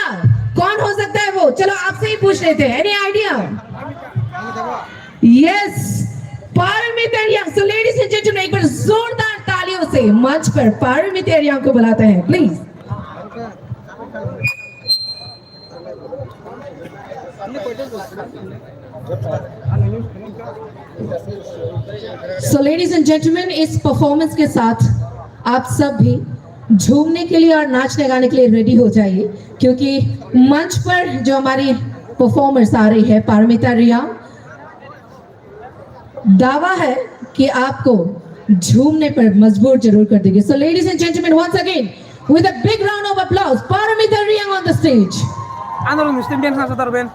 कौन हो सकता है वो? चलो, आपसे ही पूछ लेते हैं, any idea? Yes, Paramita Reang. So ladies and gentleman, एक बार जोरदार तालियों से मंच पर पारमिता रियांग को बुलाते हैं, please. So ladies and gentleman, इस परफॉर्मेंस के साथ आप सब भी झूमने के लिए और नाचने गाने के लिए रेडी हो जाइए, क्योंकि मंच पर जो हमारी परफॉर्मर्स आ रही है, पारमिता रियांग, दावा है कि आपको झूमने पर मजबूर जरूर कर देगी। So ladies and gentlemen, once again with a big round of applause, Paramita Reang on the stage. Ano rung ni stem dance nasa tar ben.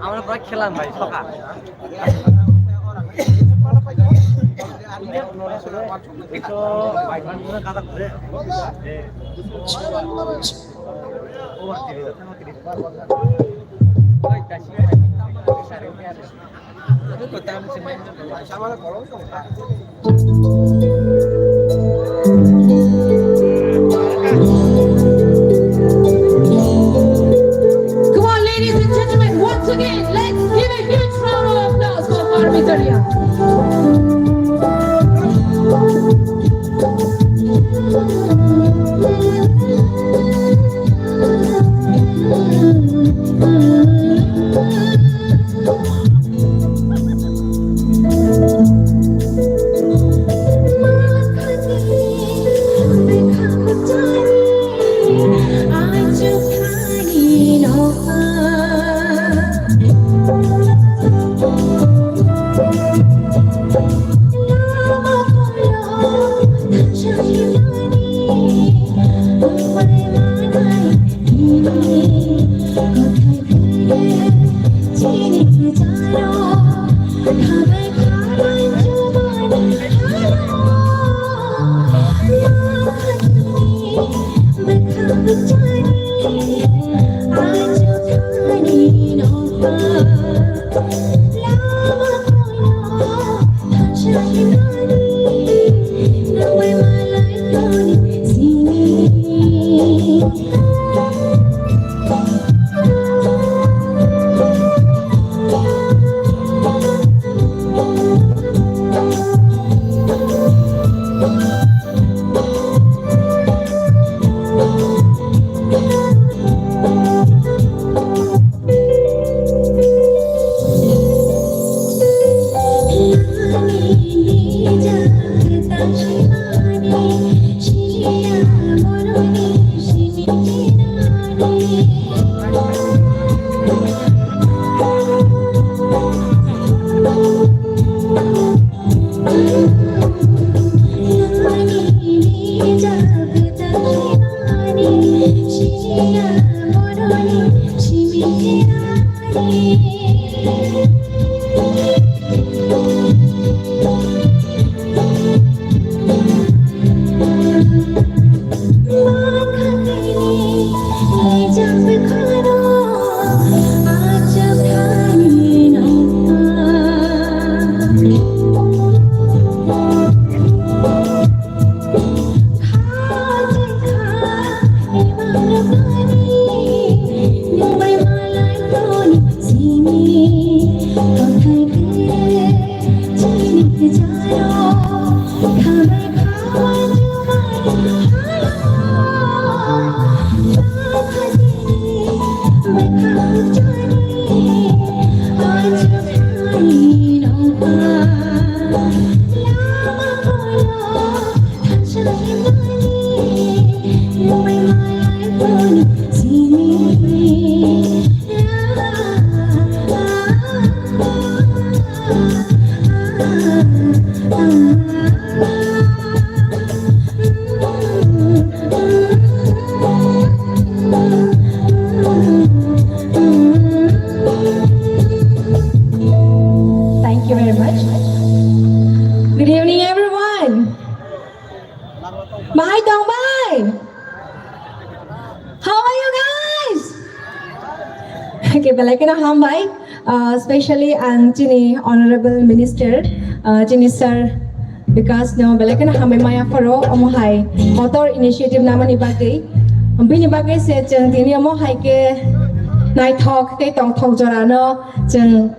আমরা প্রায় খেলাম ভাই, সকাল। Come on, ladies and gentlemen, once again, let's give a huge round of applause for Parmitaria. Thank you very much. Good evening, everyone. Bahai tong bai? How are you guys? Okay, belai kheno hambai. Uh, specially ang chini Honorable Minister, uh, chini Sir Bikash no belai kheno hambai maya pharo omo hai kotor initiative namani bagwi. Bini bagwi se chwng tini omo hai khe naithok tei tongthok jora no chwng,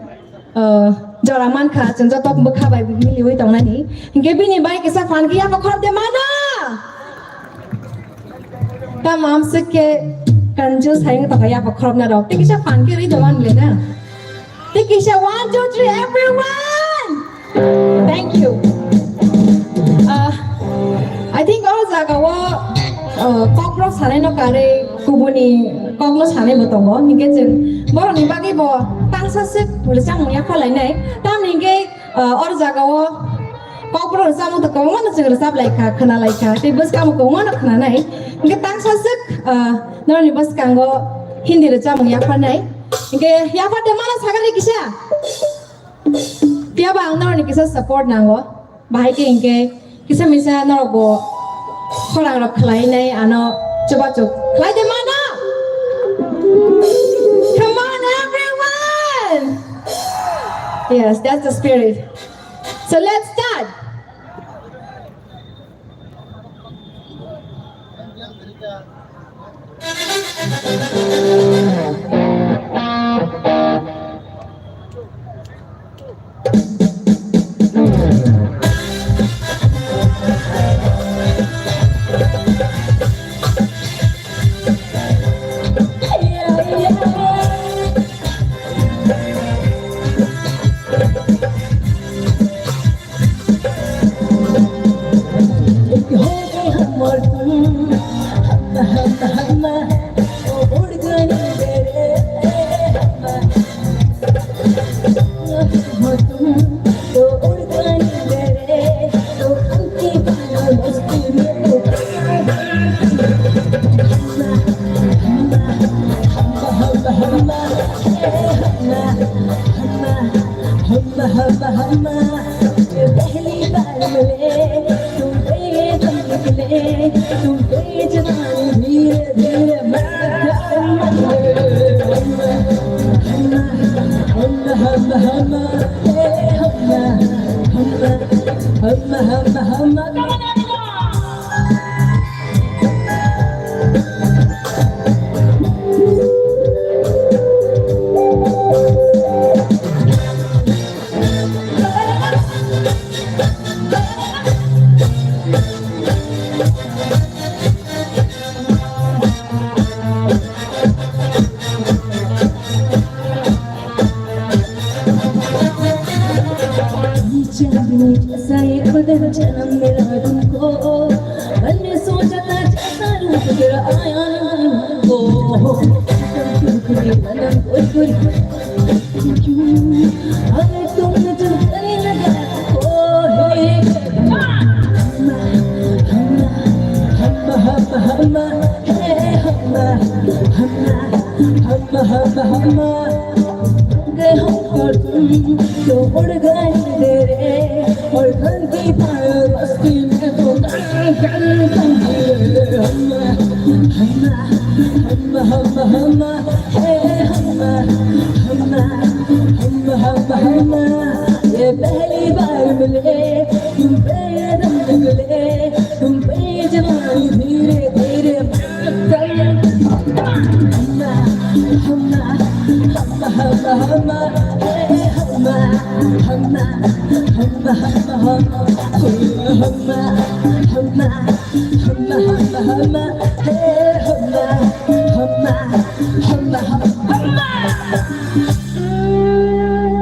uh, jora mankha, chwng joto bwkha bai miliwi tongnani. Hinkhe bini bai kisa phan khe yapha khorok de mano. Tamo amswk khe kanju sayung tongkha yapha khorokna rok. Tei kisa phan khe rwi tongmani le na. Tei kisa one, two, three, everyone! Thank you. Ah, I think o jaga o, ah, kokrok sanai no karwi kubuni kokno sanai bo tongo. Hinkhe chwng borokni bagwi bo tangsa swk rwchapmung yapha lainai. Tamni hinkhe Ah, or jaga o kokborok rwchapmung to kwbangma no chwng rwchap lai kha, khwna lai kha, tei bwskango kwbangma no khwna nai. Hinkhe tangsa swk, ah, norokni bwskango Hindi rwchapmung yapharnai. Hinkhe yaphar de mano sakha de kisa. Abo ang norokni kisa support nango. Bahai khe hinkhe kisa misa norokbo khorang rok khlainai ano chubachu khlai de mano. Come on, everyone! Yes, that's the spirit. So let's start.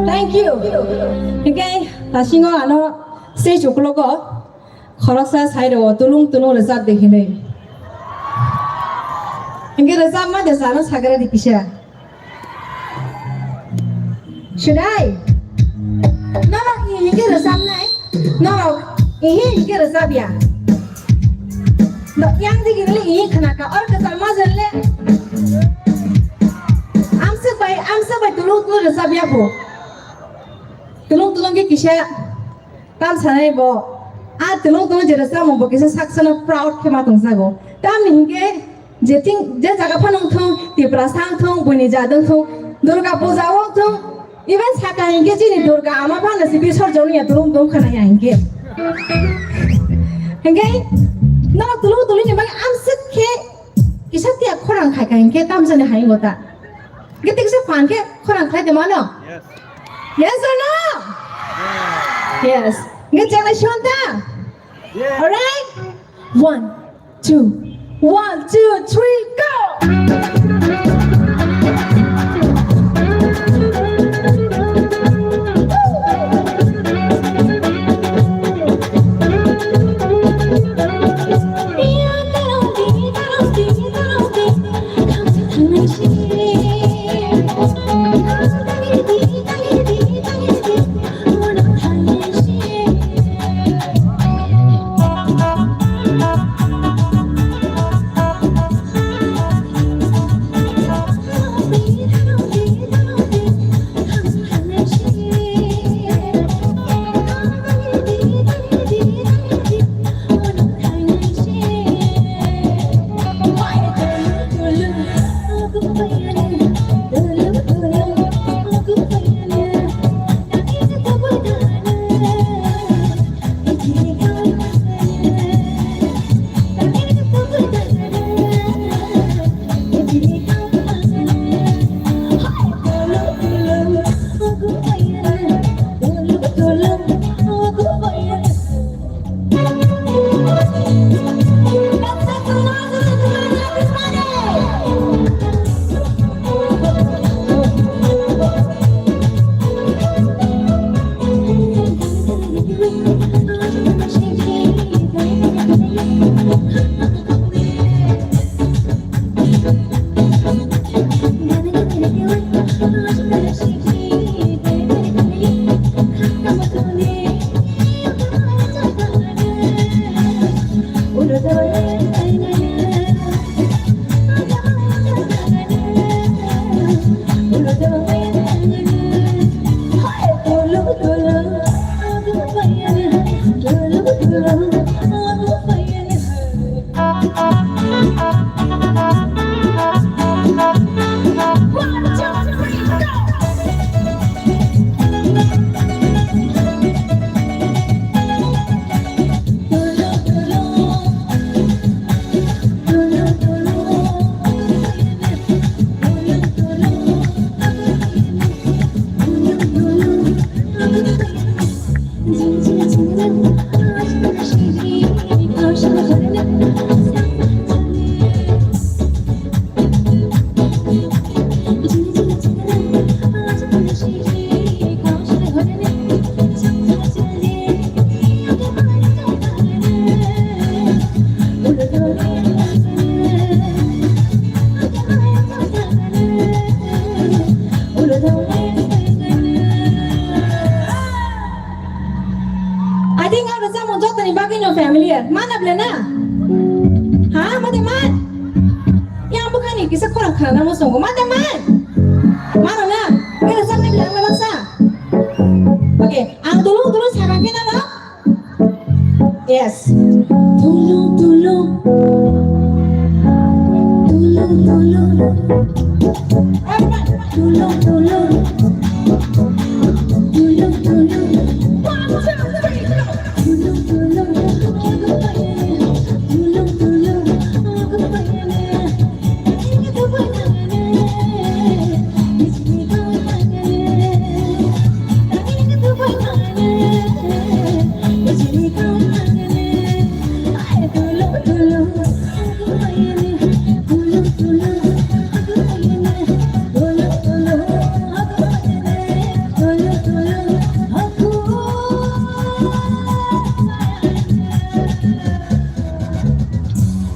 Thank you. Hinkhe, lasingo ano sei chuklogo khoroksa sairok tulung tulung rwchap de hinwi. Hinkhe rwchapma de chano sagra di kisa. Should I? Norok ihi hinkhe rwchapnai? Norok ihi hinkhe rwchapya? Yang digi nili ihi khnaka, or kwtal ma jole. Amswk bai, amswk bai tulung tulung rwchapya bo. Tulung tulung khe kisa tam sanai bo. A tulung tulung je rwchapmung bo kisa saksano proud khe ma tongjago. Tamni hinkhe je thing, je jaga phano wngthung, Tiprasa wngthung, buini jat wngthung, Durga puja wngthung, even saka hinkhe chini Durga ama phano se Bisorjon wngya tulung tulung khwnaya hinkhe. Hinkhe no tulung tulung ni bagwi amswk khe kisa tiya khorang khai khai hinkhe tamjani hai gota. Hinkhe tiksa phan khe khorang khlai de mano? Yes. Yes or no? Yes. Hinkhe chelai shonta? Yes. Alright? One, two, one, two, three, go! I think ang rwchapmung jotoni bagwi no familiar. Mana ble na? Ha? Mate man? Yang bukhani kisa khorang khana mo songo. Mate man? Mano na? Kaya sa ni bilang na sa? Okay. Ang tulung tulung sa kaki na no? Yes. Tulung tulung. Tulung tulung. Tulung tulung. Tulung tulung. One, two, three, go. Tulung tulung. Tulung tulung.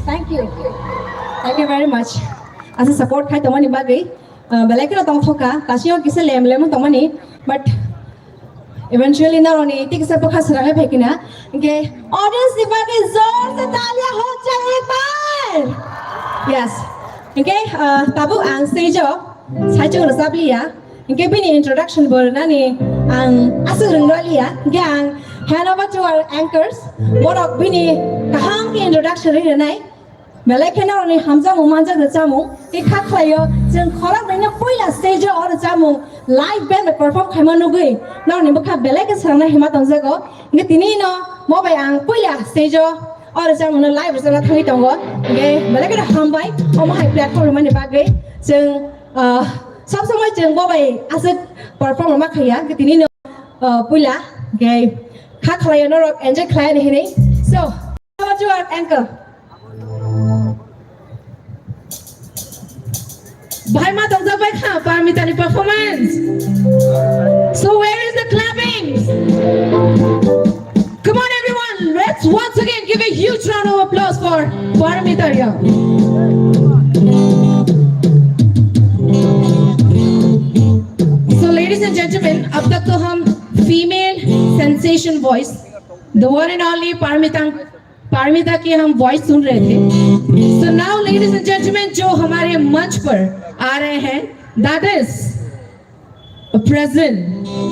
Thank you. Thank you very much. Asa support khai tongmani bagwi, uh, belai kheno tongthokha, tasio kisa lem lem tongmani, but eventually naroni tikisa bwkha srangwi phaikina. Hinkhe audience ni bagwi jor se talia ho jai ek baar. Yes. Hinkhe, uh, tabuk ang stage o saichung rwchap liya. Hinkhe bini introduction bo rwnani ang aswk rwngya liya. Hinkhe ang hand over to our anchors. Borok bini kaham khe introduction rwnai. Belai khe norokni hamjakmung manjak rwchapmung tei kha khlaio, chwng khoroknwino puila stage o o rwchapmung live band bai perform khaima nugwi norokni bwkha belai khe swnamnai hima tongjago. Hinkhe tini no mo bai ang puila stage o o rwchapmung no live rwchapna thangwi tongo. Hinkhe belai kheno hambai omo hai platform rwmani bagwi. Chwng, ah, sob somoi chwng bo bai aswk perform rwma khaiya. Hinkhe tini no, ah, puila hinkhe kha khlaio norok enjoy khlai ani hinwi. So, over to our anchor. Bhai ma tongjakbai kha Parmita ni performance. So where is the clapping? Come on everyone, let's once again give a huge round of applause for Parmita Reang. So ladies and gentlemen, अब तक तो हम female sensation voice, the one and only Parmita Paramita की हम वॉइस सुन रहे थे। So now ladies and gentlemen, जो हमारे मंच पर आ रहे हैं, that is present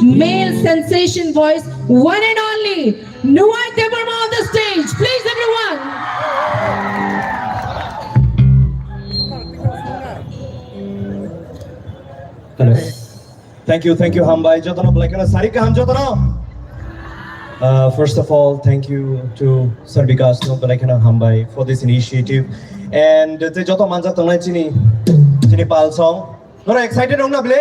male sensation voice, one and only Nuwai Debbarma on the stage, please everyone. Hello. Thank you, thank you, hambai jotono, belai kheno sari kaham jotono. Uh, first of all, thank you to Sir Bikash no, belai kheno hambai for this initiative. And tei joto manjak tongnai chini, chini pal song. Nora excited wng na ble?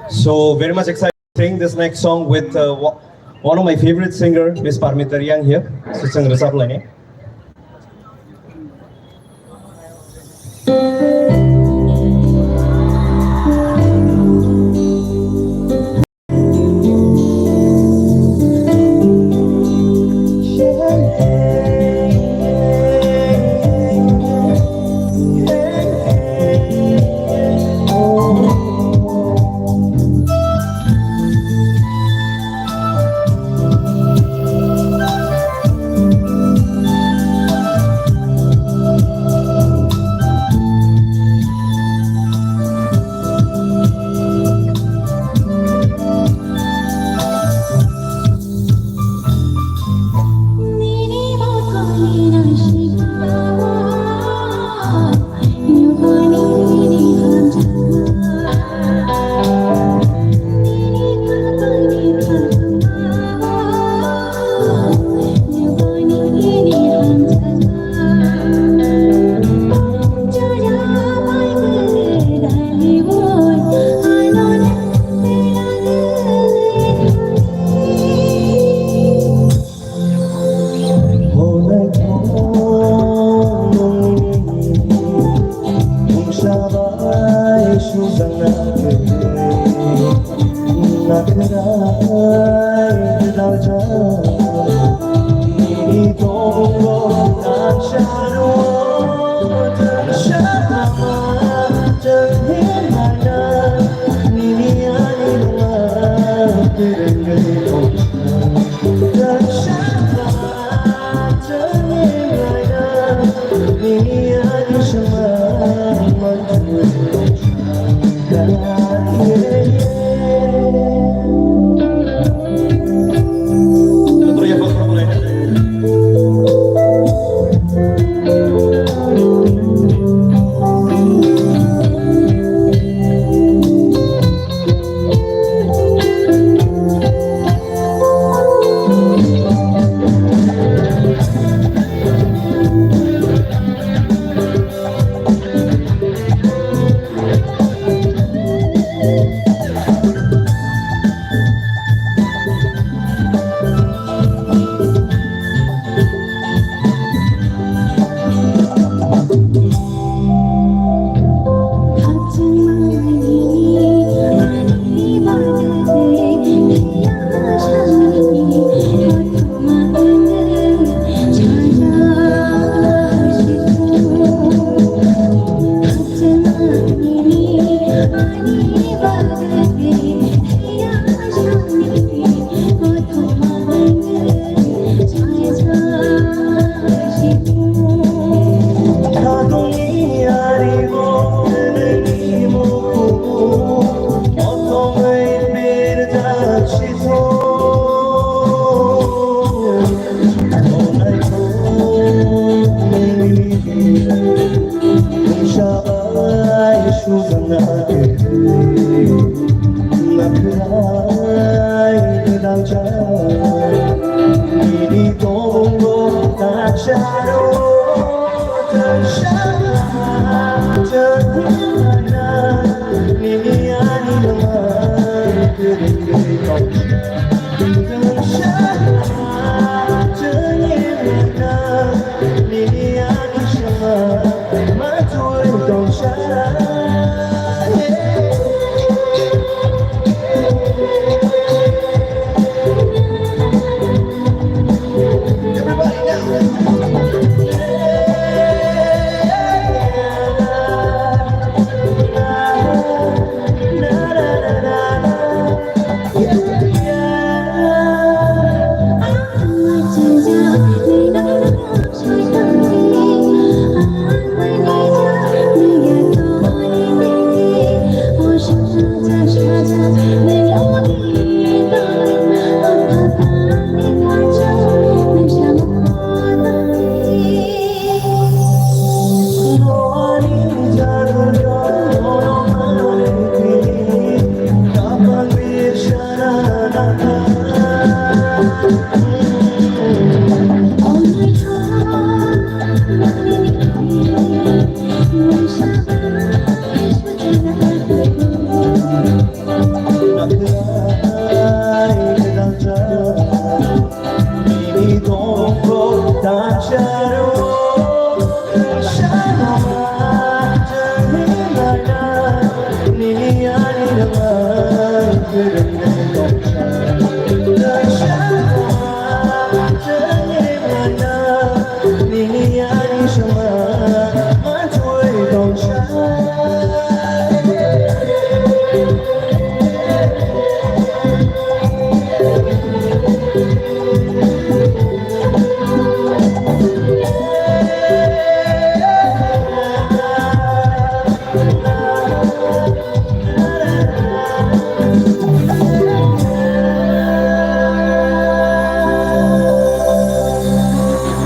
So very much excited to sing this next song with, uh, wa-, one of my favorite singer, Miss Parmita Reang here. So chwng rwchap laini.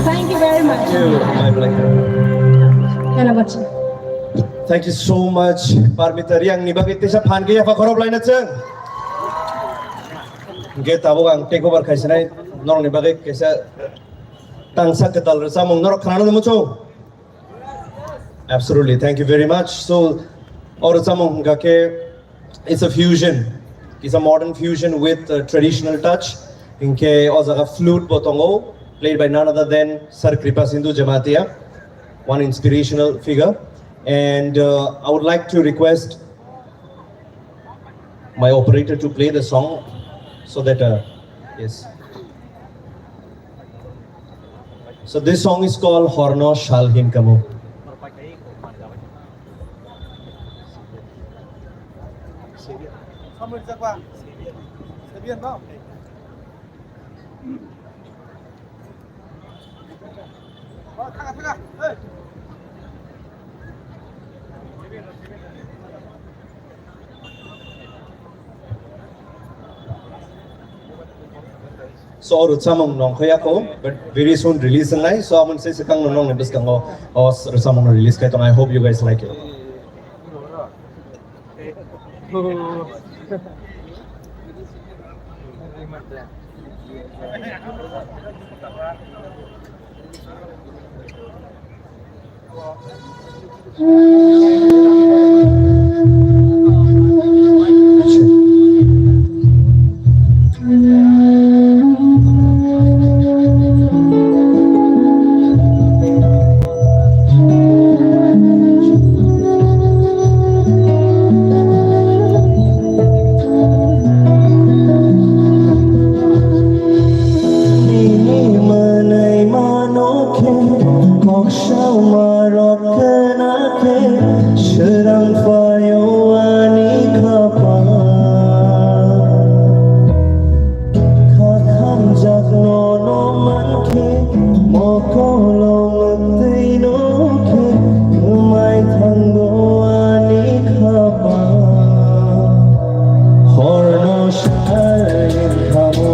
Thank you very much. Thank you, my pleasure. ধন্যবাদ। Thank you so much, Parmita Reang ni bagwi teisa phan khe yapha khorok laina chwng. Hingke tabuk ang take over khaisinai norokni bagwi kaisa tangsa kwtal rwchapmung norok khnana muchung. Absolutely, thank you very much. So, o rwchapmung hwnkha khe, it's a fusion. It's a modern fusion with a traditional touch. Hingke o jaga flute bo tongo, played by none other than Sir Kripa Sindhu Jamatia, one inspirational figure. And, uh, I would like to request my operator to play the song so that, uh, yes. So this song is called Horno Shalhin Kamo. So, rwchapmung nongkha yako, but very soon release wngnai. So, amon se swkang no nongni bwskango o rwchapmung no release khai tong. I hope you guys like it. Nini manai mano khe, koksa marok khna khe, srang phaio ani khapang. Kha khamjak nono mankhe, mokolong twi nokhe, wngmai thango ani khapang. Horno sal wngkhamo,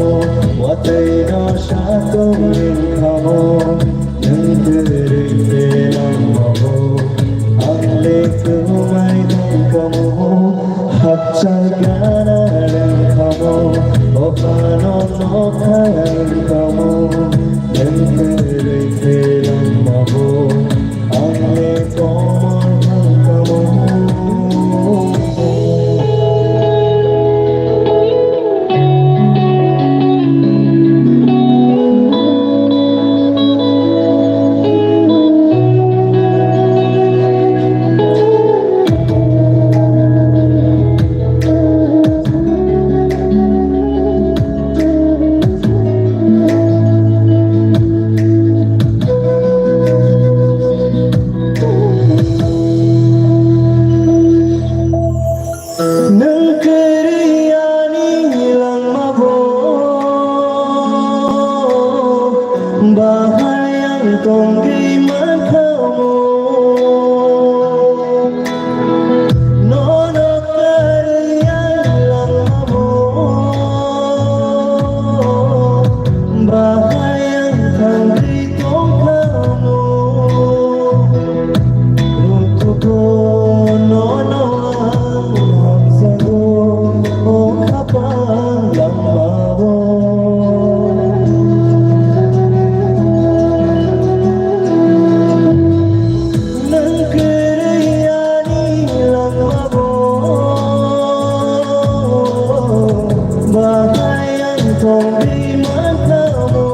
watwino satung wngkhamo, nwng kwrwi khe langmabo, ang le kwmai tongkhamo. Hapchal gana wngkhamo, ophano nokha wngkhamo, nwng kwrwi khe langmabo, ang le komor thangkhamo. Nwng kwrwi ani langmabo, bahai ang tongwi mankha omo. Nono kwrwi ani langmabo, bahai ang tongwi tongkha omo. Rutugo nono ang hamjago, o khapang langmao. Nwng kwrwi ani langmabo, bahai ang tongwi mankha omo.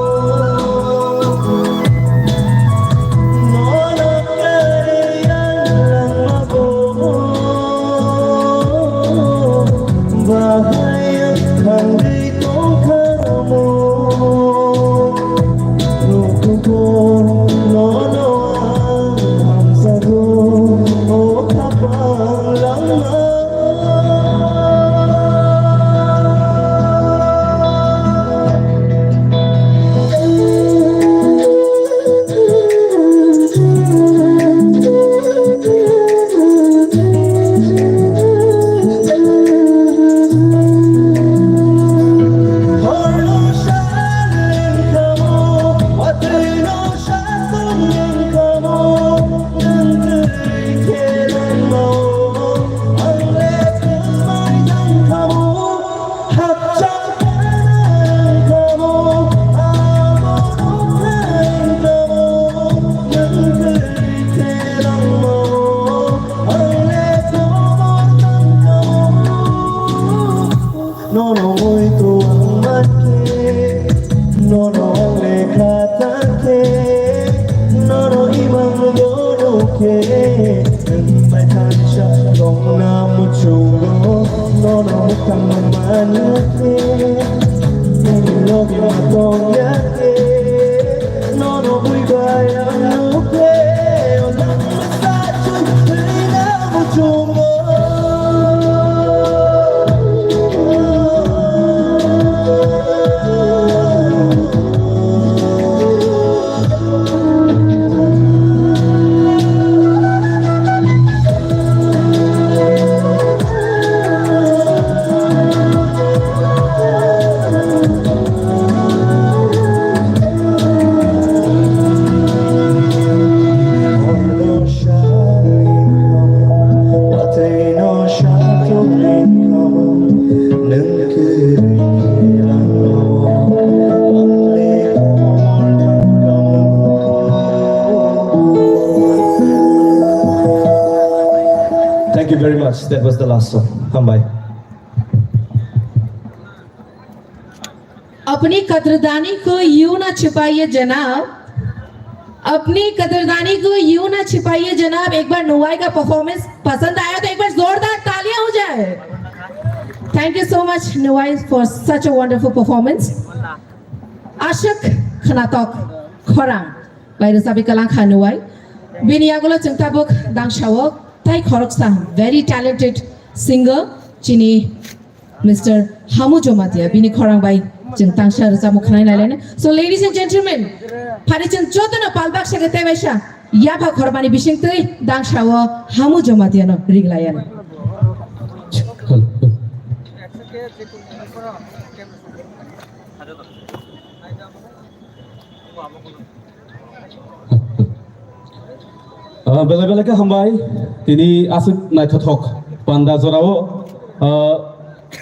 Nono kwrwi ani langmabo, bahai ang thangwi tongkha omo. Rukugo nono ang hamjago, o khapang langma. Nono oi to ang mankhe, nono ang lekha tangkhe, nono imang bono khe, nwng bai thansa tongna muchungo, nono muktang manya khe, nini logi ma tongya khe. Nono bui bai ang nukhe, o langma sachung thwina muchungo. Very much. That was the last song. Hambai. अपनी कदरदानी को यूं ना छुपाइए जनाब, अपनी कदरदानी को यूं ना छुपाइए जनाब। एक बार नुवाई का परफॉर्मेंस पसंद आया तो एक बार जोरदार तालियां हो जाए। Thank you so much, Nuwai, for such a wonderful performance. Ashok Khnatok Khorang bai rwchapwi kwlang kha Nuwai. Bini yagulo chwng tabuk dangsao tai khoroksa very talented singer chini Mister Hamu Jomatia, bini khorang bai chwng tangsa rwchapmung khwnai nai laina. So, ladies and gentlemen, phari chwng jotono pal baksa khe tei baisa yapha khormani bisingtwi dangsao Hamu Jomatia no rig laiya. Ah, belai belai khe hambai, tini aswk naithothok panda jorao, ah,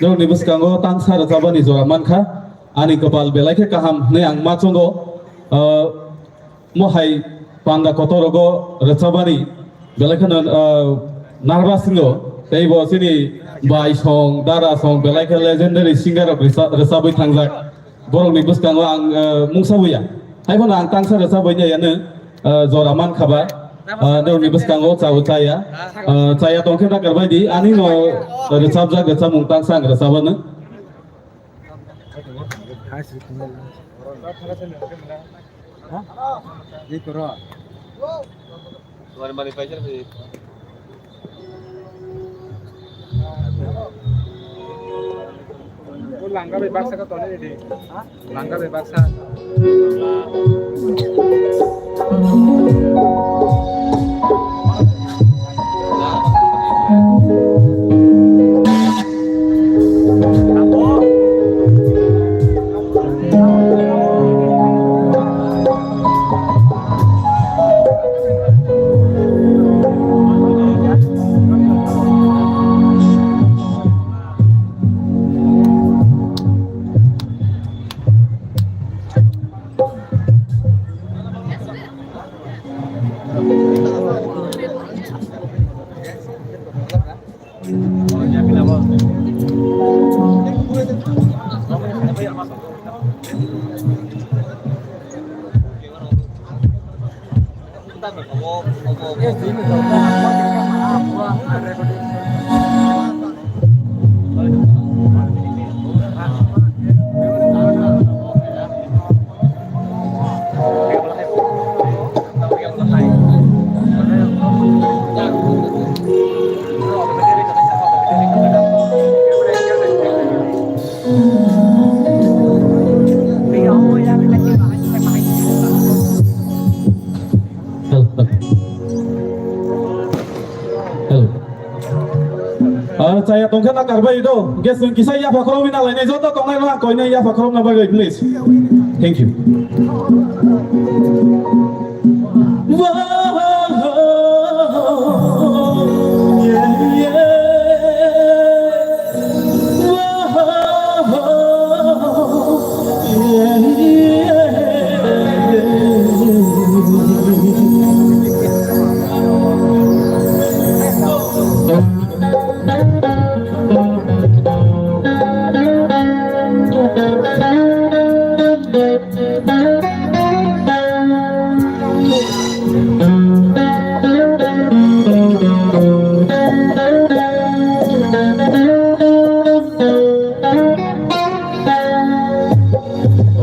norokni bwskango tangsa rwchapani jora mankha, ani kwpal belai khe kaham hwnwi ang ma chongo. Ah, mohai panda kotorogo rwchapani belai kheno, ah, nervous wngo, tei bo chini bai song, dara song belai khe legendary singer rok rwcha-, rwchapwi thangjak. Borokni bwskango ang, eh, mungsa buya. Haiphano ang tangsa rwchapwi nai ano, eh, jora mankha ba. Eh, norokni bwskango chao chaya. Eh, chaya tongkhe nakar bai di. Ani no rwchapjak rwchapmung tangsa ang rwchapano. Langa bai baksa ka tole de. Langa bai baksa. Hello. Ah, chaya tongkhe na karbai do. Guys, nwng kisa yapha khorokwi na lainai, joto tongnai rok koinai yapha khorokna bagwi, please. Thank you.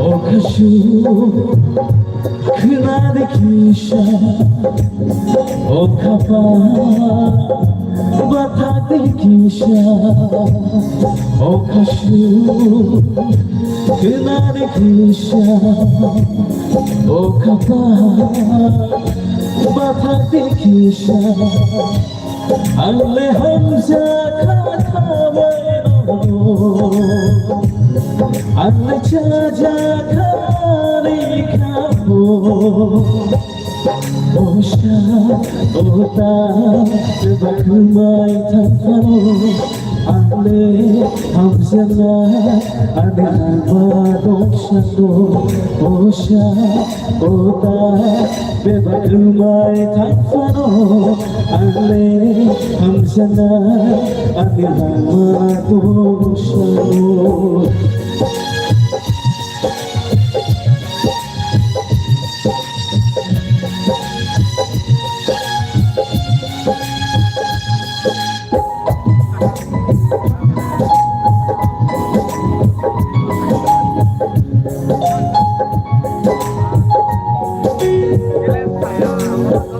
O kasu, khwnadi kisa, o khapang, bathakdi kisa, o kasu, khwnadi kisa, o khapang, bathakdi kisa. Ang le hamjakha khabaino, ang le chajakha ni khabo. Osa, ota, bakmai thangkhano, Ang le hamjaknai, ani langma tongsango, osa, ota, bebak wngbai thangphano. Ang le hamjaknai, ani langma tongsango.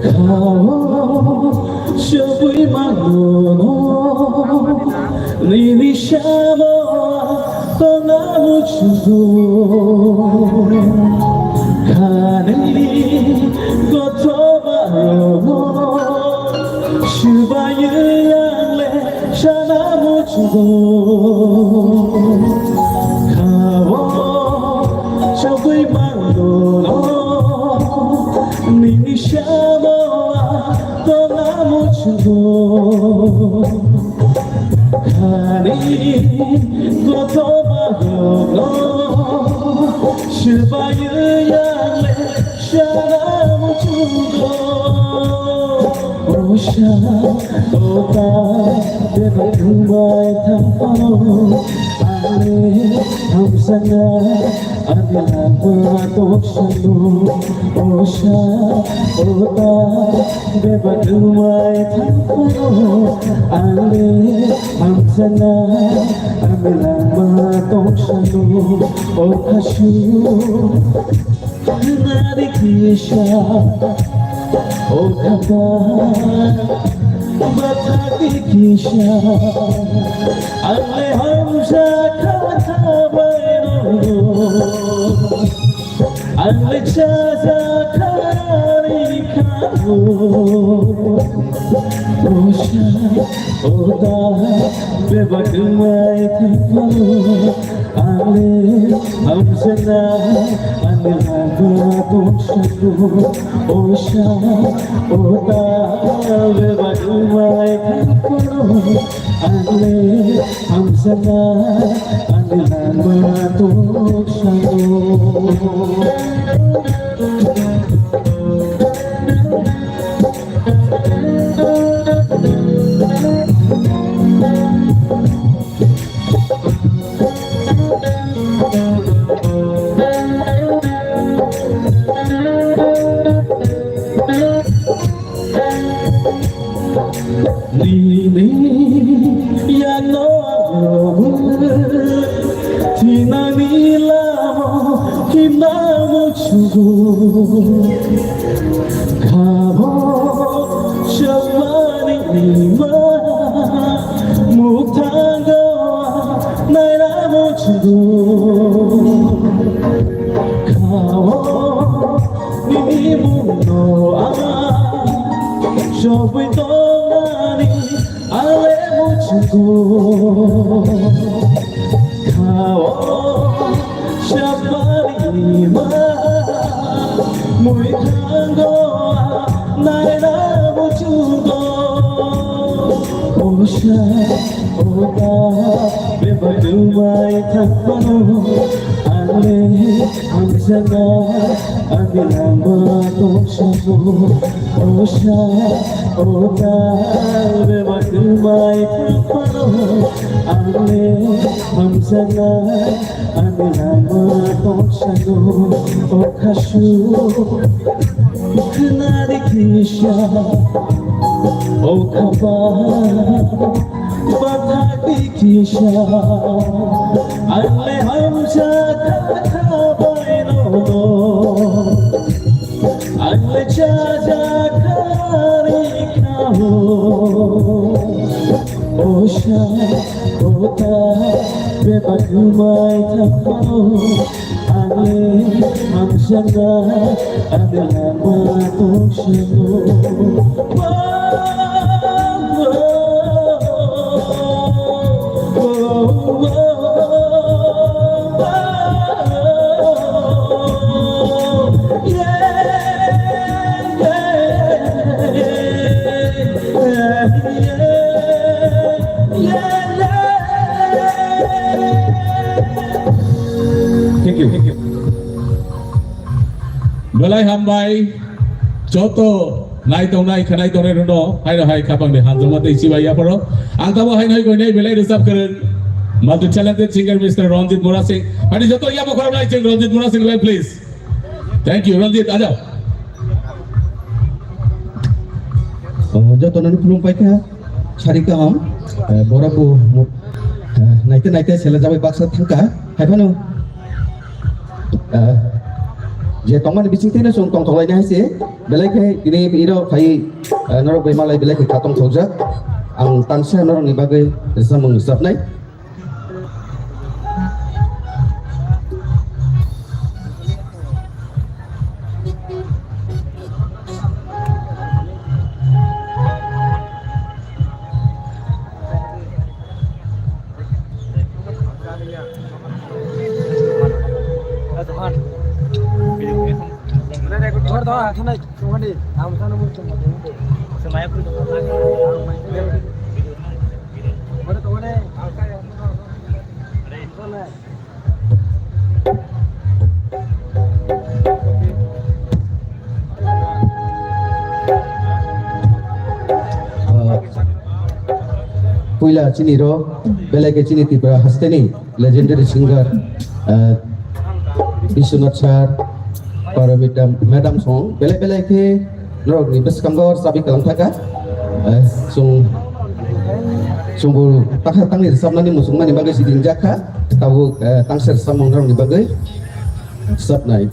Khao chobwi mano nini samo tongna muchugo. Khani kotoba rogo subayu yangle sana muchugo. Khao chobwi mano nini samo tongna muchugo. Khani kotoba rogo subayu yangle sana muchugo. Osa, ota, bebak wngbai thangphano. Ang le hamjaknai, ani langma tongsango. Osa, ota, bebak wngbai thangphano. Ang le hamjaknai, ani langma tongsango. O khasu. Khwnadi kisa, o khata, bathakdi kisa, ang le hamjakha khabaino, ang le chajakha rikhago. Osa, ota, bebak wngbai thangphano. Ang le hamjaknai, ani langma tongsango. Osa, ota, bebak wngbai thangphano. Ang le hamjaknai, ani langma tongsango. Nini yano ang rogo, thinani lama himna muchugo. Khabo chapmani ima mukthango naina muchugo. Khabo nini mungno ang chobwi tongnani ang le muchugo. Khao chapmani ma mui thango naina muchugo. Osa, ota, bebak wngbai thangphano. Ang le hamjaknai, ani langma tongsango. Osa, ota, bebak wngbai thangphano. Ang le hamjaknai, ani langma tongsango. O khasu, khwnadi kisa, o khapang, bathakdi kisa. Ang le hamjakha khabaino, ang le chajakha rikhago. Osa, ota, bebak wngbai thangphano. Ang le hamjaknai, ani langma tongsango. Hai, joto nai tongnai, khanai tongnai rwno, haino hai khapangni hamjakma tei chibai yapharo. Ang tamo haino hai koinai belai rwchap kwrwng, multi talented singer Mister Ranjit Murasing. Haino joto yabo khoroknai chwng Ranjit Murasing bai, please. Thank you, Ranjit, ajao. Oh, joto nani khulum paikha, sari kaham, eh, borok bo, eh, naite naite sela jabai baksa thangka, hai phano. Ah, je tongmani bising tino chwng tongthok laina hai se, belai khe tini iro phai, ah, norok bai malai belai khe kha tongthokjak. Ang tangsa norokni bagwi rwchapmung rwchapnai. Ah, puila chini ro, belai khe chini Tripura hasteni legendary singer, ah, Biswanath sir, Paramita madam song, belai belai khe norokni bwskango rwchapwi kwlang thaka. Eh, chwng, chwngbo takha tangni rwchapnani muchungmani bagwi sidingjak kha. Tabuk, eh, tangsa rwchapmung norokni bagwi rwchapnai.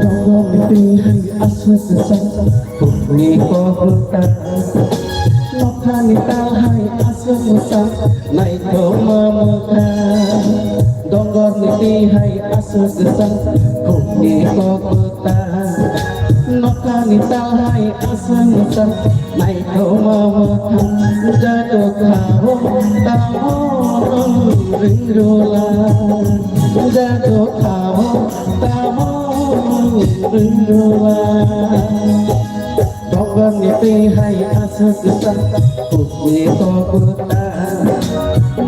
Dongor ni twi hai aswk kwchang, hukni kok kwtal. Nokhani tal hai aswk mwchang, naithoma mwkha. Dongor ni twi hai aswk kwchang, hukni kok kwtal. Nokhani tal hai aswk mwchang, naithoma mwkha. Jado khao tamo nwng ringrwla. Jado khao tamo nwng ringrwla. Dongor ni twi hai aswk kwchang, hukni kok kwtal.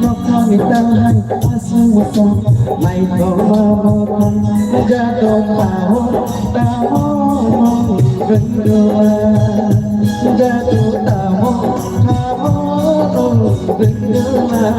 Nokhani tal hai aswk mwchang, naithoma mwkha. Jado khao tamo nwng ringrwla. Jado tamo khao nwng ringrwla.